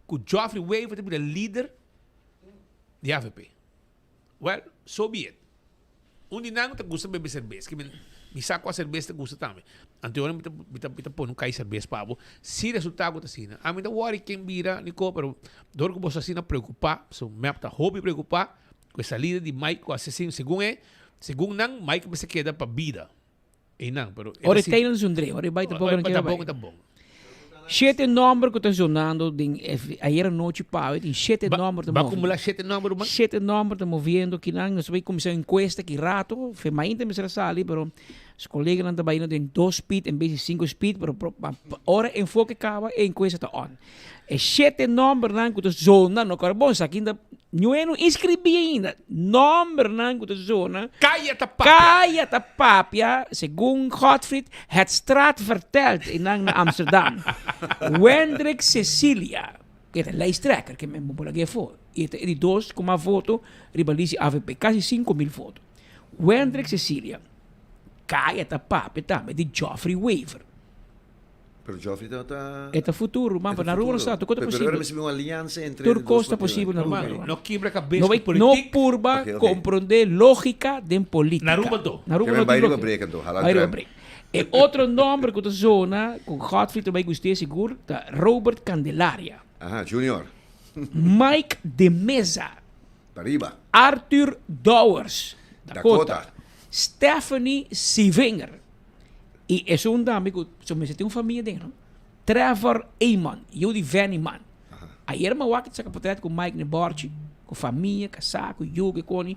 ku Geoffrey Wever ta bira lider di avp. Well, so be it. Un di nan ta gusta bebe serbes. Ki men, mi sa kua serbes ta gusta tambe. Anto ora mi ta, mi ta, mi ta pone un kai serbes pa bo. Si resulta ku ta asina. Ami ta wòri ken bira, Nico, pero dor ku boso asina preokupá, so mep ta hopi preokupá ku e salida di Mike ku asesin. Segun e, segun nan, Mike mester keda pa bida einan, pero e ta Ora e tei nan zundré, ora e bai tampoko nan keda bai. Tampoko ta bon. Shete nòmber ku ta zonando den ayer anochi pawe tin shete nòmber ta move. Ba kumulá shete nòmber ruman? Shete nòmber ta moviendo kinan. Nos ta bai kuminsá enkuesta ki rato. Fe mainta mester a sali pero su koleganan ta bai den dos speed en bes di sinku speed pero ora enfoke kaba e enkuesta ta on. E shete nòmbernan ku ta zona no kòrda bon esaki ta niun no inskribí ainda. Nòmbernan ku ta zona. Kaya ta papia. Kaya ta papia segun Godfried Het straat vertelt einan na Amsterdam. Wendrick Cecilia, ke ta lijsttrekker, ke men bo lag'é afó, i e ta e di dos ku mas voto riba lis di avp, kasi 5000 voto. Wendrick Cecilia, Kaya ta papia tambe di Geoffrey Wever. Pero Geoffrey ta ta E ta futuro, man, E ta na Aruba no futuro. sa, tur cosa ta Pero pero posibel. mester bin un aliansa entre Tur e dos cos ta partidonan. posibel na Aruba. Ruman, no kibra cabes No cu bay- no politiek. purba Ok, ok. comprende logica den politica. Na Aruba anto. Na Aruba Ke no men bay tin riba logica. break anto, hala Bay riba tram. break. E otro nomber cu ta zona, cu Godfrey ta bay guste sigur, ta Robert Candelaria. Aha, Junior. Mike de Meza. Pariba. Arthur Dowers. Dakota. Dakota. Stephanie Sievinger. Y esun tambe cu so mester tin un famia den, no? Trevor Eman, yiu di Vanny Man. Ayer mi a wak saca portret cu Mike na e borchi, cu famia, casa, cu yu, cu coni.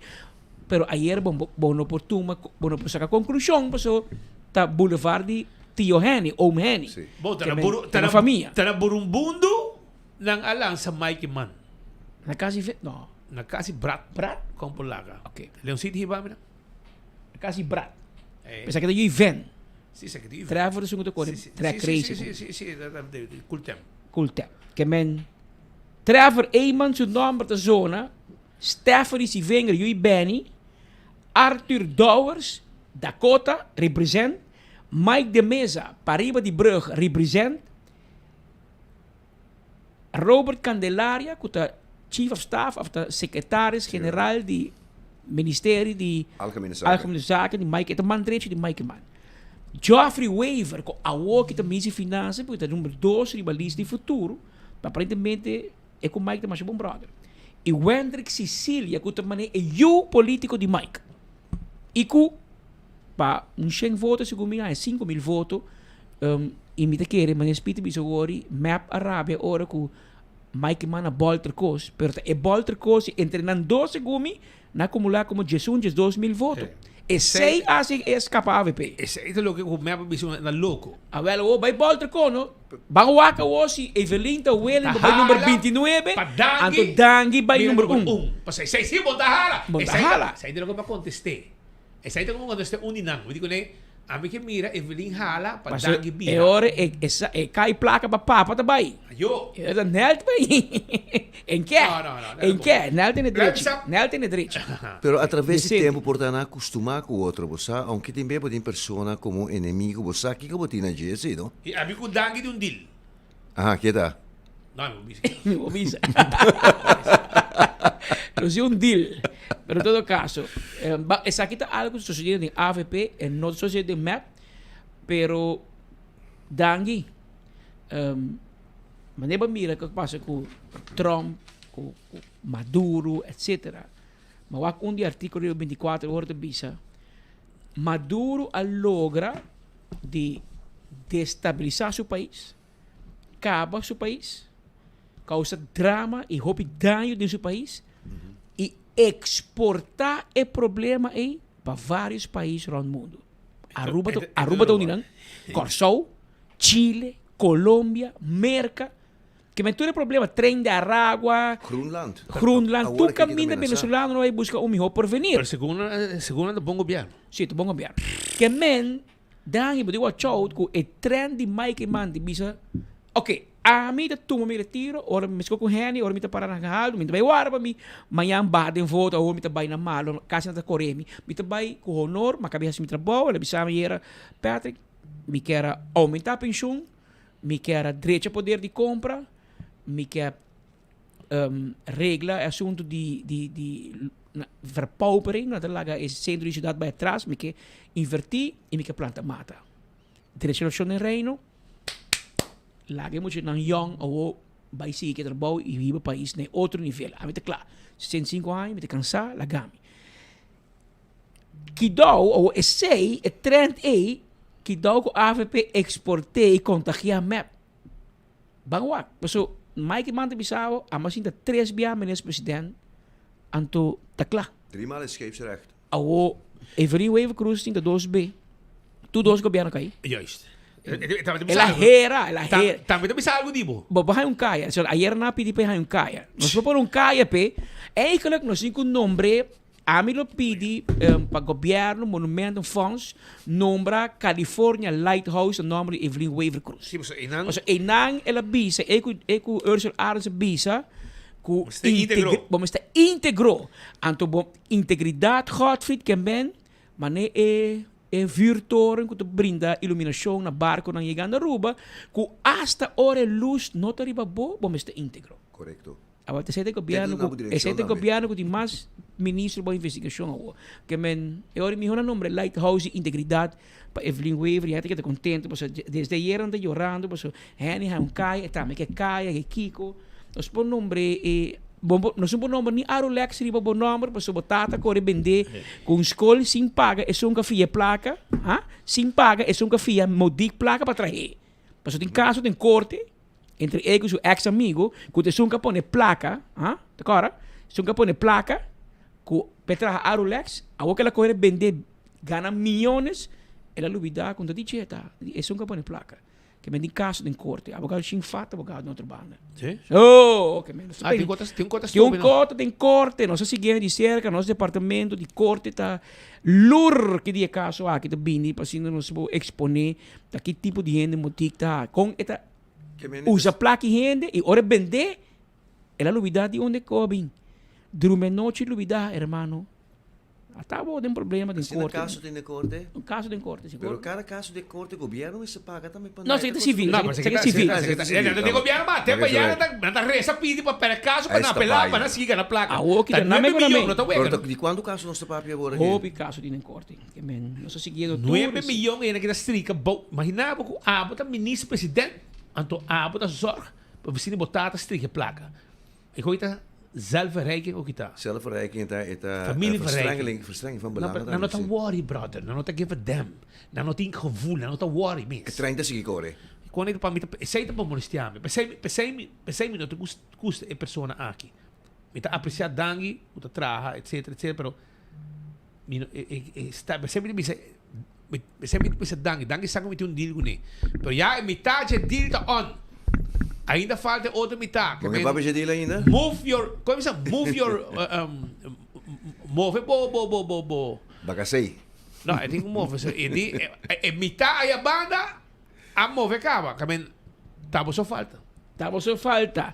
Pero ayer bo bo no por tuma, bo no por saca conclusion paso ta boulevard di Tio Henny, Oom Henny. Bo, ta Ke na men, buru, ta ta na na, famia. ta na Burumbundo nan a lansa Mike Man. Na casi ve, no. Na casi Brat. Brat? Con por laga. Ok. Leoncito hiba mi na. Na casi Brat. Eh. Pensá que ta yu Ven. Si, sa que ta yu Ven. Trevor esun cu ta core Si, si, track si, race. si, si, si, si, dat, dat, dat, cool tem. Cool tem. Ke men Trevor Eman su nomber ta zona, Stephanie Sivinger yu Benny, Arthur Dowers, Dakota, represent, Mike de Meza, pariba di brug, represent, Robert Candelaria cu ta Chief of Staff of ta Secretaris General di Ministerio di Algemene Zaken. Algemene Zaken di Mike, e ta man drechi di Mike Eman. Geoffrey Wever cu awo ki ta Minister di Finansa porque ta number dos riba lista di futuro, pero aparentemente e cu Mike ta masha bon brother. Y Wendrick Cicilia cu ta mane e yu politico di Mike. Y cu Pa un shen voto segun mi haña 5000 voto y mi ta kere manera Speedy bisa wori mep a rabia ora cu Mike Eman a bolter cos pero ta e bolter cos y entre nan dos segun mi nan a acumula como diesun diesdos mil voto. Esey haci e escapa avp. Esey ta loke cu mep a bisa na loco. Awel awor bay bolter cos no. Ban wak awor si Evelyn ta willing pa bay number 29 anto Dangui bay number un. Pasobra esey si bo ta hala. Bo ta hala. Esey ta loke mi a conteste. Esei ta como cuando este un di nan. Mi di cune, ami ke mira Evelyn hala pa Paso Dangui e bira. ora e e sa e kai placa pa papa ta bai. Ayo. E ora Nel ta bai. En ke? No, no, no, En ke? Nel tene drechi. Sa- Nel tene drechi. Pero a traves di Decente. tempo por ta nan a custuma cu otro, bo sa, aunke tin bes bo tin persona como enemigo, bo sa kico bo tin na dje, si no? I ami cu Dangui di un deal. Aha, ke ta? No, mi bo bisa. Mi bo bisa. Nos tin un deal. Pero en todo caso, eh, ba, esaki ta algo ku sucediendo den AVP en no sucediendo den MEP, pero dangi. Um, wanneer bo mira kiko pasa ku Trump, ku, ku Maduro, etc. Ma wak un di artíkulo riba 24 ora ta bisa, Maduro a logra di destabilisá su pais, kaba su pais, kousa drama i hopi daño den su pais i eksportá e problema ei pa vários pais rònt mundu. Aruba ta Aruba ta un di nan, Kòrsou, Chile, Colombia, Merka. Ke men tur e problema, Tren de Aragua, Groenland. Groenland, Awor tur aki ta kaminda amenasá. venezolano a bai buska un mihó porvenir. Pero segun segun nan ta bon gobièrnu. Sí, ta bon gobièrnu. Ke men Dan bo di watch out ku e tren di Mike Eman di bisa, ok, ami ta tuma mi retiro, ora mi meskó ku Henny, ora mi ta para na Gehaldo, mi ta bai warda pa mi mañan baha den voto, awor mi ta bai na malo, kasi nan ta kore mi. Mi ta bai ku honor, mi a kabi hasi mi trabou, el a bisa mi yera, Patrick, mi kier a oumentá penshun, mi kier a drecha poder di kompra, mi kier regla e asuntu di di di verpaupering, no ta laga e centro di ciudad bai atras, mi ke inverti y mi ke planta mata. Derecho di den reino, laga e muchanan yong awo bai sigui ke trabou y hiba pais na e otro nivel. Ami ta kla, 65 aña, mi ta kansa, laga mi. Kidou awo esey, e trend ey, kidou ku avp exporte y kontagia mep. Ban wak, paso Mike Eman ta bisa bo, amo a sinta tres bia minister president, anto ta kla. Driemaal is scheepsrecht. Awo Evelyn Wever Croes sinta dos be, tur dos gobierno kai. Juist. El a hera, el a hera. Tambe ta bisa algo di bo. Bo por haña un kaya. So, ayer nan a pidi pa e haña un kaya. Nos por pone un kaya p'e. Eigenlijk nos tin ku nombr'é Ami lo pidi pa gobierno, Monumentenfonds, nombra California Lighthouse na nomber di Evelyn Wever Croes. Sí, pasobra einan. Pasobra einan el a bisa, e ku e ku Ursel Arends a bisa, ku Bo mester integro. Bo mester integro. Anto bo integridad Godfried ken ben, mane e. e vuurtoren ku ta brinda iluminashon na barkonan yegando Aruba, ku asta ora e lus no ta riba bo, bo mester íntegro. Korekto. Awor esei ta e gobièrnu ku esei ta e gobièrnu ku tin mas ministro bo investigashon awor. Ke men e ora mihó nan nombra e lighthouse di integridat pa Evelyn Wever y hende ta keda kontento pasobra desde ayer nan ta yorando pasobra hende haña un kaya e tambe ke kaya ke kiko. Nos por nombr'é e bo por nos no por nombra ni Arolex riba bo nòmber pasobra bo tata kore bendé ku un skol sin paga esun ku a fia e plaka, ha, sin paga esun ku a fia modik plaka pa trah'é. Pasobra tin kaso den korte entre e ku su eks amigo ku ta esun ku a pone plaka, ha, ta kòrda? Esun ku a pone plaka ku pa e traha Arolex, awor ku el a kore bendé gana miyones, el a lubidá ku no ta di dje ta, esun ku a pone plaka. Ke men tin kaso den korte. Abogado shin fat abogado den otro banda. Sí? Oh, ke men. Ah, tin kota, tin kota Tin un kota den korte. Nos a siguiendo di serka. Nos departamento di korte ta lur ki di e kaso aki ta bini pa asina nos por expone ta ki tipo di hende Motik ta. Kon e ta usa plaki hende i ora e bende el a lubida di unda e koba bin. Drumi anochi lubida, hermano. Ata bo den problema den Asina korte. kaso tin den korte? Un kaso den korte, si. Pero kada kaso den korte gobierno mester paga tambe pa No, esaki ta sivil. No, pero Esaki ta sivil. esaki ta sivil. Den gobierno ma tempo ya nan ta nan ta resa pidi pa perde kaso pa nan apelá pa nan sigui gana plaka. Awor ki Ta ta name nuebe ku name. miyon no ta wega. Pero di kuantu kaso nos ta papia awor aki? Hopi kaso tin den korte. Ke men nos ta siguiendo tur. Nuebe miyon e nan kita strika bou. Imagina bo ku abo ta minister president anto abo ta zorg pa bisi bo tata strika e plaka. E koe ta zelfverrijking ook ita. Zelfverrijking ta e ta Familieverrijking. verstrengeling van belangen. Nan no ta worry brother, nan no ta give a damn. Nan no tin gevoel, nan no ta worry mes. E trein ta sigui kore. Kon e pa mi ta esei ta por molestia mi. Pesei pesei mi pesei mi no ta gusta e persona aki. Mi ta aprecia Dangui ku ta traha etcetera etcetera pero mi no e e sta pesei mi ta bisa pesei mi ta bisa Dangui, Dangui sa ku mi tin un deal kuné. Pero ya e mitad dje deal ta on. Ainda falta e otro mitad. Con e papia dje deal ainda? Move your, kon mi bisa? Move your move bo bo bo bo bo. Bakasei. No, e tin ku move. E di e mitad aya banda a move kaba. Kamen ta bo so falta. Ta bo so falta.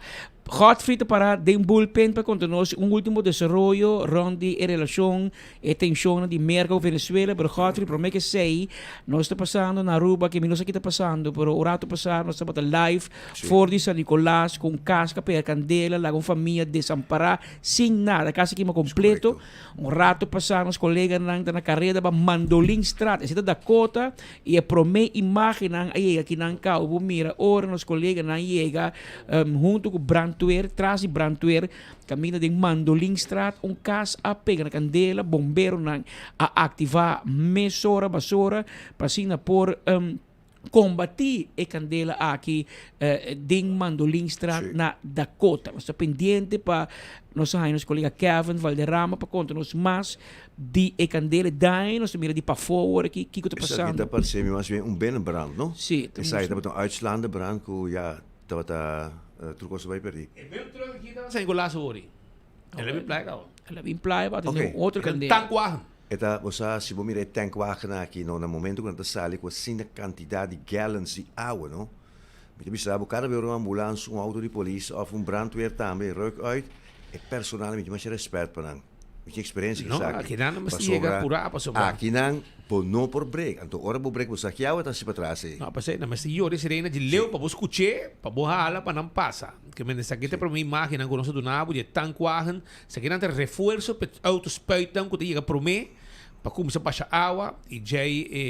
Godfrey ta para den bullpen pa konta nos un ultimo desaroyo rond di e relashon, e tenshonnan di Merka ku Venezuela. Pero Godfrey, prome ke esei, nos ta pasando na Aruba, ke mi no sa ki ta pasando, pero un rato pasá nos tabata live for di San Nicolas ku un kas ku a pega kandela, laga un famia desampará sin nada, kasi kima kompleto. Un rato pasá nos koleganan ta na kareda pa Mandolinstraat, esei ta Dakota, I e promé imágennan a yega kinan kau bo mira ora nos koleganan yega huntu ku brandweer, tras di brandweer, kaminda den Mandolinstraat un kas a pega na kandela, bomberonan a aktivá mesora basora pa asina por kombatí e kandela aki den Mandolinstraat na Dakota. Nos ta pendiente pa nos a haña nos kolega Kevin Valderrama pa konta nos mas di e kandela e daño nos ta mira di pafó awor aki kiko ta Esaki pasando. ta parse mi mas bien un binnenbrand, no? Sí, ta Esaki mucho. tabata un uitslaande brand ku ya tabata tur kos a bai perdí. E meu truck aki tabata San Nicolas awor. El a bin playa kaba. El a bin playa pa Oké. tene un otro kandela. Tankwagen. E ta, bo sa, si bo mira e tankwagen aki, no, na momento ku nan ta sali ku asina kantidat di gallons di awa, no? Mi ta bisa bo kada bes ora un ambulans, un auto di polis òf un brandweer tambe ruk uit, e personal mi tin masha rèspèt pa nan. Mi tin eksperensia ku No, esaki. akinan no mester yega Pasobra apurá pasobra. akinan bo no por brek. Anto ora bo brek bo sa ki awa ta hasi patras ei. No, pasei nan mester yora e sirena di leu pa bo skuch'é, pa bo hala pa nan pasa. Ke men esaki ta e promé imágennan ku nos a duna bo di e tankwagen. Esakinan ta refuerso pa e autospuitnan ku ta yega promé pa kuminsá basha awa i djei e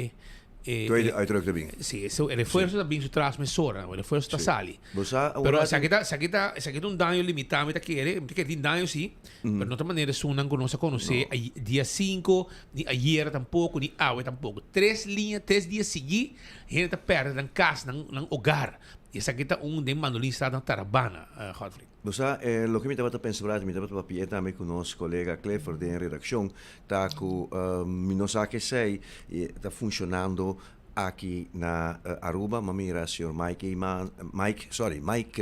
E, Tweede e, uitdruk ta bin. Sí, so e refuerzo ta bin su tras mesora, e refuerzo ta Sí. sali. Bo sa Pero ora esaki ta, esaki ta, esaki ta un daño limitá, mi ta kere, mi ta kere tin daño sí, pero no ta manera esunnan ku nos a konosé ay- dia sinku, ni ayera tampoko, ni awe tampoko. Tres liña, tres dia siguí, hende ta pèrdè nan kas, nan, nan hogar. I esaki ta un den Mandolinstraat na Tarabana, eh, Godfrey. Bo sa, eh, loke mi tabata pensa por mi tabata papia tambe ku nos kolega Clifford den redakshon, ta ku mi no sa kesei ta funshonando aki na Aruba, m'a mira señor Mike Eman, Mike, sorry, Mike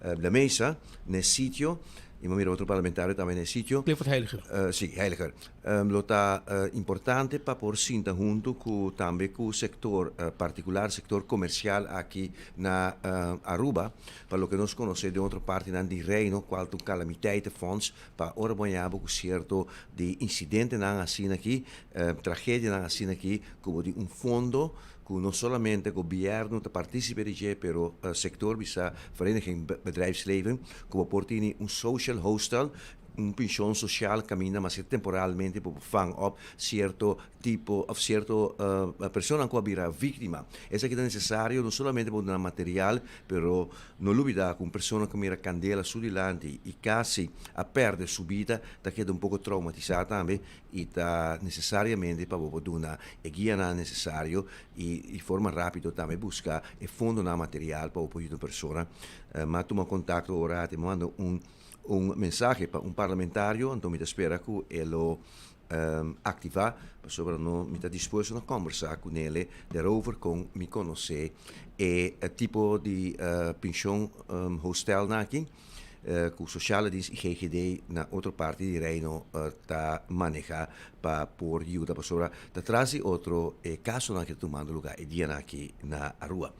de Meza n'e sitio. I mi a mira otro parlamentario tambe na e sitio. Clifford Heiliger. Si, Heiliger. Lo ta importante pa por sinta huntu ku tambe ku sektor partikular, sektor komersial aki na Aruba, pa loke nos konosé den otro partinan di Reino kual ta un kalamiteitenfonds pa ora bo haña bo ku sierto di insidentenan asina aki, tragedianan asina aki, ku bo tin un fondo ku no solamente gobièrnu ta partísipe di dje, pero sektor bisa Vereniging Bedrijfsleven, ku bo por tini un social hostel, un penshon sosial kaminda maske temporalmente bo por fang op sierto tipo òf sierto personanan ku a bira víktima. Esaki ta nesesario no solamente pa duna material, pero no lubidá ku un persona ku mira kandela su dilanti i kasi a pèrdè su bida ta keda un poko troumatisá tambe i ta nesesariamente pa bo por duna e guianan nesesario i di forma rápido tambe buska e fondonan material pa bo por yuda un persona. Mi a tuma kontakto ora mi a manda un un mensahe pa un parlamentario, anto mi ta spera ku e lo aktivá pasobra no mi ta dispuesto na kòmbersá ku nele derover kon mi konosé e tipo di penshon hostelnan aki. ku Sociale Dienst i GGD na otro parti di Reino ta maneha pa por yuda pasobra ta tras di otro e kasonan ke ta tumando luga e dianan aki na Aruba.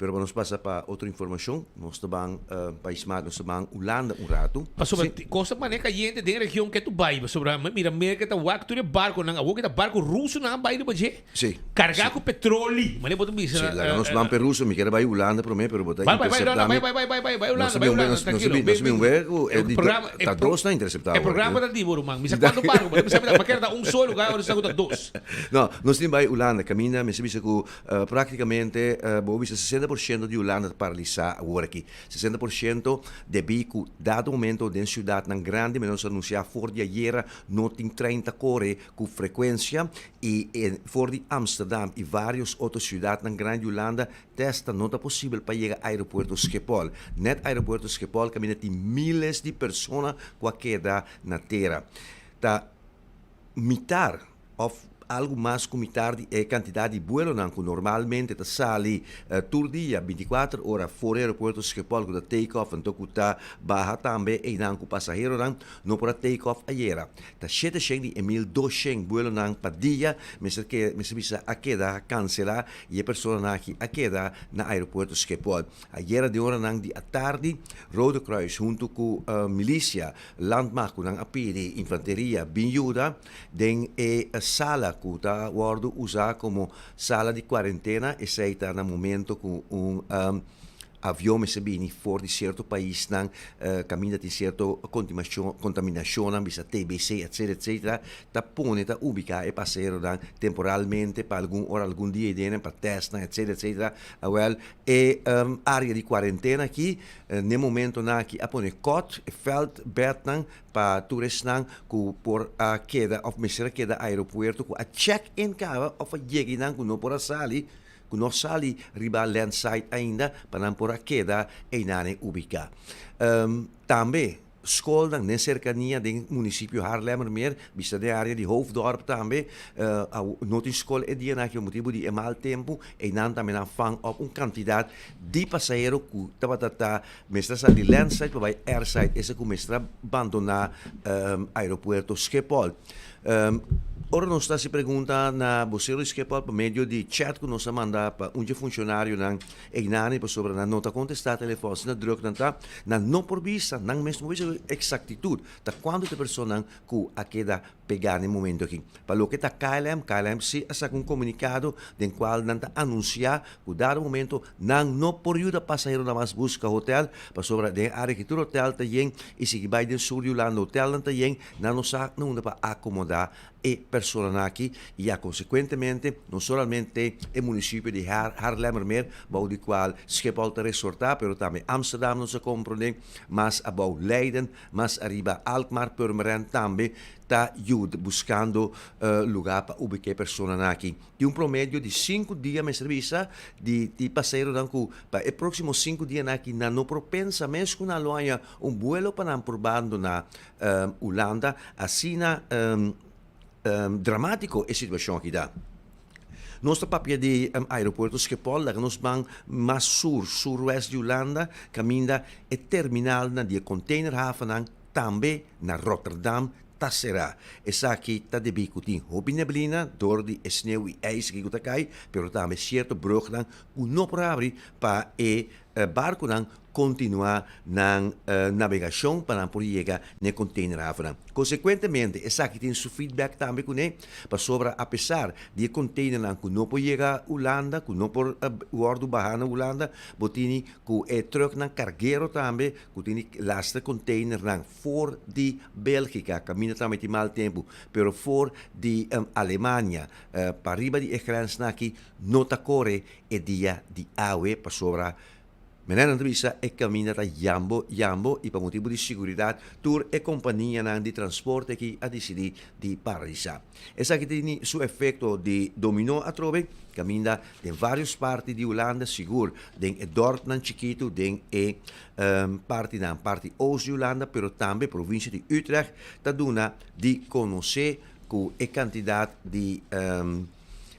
Pero pa nos pasa pa otro informashon nos ta ban Pais Maat nos ta ban Hulanda un ratu. Pasobra kos ta mane kayente den region ke tu bai pasobra mira Merka ta wak tur e barkonan awor ke ta barko rusonan a bai riba dje. Sí. Carga cu petroli. Mane bo ta bisa. Sí, laga nos ban Peruso. Mi kier bai Hulanda prome, pero bo ta Bai, bai, bai, intercepta mi. bai, bai, bai, bai, bai Hulanda, Nos bai bin un Hulanda, nos tranquilo. bin, nos bin un be cu e di programa, ta dos na intercepta E awor. programa ta di bo, ruman. Mi sa cuanto barco, bo ta bisa mi ta, mi kier ta un solo lugar, ora sa cu ta dos. No, nos tin bai Hulanda. Caminda mi sa bisa cu practicamente bo bisa 60% di Hulanda ta paralisa awor aki. 60% debi cu dado momento den ciudadnan grandi, mi nos anuncia for di ayera no tin trein ta core cu frecuencia I e for di Amsterdam i vários otro siudatnan grandi di Hulanda testa no ta posibel pa yega aeropuerto Schiphol. Nèt aeropuerto Schiphol kaminda tin míles di persona ku a keda na tera. Ta mitar òf algu mas ku mitar di e kantidat di buelonan ku normalmente ta sali tur dia bintikuater ora for di aeropuerto Schiphol ku ta take off anto ku ta baha tambe einan ku pasaheronan no por a take off ayera. Ta shete shen di e 1200 buelonan pa dia mester ke mester bisa a keda kansela i e personanan aki a keda na aeropuerto Schiphol. Ayera den oranan di atardi Rode Kruis huntu ku milisia landmacht ku nan a pidi infanteria bin yuda den e sala ku ta wòrdu usa komo sala di kuarentena esei ta na momento ku un Avion mester bini for di sierto paisnan kaminda tin sierto kontaminashonnan, bisa TBC etcetera etcetera, ta pone ta ubika e pasaheronan temporalmente pa algun ora, algun dia i pa tèstnan etcetera etcetera. Awèl e área di kuarentena aki n'e momentonan aki a pone kòt e vèldbèdnan pa tur esnan ku por a keda òf mester a keda aeropuerto ku a chèk in kaba òf a yega einan ku no por a sali ku no sali riba landsite ainda pa nan por a keda einan ubiká. Tambe skolnan den serkania den munisipio Haarlemmermeer, bista den área di Hoofddorp tambe, no tin skol e dianan aki pa motibu di e mal tempu, einan tambe nan fang op un kantidat di pasahero ku tabata ta mester a sali di landsite pa bai airsite, esa ku mester a bandoná aeropuerto Schiphol. Ora nos ta hasi pregunta na bosero di Schiphol pa medio di chat ku nos a manda pa un dje funshonarionan einan pasobra nan no ta kontestá telefòn asina drùk nan ta, nan no por bisa, nan mes no por bisa ku eksaktitut ta kuantu ta e personanan ku a keda pegá na e momento aki. Pa loke ta KLM, KLM sí a saka un komunikado den kual nan ta anunsiá ku dado momento nan no por yuda pasaheronan mas buska hotel pasobra den e área aki tur hotel ta yen i sigui bai den sur di Hulanda hotelnan ta yen. Nan no sa na unda pa akomodá e personanan aki i ya konsekuentemente no solamente e munisipio di Haarlemmermeer bou di kual Schiphol ta resortá pero tambe Amsterdam nos a komprondé, mas abou Leiden, mas ariba Alkmaar, Purmerend tambe ta yuda buskando lugá pa ubiká e personanan aki. Tin un promedio di sinku dia mester bisa di di pasaheronan ku pa e próksimo sinku dianan aki nan no por pensa mes ku nan lo haña un buelo pa nan por bandoná Hulanda. Asina dramátiko e situashon aki ta. Nos ta papia di aeropuerto Schiphol, laga nos ban mas sur, surwest di Hulanda, kaminda e terminalnan di e containerhavennan. tambe na Rotterdam ta será. Esaki ta debí ku tin hopi neblina dor di e sneu i ijs aki ku ta kai, pero tambe sierto brugnan ku no por habri pa e barkunan kontinuá nan nabegashon pa nan por yega n'e konteinerhavennan. Konsekuentemente, esaki tin su feedback tambe kuné, pasobra apesar di e konteinernan ku no por yega Hulanda, ku no por wòrdu bahá na Hulanda, bo tini ku e trùknan kargero tambe ku tini lastra konteinernan for di Bélgika, kaminda tambe tin mal tempu, pero for di Alemania pariba di e grensnan aki no ta kore e dia di awe pasobra Meneer nan ta bisa e kaminda ta yambo yambo i pa motibu di siguridat tur e kompanianan di transporte aki a disidí di paralisá. Esaki tini su efekto di dominó atrobe kaminda den vários parti di Hulanda sigur den e dòrpnan chikitu den e partinan parti oost di Hulanda pero tambe provinsia di Utrecht ta duna di konosé ku e kantidat di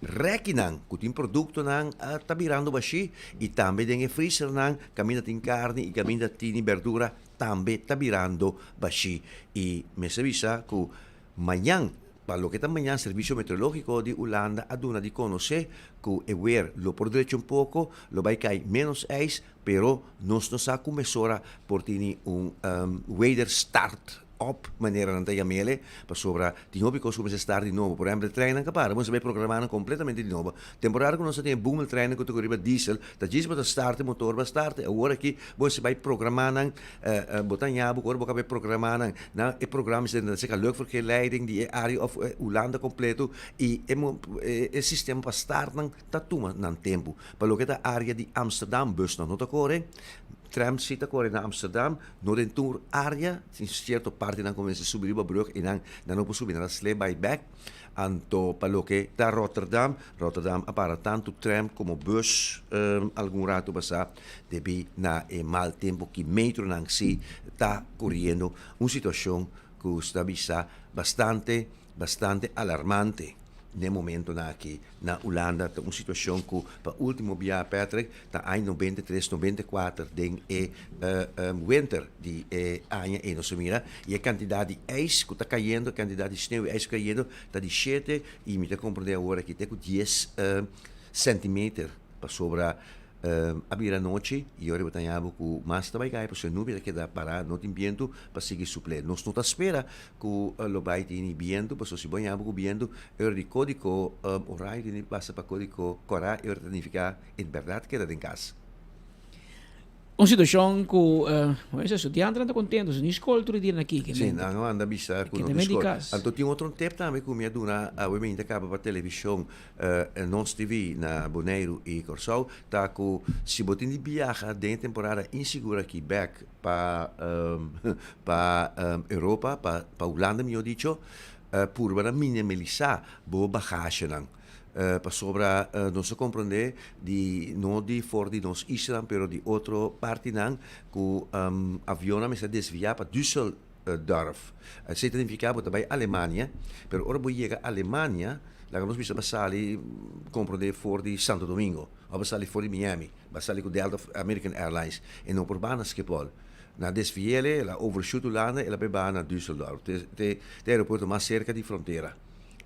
Rekinan ku tin produktonan ta birando bashí i tambe den e frizernan kaminda tin karni i kaminda tini berdura tambe ta birando bashí. I mester bisa ku mañan, pa loke ta mañan Servisio Meteorológiko di Hulanda a duna di konosé ku e wer lo por drecha un poko, lo bai kai ménos ijs, pero nos no sa ku mesora por tini un wederstart. Op manera nan ta yam'ele, pasobra tin hopi kos ku mester start di nobo. Por ehempel, e treinnan ka para, bo mester bai programá nan kompletamente di nobo. Temporada ku nos a tin e boemeltreinnan ku ta kore riba diesel, ta djis bo ta start e motor, bo a start e. Awor aki bo mester bai programá nan, bo ta haña bo ku ora bo ka bai programá nan, nan e programa mester drenta serka luchtverkeerleiding di e área òf Hulanda kompleto i e e sistema pa start nan ta tuma nan tempu. Pa loke ta área di Amsterdam, busnan no ta kore. Tram si ta kore na Amsterdam, no den tur área, tin sierto partinan ku mester subi riba brug i nan nan no por subi, nan ta slip bai bèk. Anto pa loke ta Rotterdam, Rotterdam a para tantu tram komo bus algun ratu pasá debí na e mal tempu ki metronan si ta koriendo, un situashon ku sta bisa bastante bastante alarmante n'e momentonan aki na Hulanda. Ta un situacion cu pa ultimo bia, Patrick, ta aña 93, 94 den e winter di e aña ey nos a mira y e cantidad di ijs cu ta cayendo, e cantidad di sneeuw y ijs cu ta cayendo ta di shete y mi ta comprende awor aki te cu dies centimeter pasobra A bira nochi i ora bo ta haña bo ku mas ta bai kai pasobra e nubia ta keda pará, no tin bientu pa sigui supl'é. Nos no ta spera ku lo bai tini bientu pasobra si bo haña bo ku bientu e ora di kódiko oraño tini pasa pa kódiko kòrá e ora ta nifiká en bèrdat keda den kas. Un situashon ku e studiantenan ta kontentu, si no skol tur e dia na kiko. Si, nan a manda bisa ku no tin skol. Anto tin otro tip tambe ku mi a duna awe mi ta kaba pa televishon Nos TV na Boneiru i Kòrsou ta ku si bo tin di biaha den e temporada insigur aki bèk pa pa Europa, pa pa Hulanda mihó dicho, purba na minimalisá bo bagashenan. Pasobra nos a komprondé di no di for di nos islanan pero di otro partinan ku avionnan mester desviá pa Düsseldorf. Esei ta nifiká bo ta bai Alemania, pero ora bo yega Alemania, laga nos bisa bo a sali komprondé for di Santo Domingo òf bo a sali for di Miami, bo a sali ku Delta òf American Airlines e no por baha na Schiphol. Nan desvi'é el a overshoot Hulanda, el a bai baha na Düsseldorf, te e aeropuerto mas serka di frontera.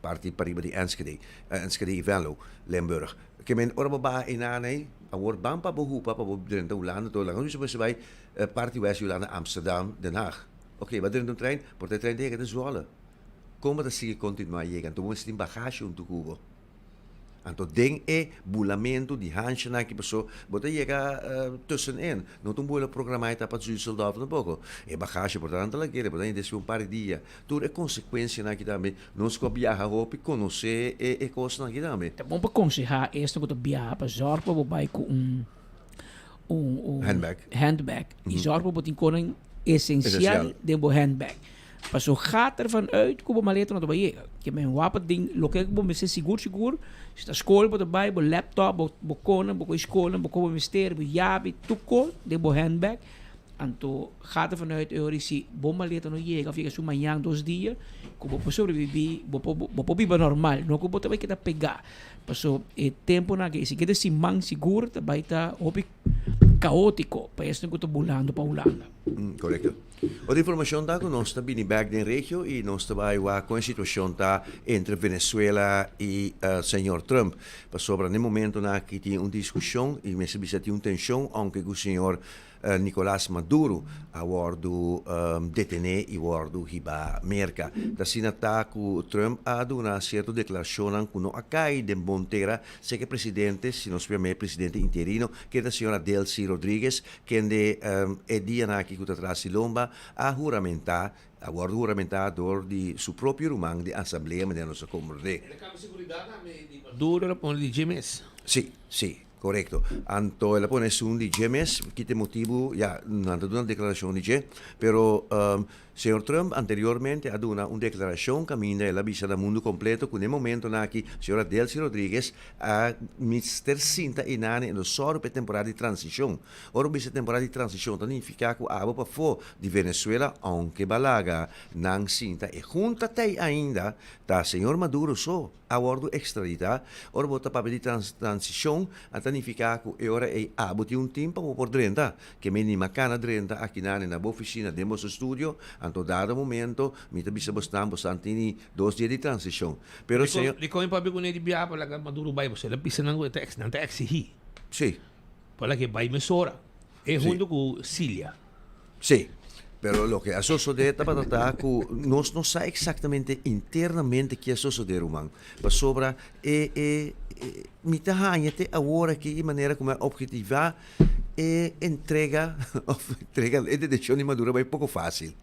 Parti pariba di Enschede, Enschede i Venlo, Limburg. Ke men ora bo baha einan ei, awor ban pa bo hupa pa bo drenta Hulanda to laga nos bisa bo bai parti west di Hulanda, Amsterdam, Den Haag. Oké, bo a drenta un trein, por ta e trein ta yega te Zwolle. Kon bo ta sigui kontinuá yega? Anto bo mester tin bagashe huntu ku bo. Anto den e bulamentu di hanshanan aki paso bo ta yega tussenin. No ta un buelo programá e ta pa Düsseldorf tampoco. E bagashi por ta nan ta lag'é, por ta despues un par di dia. Tur e konsekuensianan aki tambe. Nos ku a biaha hopi konosé e kosnan aki tambe. Ta bon pa konsehá esnan ku ta biaha pa zòrg pa bo bai ku un un Handbag. handbag. I zòrg pa bo tin konan esensial den bo handbag. Paso gaat er van uit ku bo maleta no ta bai yega. Ke men wapa den loke ku bo mester sigur sigur, si ta skol bo ta bai, bo laptop, bo bo konan, bo koi skolnan, bo koba mester, bo yabi, tur kos den bo handbag. Anto gaat er van uit e ora si bo maleta no yega of yega su mañan dos dia, ku bo por sobrevivi, bo por bo por biba normal, no ku bo ta bai keda pegá. Paso e temponan aki, e siguiente siman sigur ta bai ta hopi. kaótiko pa esnan ku ta bulando pa Hulanda. Korekto. Otro informashon ta ku nos ta bini bèk den regio i nos ta bai wak kon e situashon ta entre Venezuela i señor Trump. Pasobra na e momentonan aki tin un diskushon i mester bisa tin un tenshon ounke ku señor Nicolas Maduro a wòrdu detené i wòrdu hibá Merka. Ta asina ta ku Trump a duna sierto deklarashonnan ku no a kai den bon tera, sea ku e presidente, si nos yam'é presidente interino, kende ta señora Delcy Rodriguez, kende e dianan aki ku ta tras di lomba a huramentá, a wòrdu huramentá dor di su propio ruman di asamblea manera nos a komprondé. El a kambia seguridat tambe di Maduro, el a pone di dje mes. Sí, sí. Korekto. Anto el a pone esun di dje mes, ki ta e motibu, ya, nan ta duna deklarashon di dje, pero señor Trump anteriormente a duna un deklarashon kaminda el a bisa na mundu kompleto ku na e momentonan aki señora Delcy Rodriguez a mester sinta einane en lo sòru pa e temporada di transishon. Ora bo bisa temporada di transishon ta nifiká ku abo pafó di Venezuela ounke balaga nan sinta e hunta t'ei ainda ta señor Maduro so. a wòrdu ekstraditá, ora bo ta papia di transishon, a ta nifiká ku e ora ei abo tin un tim pa bo por drenta. Ke mi nima kana drenta akinan na bo ofisina den boso studio, anto dado momento mi ta bisa bosnan, bosnan tini dos dia di transishon. Pero señor. Dikon e papia ku ne di biaha pa laga Maduro bai? Pasobra el a bisa nan ku nan ta eksihí. Sí. Pa laga e bai mesora. E huntu ku Cilia. Sí, pero loke a sosodé tabata ta ku nos no sa eksaktamente internamente ke a sosodé, ruman. Pasobra e e mi ta haña te awor aki e manera ku mi a ophetivá e entrega òf entrega e detenshon di Maduro a bai poko fásil.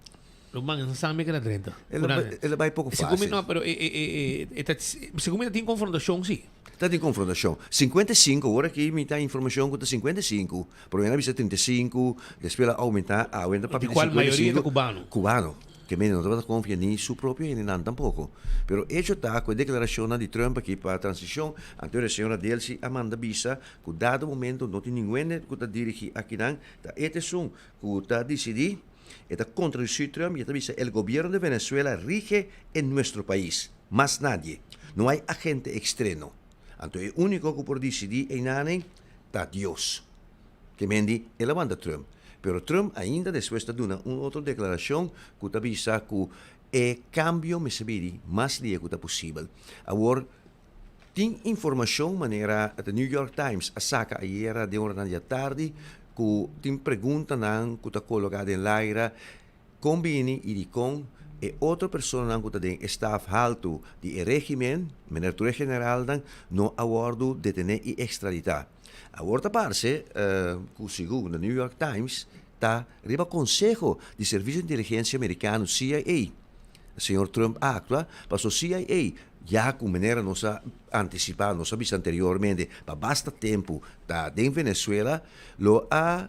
Ruman, e no sa mi keda drenta. El a el a bai poko Segun mi fásil. no, pero e e e e ta segun mi ta tin konfrontashon sí. Ta tin konfrontashon. 55, ora ki mi ta informashon ku ta 55, promé nan a bisa 35, despues el a oumentá, awe nan ta papia Di di kual mayoria ta 55. kubano. Kubano. Ke mende no tabata konfia ni su propio hendenan tampoko. Pero echo ta ku e deklarashonnan di Trump aki pa transishon, anto e señora Delcy a manda bisa ku dado momento no tin ningun hende ku ta dirigí akinan, ta e ta esun ku ta disidí. E ta contradeci Trump y e ta bisa el gobierno de Venezuela rige en nuestro país, mas nadie. No hay agente extreno. Anto e unico cu por dicidi eynane ta Dios. Ke mendi el a manda Trump. Pero Trump ainda despues ta duna un otro declaracion cu ta bisa cu e cambio mester bini mas lie cu ta posibel. Awor tin informacion manera The New York Times a saca ayera den oranan di atardi cu tin preguntanan cu ta coloca den laira con bini y dicon e otro personanan cu ta den e staf halto di e regimen, meneer tur e generalnan, no a wordo detene y extradita. Awor ta parce cu segun The New York Times ta riba conseho di Servicio di Inteligencia Americano, CIA, Señor Trump a actua paso CIA ya cu manera nos a anticipa, nos a bisa anteriormente, pa basta tempo ta den Venezuela, lo a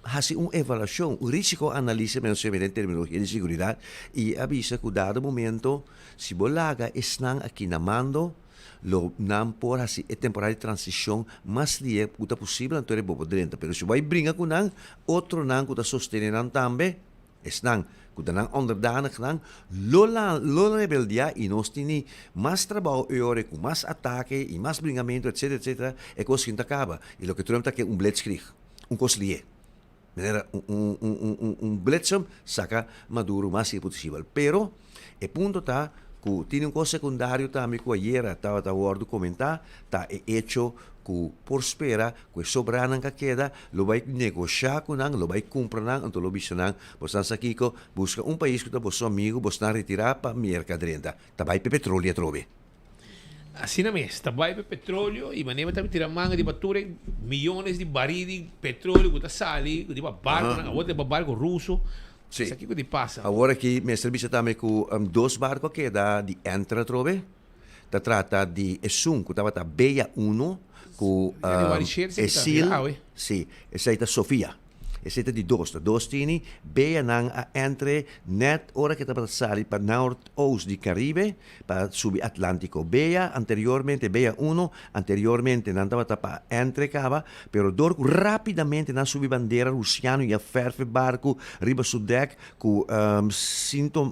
haci un evaluacion, un risico analisis, men nos den terminologia di seguridad, y a bisa cu dado momento si bo laga esnan aki na mando, lo nan por haci e temporada di transicion mas lie cu ta posibel, anto bo por drenta. Pero si bo a bringa cu nan, otronan cu ta sostene nan tambe, Esnan ku ta nan onderdanignan lo lo rebeldiá i nos tini mas trabou e ora ku mas atake i mas bringamentu etcetera etcetera e kos tin ta kaba i loke Trump ta ke un blitzkrieg un kos lié manera un un un un un un blitzem saka Maduro mas lié posibel pero e punto ta ku tini un kos sekundario tambe ku ayera tabata wòrdu komentá ta e echo ku por spera ku e sobranan ka keda, lo bai negoshá ku nan, lo bai kumpra nan, anto lo bisa nan, Bosnan sa kiko? Buska un pais ku ta boso amigu, bosnan retirá pa merka drenta. Ta bai p'e petrolio atrobe. Asina mes, ta bai p'e petrolio i manera ta tira manga riba tur e miyones di barí di petrolio ku ta sali riba barkunan, awor ta riba barku ruso. Sí. Sa kiko di pasa? Awor aki mester bisa tambe ku dos barku a keda di enter atrobe. Ta trata di esun ku tabata Bella Uno ku e sil, sí, esei ta Sofia. Esei ta di dos. Ta dos tini, bea nan a entre net ora ke tabata sali pa noordoost di Caribe pa subi Atlantico. Bea anteriormente, bea uno, anteriormente nan tabata pa entre caba, pero dor cu rapidamente nan subi bandera Rusiano y a verf e barco riba su dek cu sintom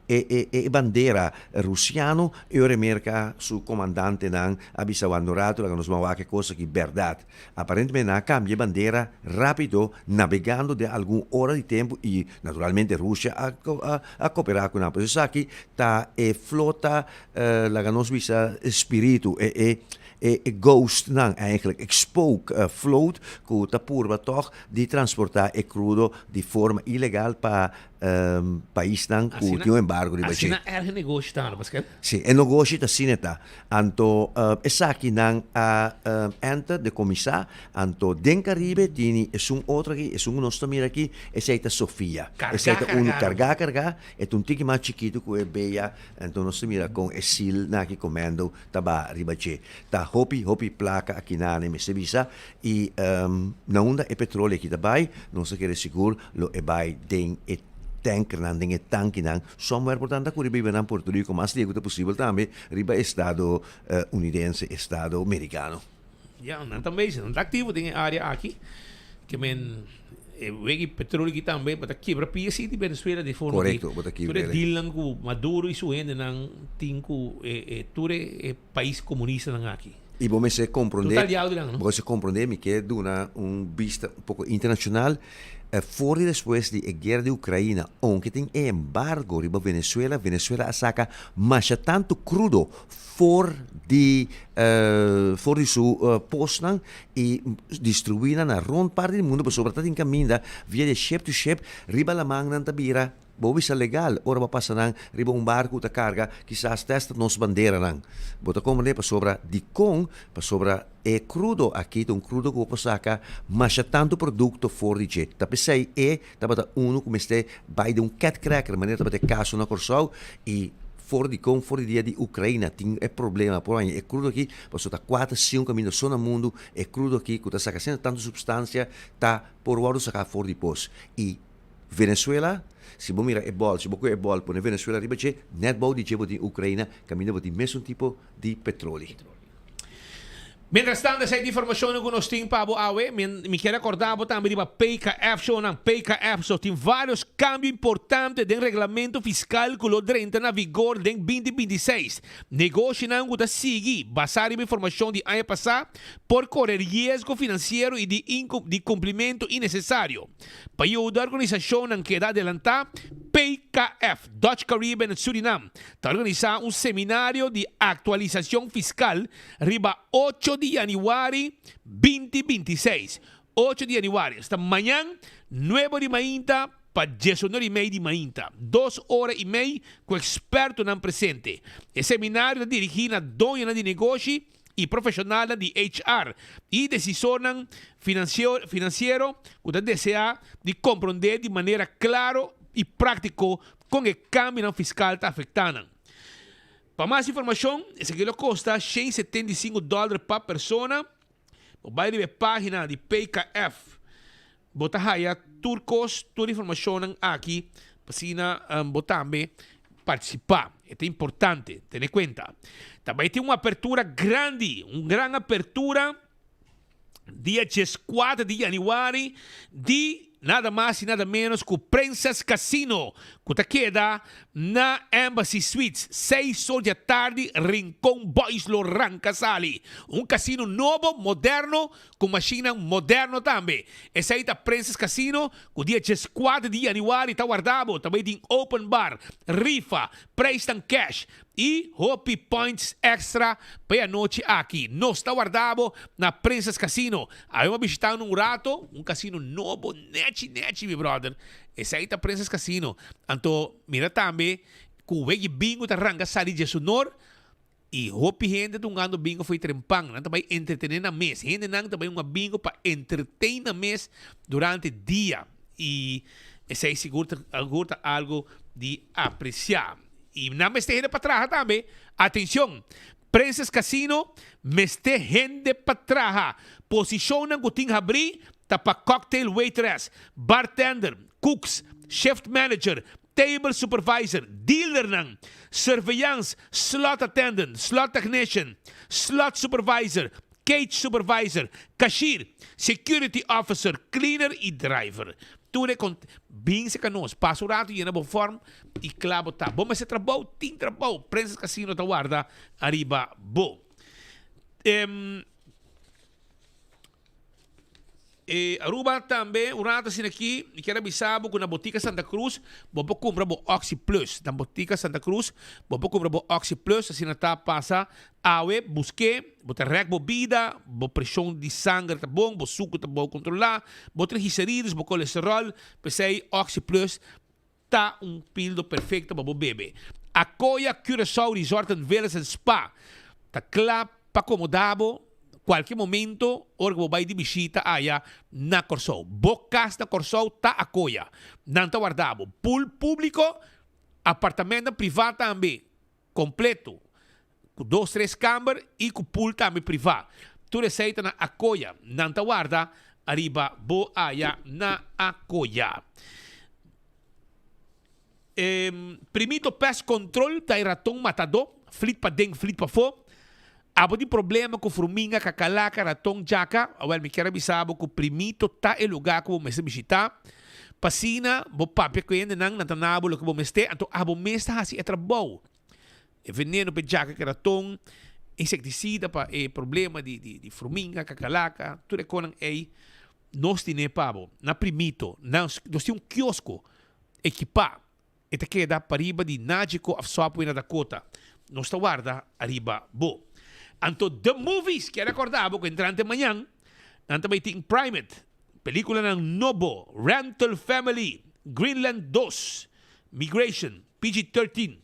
E e e bandera Rusiano, e ora e Merka su komandantenan a bisa wak un ratu laga nos ban wak e kos aki bèrdat. Aparentemente nan a kambia e bandera rápido nabegando den algun ora di tempu i naturalmente Rusia a a a koperá ku nan. Pues esaki ta e flota laga nos bisa spiritu e e e e ghostnan eigenlijk e spook float ku ta purba tòg di transportá e krudo di forma ilegal pa paisnan ku tin un embargo riba dje. Asina erg e negoshi ta, no Pascal? Si, e negoshi ta asina ta. Anto esakinan a enter dekomisá, anto den Karibe tini esun otro aki, esun ku nos ta mira aki, esei ta Sofia. Esei ta unu kargá kargá, e ta un tiki mas chikitu ku e Bea, anto nos ta mira kon e sil nan aki komendo ta baha riba dje. Ta hopi hopi plaka akinan e mester bisa I na unda e petroleo aki ta bai, nos ta kere sigur lo e bai den e tankernan, den e tankinan. Somewhere por tanto a kuri biba nan Puerto Rico, mas liegu ta posibel tambe riba estado unidense, estado merikano. Ya, nan ta bezig, nan ta aktivo den e área aki. Ke men e wegi petroleo aki tambe bo ta kibra pia si di Venezuela di forma di Korekto, bo ta tur kibra e dealnan ku Maduro i su hendenan tin ku e tur e pais komunistanan aki. I bo mester komprondé, Total diablo di nan, no? bo mester komprondé, mi ke duna un bista un poko internashonal, for di despues di e guera di Ukraina, ounke tin e embargo riba Venezuela, Venezuela a saka masha tantu krudo for di for di su posnan i distribuí nan na rond parti di mundu, pasobra ta tin kaminda via di e ship to ship riba laman nan ta bira. Bo bisa legal ora bo pasa nan riba un barku ta karga kisas testa nos banderanan. Bo ta komprendé pasobra dikon? Pasobra e krudo aki ta un krudo ku bo por saka masha tantu produkto for di dje. Ta p'esei e tabata unu ku mester bai den un ketkraker manera tabata e kaso na Kòrsou i for dikon for di dia di Ukraina tin e problema por haña e krudo aki pasobra ta kuater sinku kaminda so na mundu e krudo aki ku ta saka asina tantu supstansia ta por wòrdu saka for di pos i Venezuela, si bo mira e bòl, si bo kohe e bòl pone Venezuela riba dje, nèt bou di dje bo tin Ukraina, kaminda bo tin mesun tipo di petroli. Mientras tanto esei ta informacionnan cu nos tin pa bo awe. Mi kier acorda bo tambe riba PKF shownan. PKF so tin varios cambio importante den reglamento fiscal cu lo drenta na vigor den 2026. Negoshinan cu ta sigui basa riba informacion di aña pasa por core riesgo financiero y di cumplimento innecesario. Pa yuda organisashonnan keda adelantá, PKF, Dutch Caribbean and Suriname, ta organisá un seminario di aktualisashon fiskal riba ocho di yanüari 2026. Ocho di yanüari, esta mañan, nuebe di mainta pa diesunor i mei di mainta, dos ora i mei ku ekspertonan presente. E seminario ta dirigí na doñonan di negoshi, i profeshonalnan di HR i desisornan finansiero ku ta deseá di komprondé di manera klaro i práktiko kon e kambionan fiskal ta afektá nan. Pa mas informashon, esaki lo kosta 175 dòler pa persona. Bo bai riba e página di PKF. Bo ta haya tur kos, tur informashonnan aki, pa asina bo tambe partisipá. E ta importante, tene kuenta. Ta bai tin un apertura grandi, un gran apertura dia 14 di yanüari di nada mas i nada ménos ku Princess Casino, ku ta keda Na Embassy Suites, seis or di atardi, Rincon Boys lo ranka sali. Un casino nobo, moderno, ku mashinnan moderno tambe. Esei ta Princess Casino, ku dia 14 di januari ta warda bo. Ta bai tin open bar, rifa, prijsnan cash i hopi points extra pa e anochi aki. Nos ta warda bo na Princess Casino. Awe bo a bishita un rato, un casino nobo, nechi nechi mi brother. Esei ta Princess Casino. Anto mira tambe ku wegi bingo ta ranka sali dje su nor i hopi hende ta hungando bingo fo'i trempan. Nan ta bai entretene nan mes. Hendenan ta bai hunga bingo pa entreten nan mes durante dia. I esei sigur ta sigur ta algo di apresiá. I nan mester hende pa traha tambe. Atencion! Princess Casino mester hende pa traha. Posishonnan ku tin habrí. Ta pa cocktail waitress, bartender, cooks, shift manager, table supervisor, dealernan, surveillance, slot attendant, slot technician, slot supervisor, cage supervisor, cashier, security officer, cleaner y driver. Tur e con bin cerca nos, pasa un rato yena bo form y cla bo ta. Bo mester trabou? Tin trabou! Princess Casino ta warda ariba bo. E Aruba tambe un rato asina aki mi kier a bisa bo ku na Botica Santa Cruz bo por kumpra bo Oxi Plus. Na Botica Santa Cruz bo por kumpra bo Oxi Plus asina ta pasa awe busk'é bo ta rèk bo bida, bo preshon di sanger ta bon, bo suku ta bon kontrolá, bo triglicerides, bo kolesteròl, p'esei Oxi Plus Ta un pildo perfecto pa bo bebe. Akoya Curaçao Resort and Villas and Spa ta kla pa komoda bo kualke momento ora ku bo bai di bishita aya na Kòrsou. Bo kas na Kòrsou ta Akoya. Nan ta warda bo. Pool públiko, apartamentonan privá tambe kompleto ku dos tres kamber i ku pool tambe privá. Tur esei ta na Akoya. Nan ta warda ariba bo aya na Akoya. E Primito Pest Control ta e raton matadó, flit paden, flit pafó. Abo tin problema ku fruminga, kakalaka, raton, djaka? Awel mi kier a bisa bo ku Primito ta e lugá ku bo mester bishitá. Pa asina bo papia ku e hendenan, nan ta na bo loke bo mester, anto abo mes ta hasi e trabou. E veneno pa e djaka ku e raton, insektisida pa e problema di di fruminga, kakalaka, tur e konan ei nos tine pa bo. Na Primito, nos tin un kiosko ekipá. E ta keda pariba di Nagico of Subway na Dakota. Nos ta warda ariba bo. Anto The Movies kier recorda bo cu entrante mañan nan ta bay tin Primate, peliculanan nobo, Rental Family, Greenland dos, Migration, PG 13.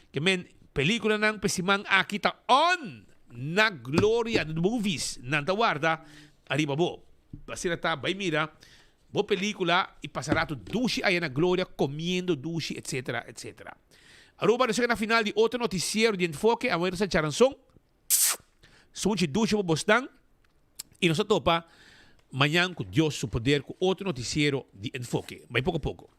Ke men peliculanan pe siman aki ta on na Gloria The Movies. Nan ta warda ariba bo. Asina ta bay mira Bo pelicula y pasa rato dushi aya na Gloria comiendo dushi etc etc. Aruba nos yega na final di otro noticiero di Enfoke awe nos ta charanson sunchi dushi pa bosnan y nos ta topa mañan cu Dios su poder cu otro noticiero di Enfoke. Bay poco poco.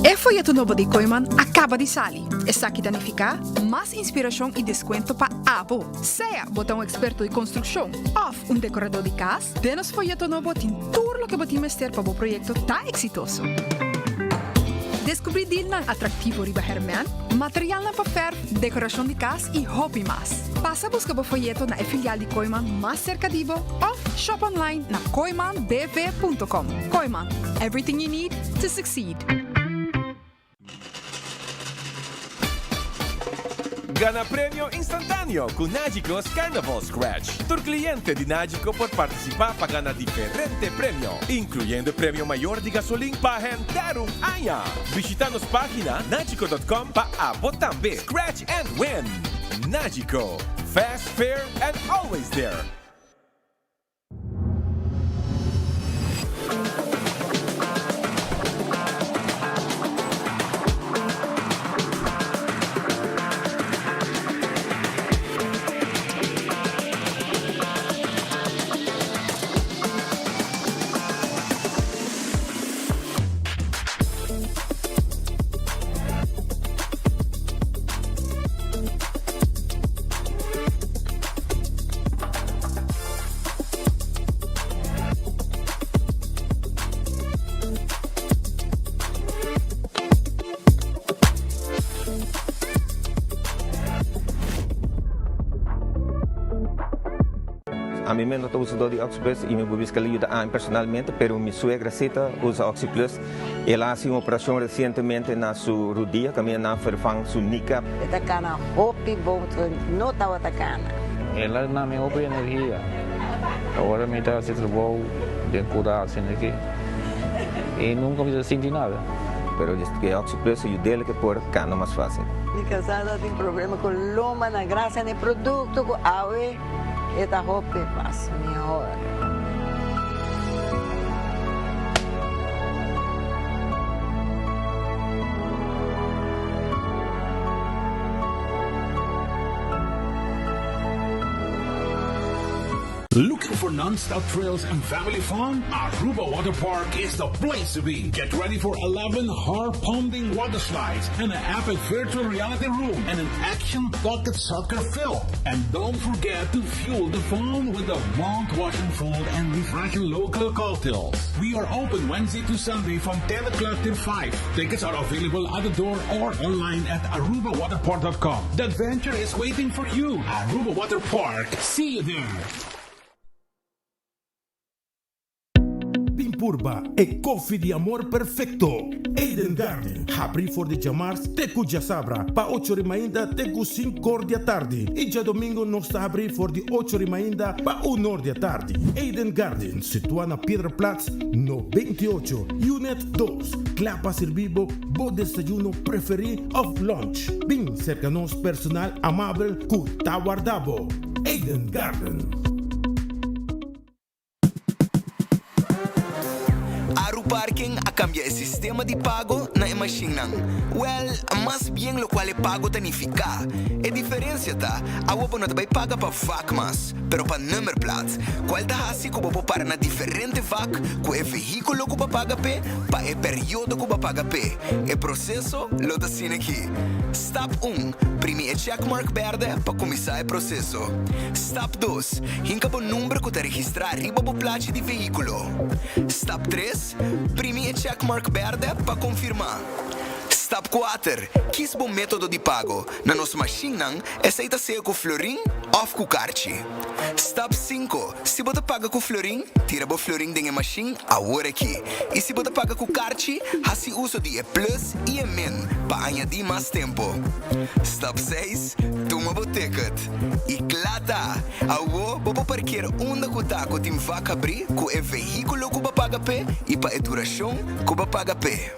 E foyeto nobo di Kooiman a kaba di sali. Esaki ta nifiká mas inspirashon i deskuento pa abo. Sea bo ta un eksperto di konstrukshon òf un dekoradó di kas, den nos foyeto nobo tin tur loke bo tin mester pa bo proyekto ta eksitoso. Deskubrí dilnan atraktivo riba hèrmènt, materialnan pa fèrf, dekorashon di kas i hopi mas. Pasa buska bo foyeto na e filial di Kooiman mas serka di bo òf shop online na kooimanbv.com. Kooiman, everything you need to succeed. Gana premio instantáneo ku Nagico's Carnival Scratch. Tur kliente di Nagico por partisipá pa gana diferente premio, inkluyendo e premio mayor di gasolin pa henter un aña. Bishitá nos página nagico.com pa abo tambe scratch and win! Nagico, fast, fair and always there! Ami mes no ta usador di Oxyplus y mi por bisa cu el a yuda ami personalmente, pero mi suegra si ta usa Oxyplus. El a haci un operacion recientemente na su rudia, caminda nan vervang su kneecap. E ta cana hopi bon, no tabata cana. El a duna mi hopi energia. Ora mi ta haci trabou den cura asina aki y nunca mi ta sinti nada. Pero e Oxyplus a yud'el ke por cana mas facil. Mi casada tin problema cu lomba na gracia na e producto cu awe e ta hopi mas mihor. Looking for non-stop thrills and family fun? Aruba Water Park is the place to be. Get ready for 11 heart-pounding water slides and an epic virtual reality room and an action pocket soccer field. And don't forget to fuel the fun with the mouth-watering food and refreshing local cocktails. We are open Wednesday to Sunday from 10 o'clock till 5. Tickets are available at the door or online at arubawaterpark.com. The adventure is waiting for you. Aruba Water Park. See you there. Bin purba e koffie di amor perfecto. Eden Garden, habri for di djamars te cu djasabra pa ocho ori mainta te cu cinco or di atardi y djadomingo nos ta habri for di ocho ori mainta pa un or di atardi. Eden Garden, situa na Piedraplaats no 28, Unit dos, cla pa sirbi bo bo desayuno preferi of lunch. Bin cerca nos personal amabel cu ta warda bo. Eden Garden. Aru Parking a kambia e sistema di pago na e mashinnan. Wèl, mas bien lokual e pago ta nifiká. E diferensia ta, awo bo no ta bai paga pa vak mas, pero pa nummerplaat, kual ta hasi ku bo por para na diferente vak ku e vehíkulo ku bo paga p'e pa e periodo ku bo paga p'e. E proseso lo ta asina aki. Stap un, Primi e checkmark bèrdè pa kuminsá e proseso. Stap dos, Hinka bo number ku ta registrá riba bo plachi di vehíkulo. Stap tres, Primi e checkmark bèrdè pa konfirmá. Stap kuater, Kis bo método di pago. Na nos mashinnan, esei ta sea ku florin òf ku karchi. Stap sinku, Si bo ta paga ku florin, tira bo florin den e mashin awor aki. I si bo ta paga ku karchi, hasi uso di e plus i e min pa añadí mas tempu. Stap seis, Tuma bo ticket. I kla ta! Awo bo por parkeer unda ku ta ku tin vak habrí ku e vehíkulo ku bo paga p'e i pa e durashon ku bo paga p'e.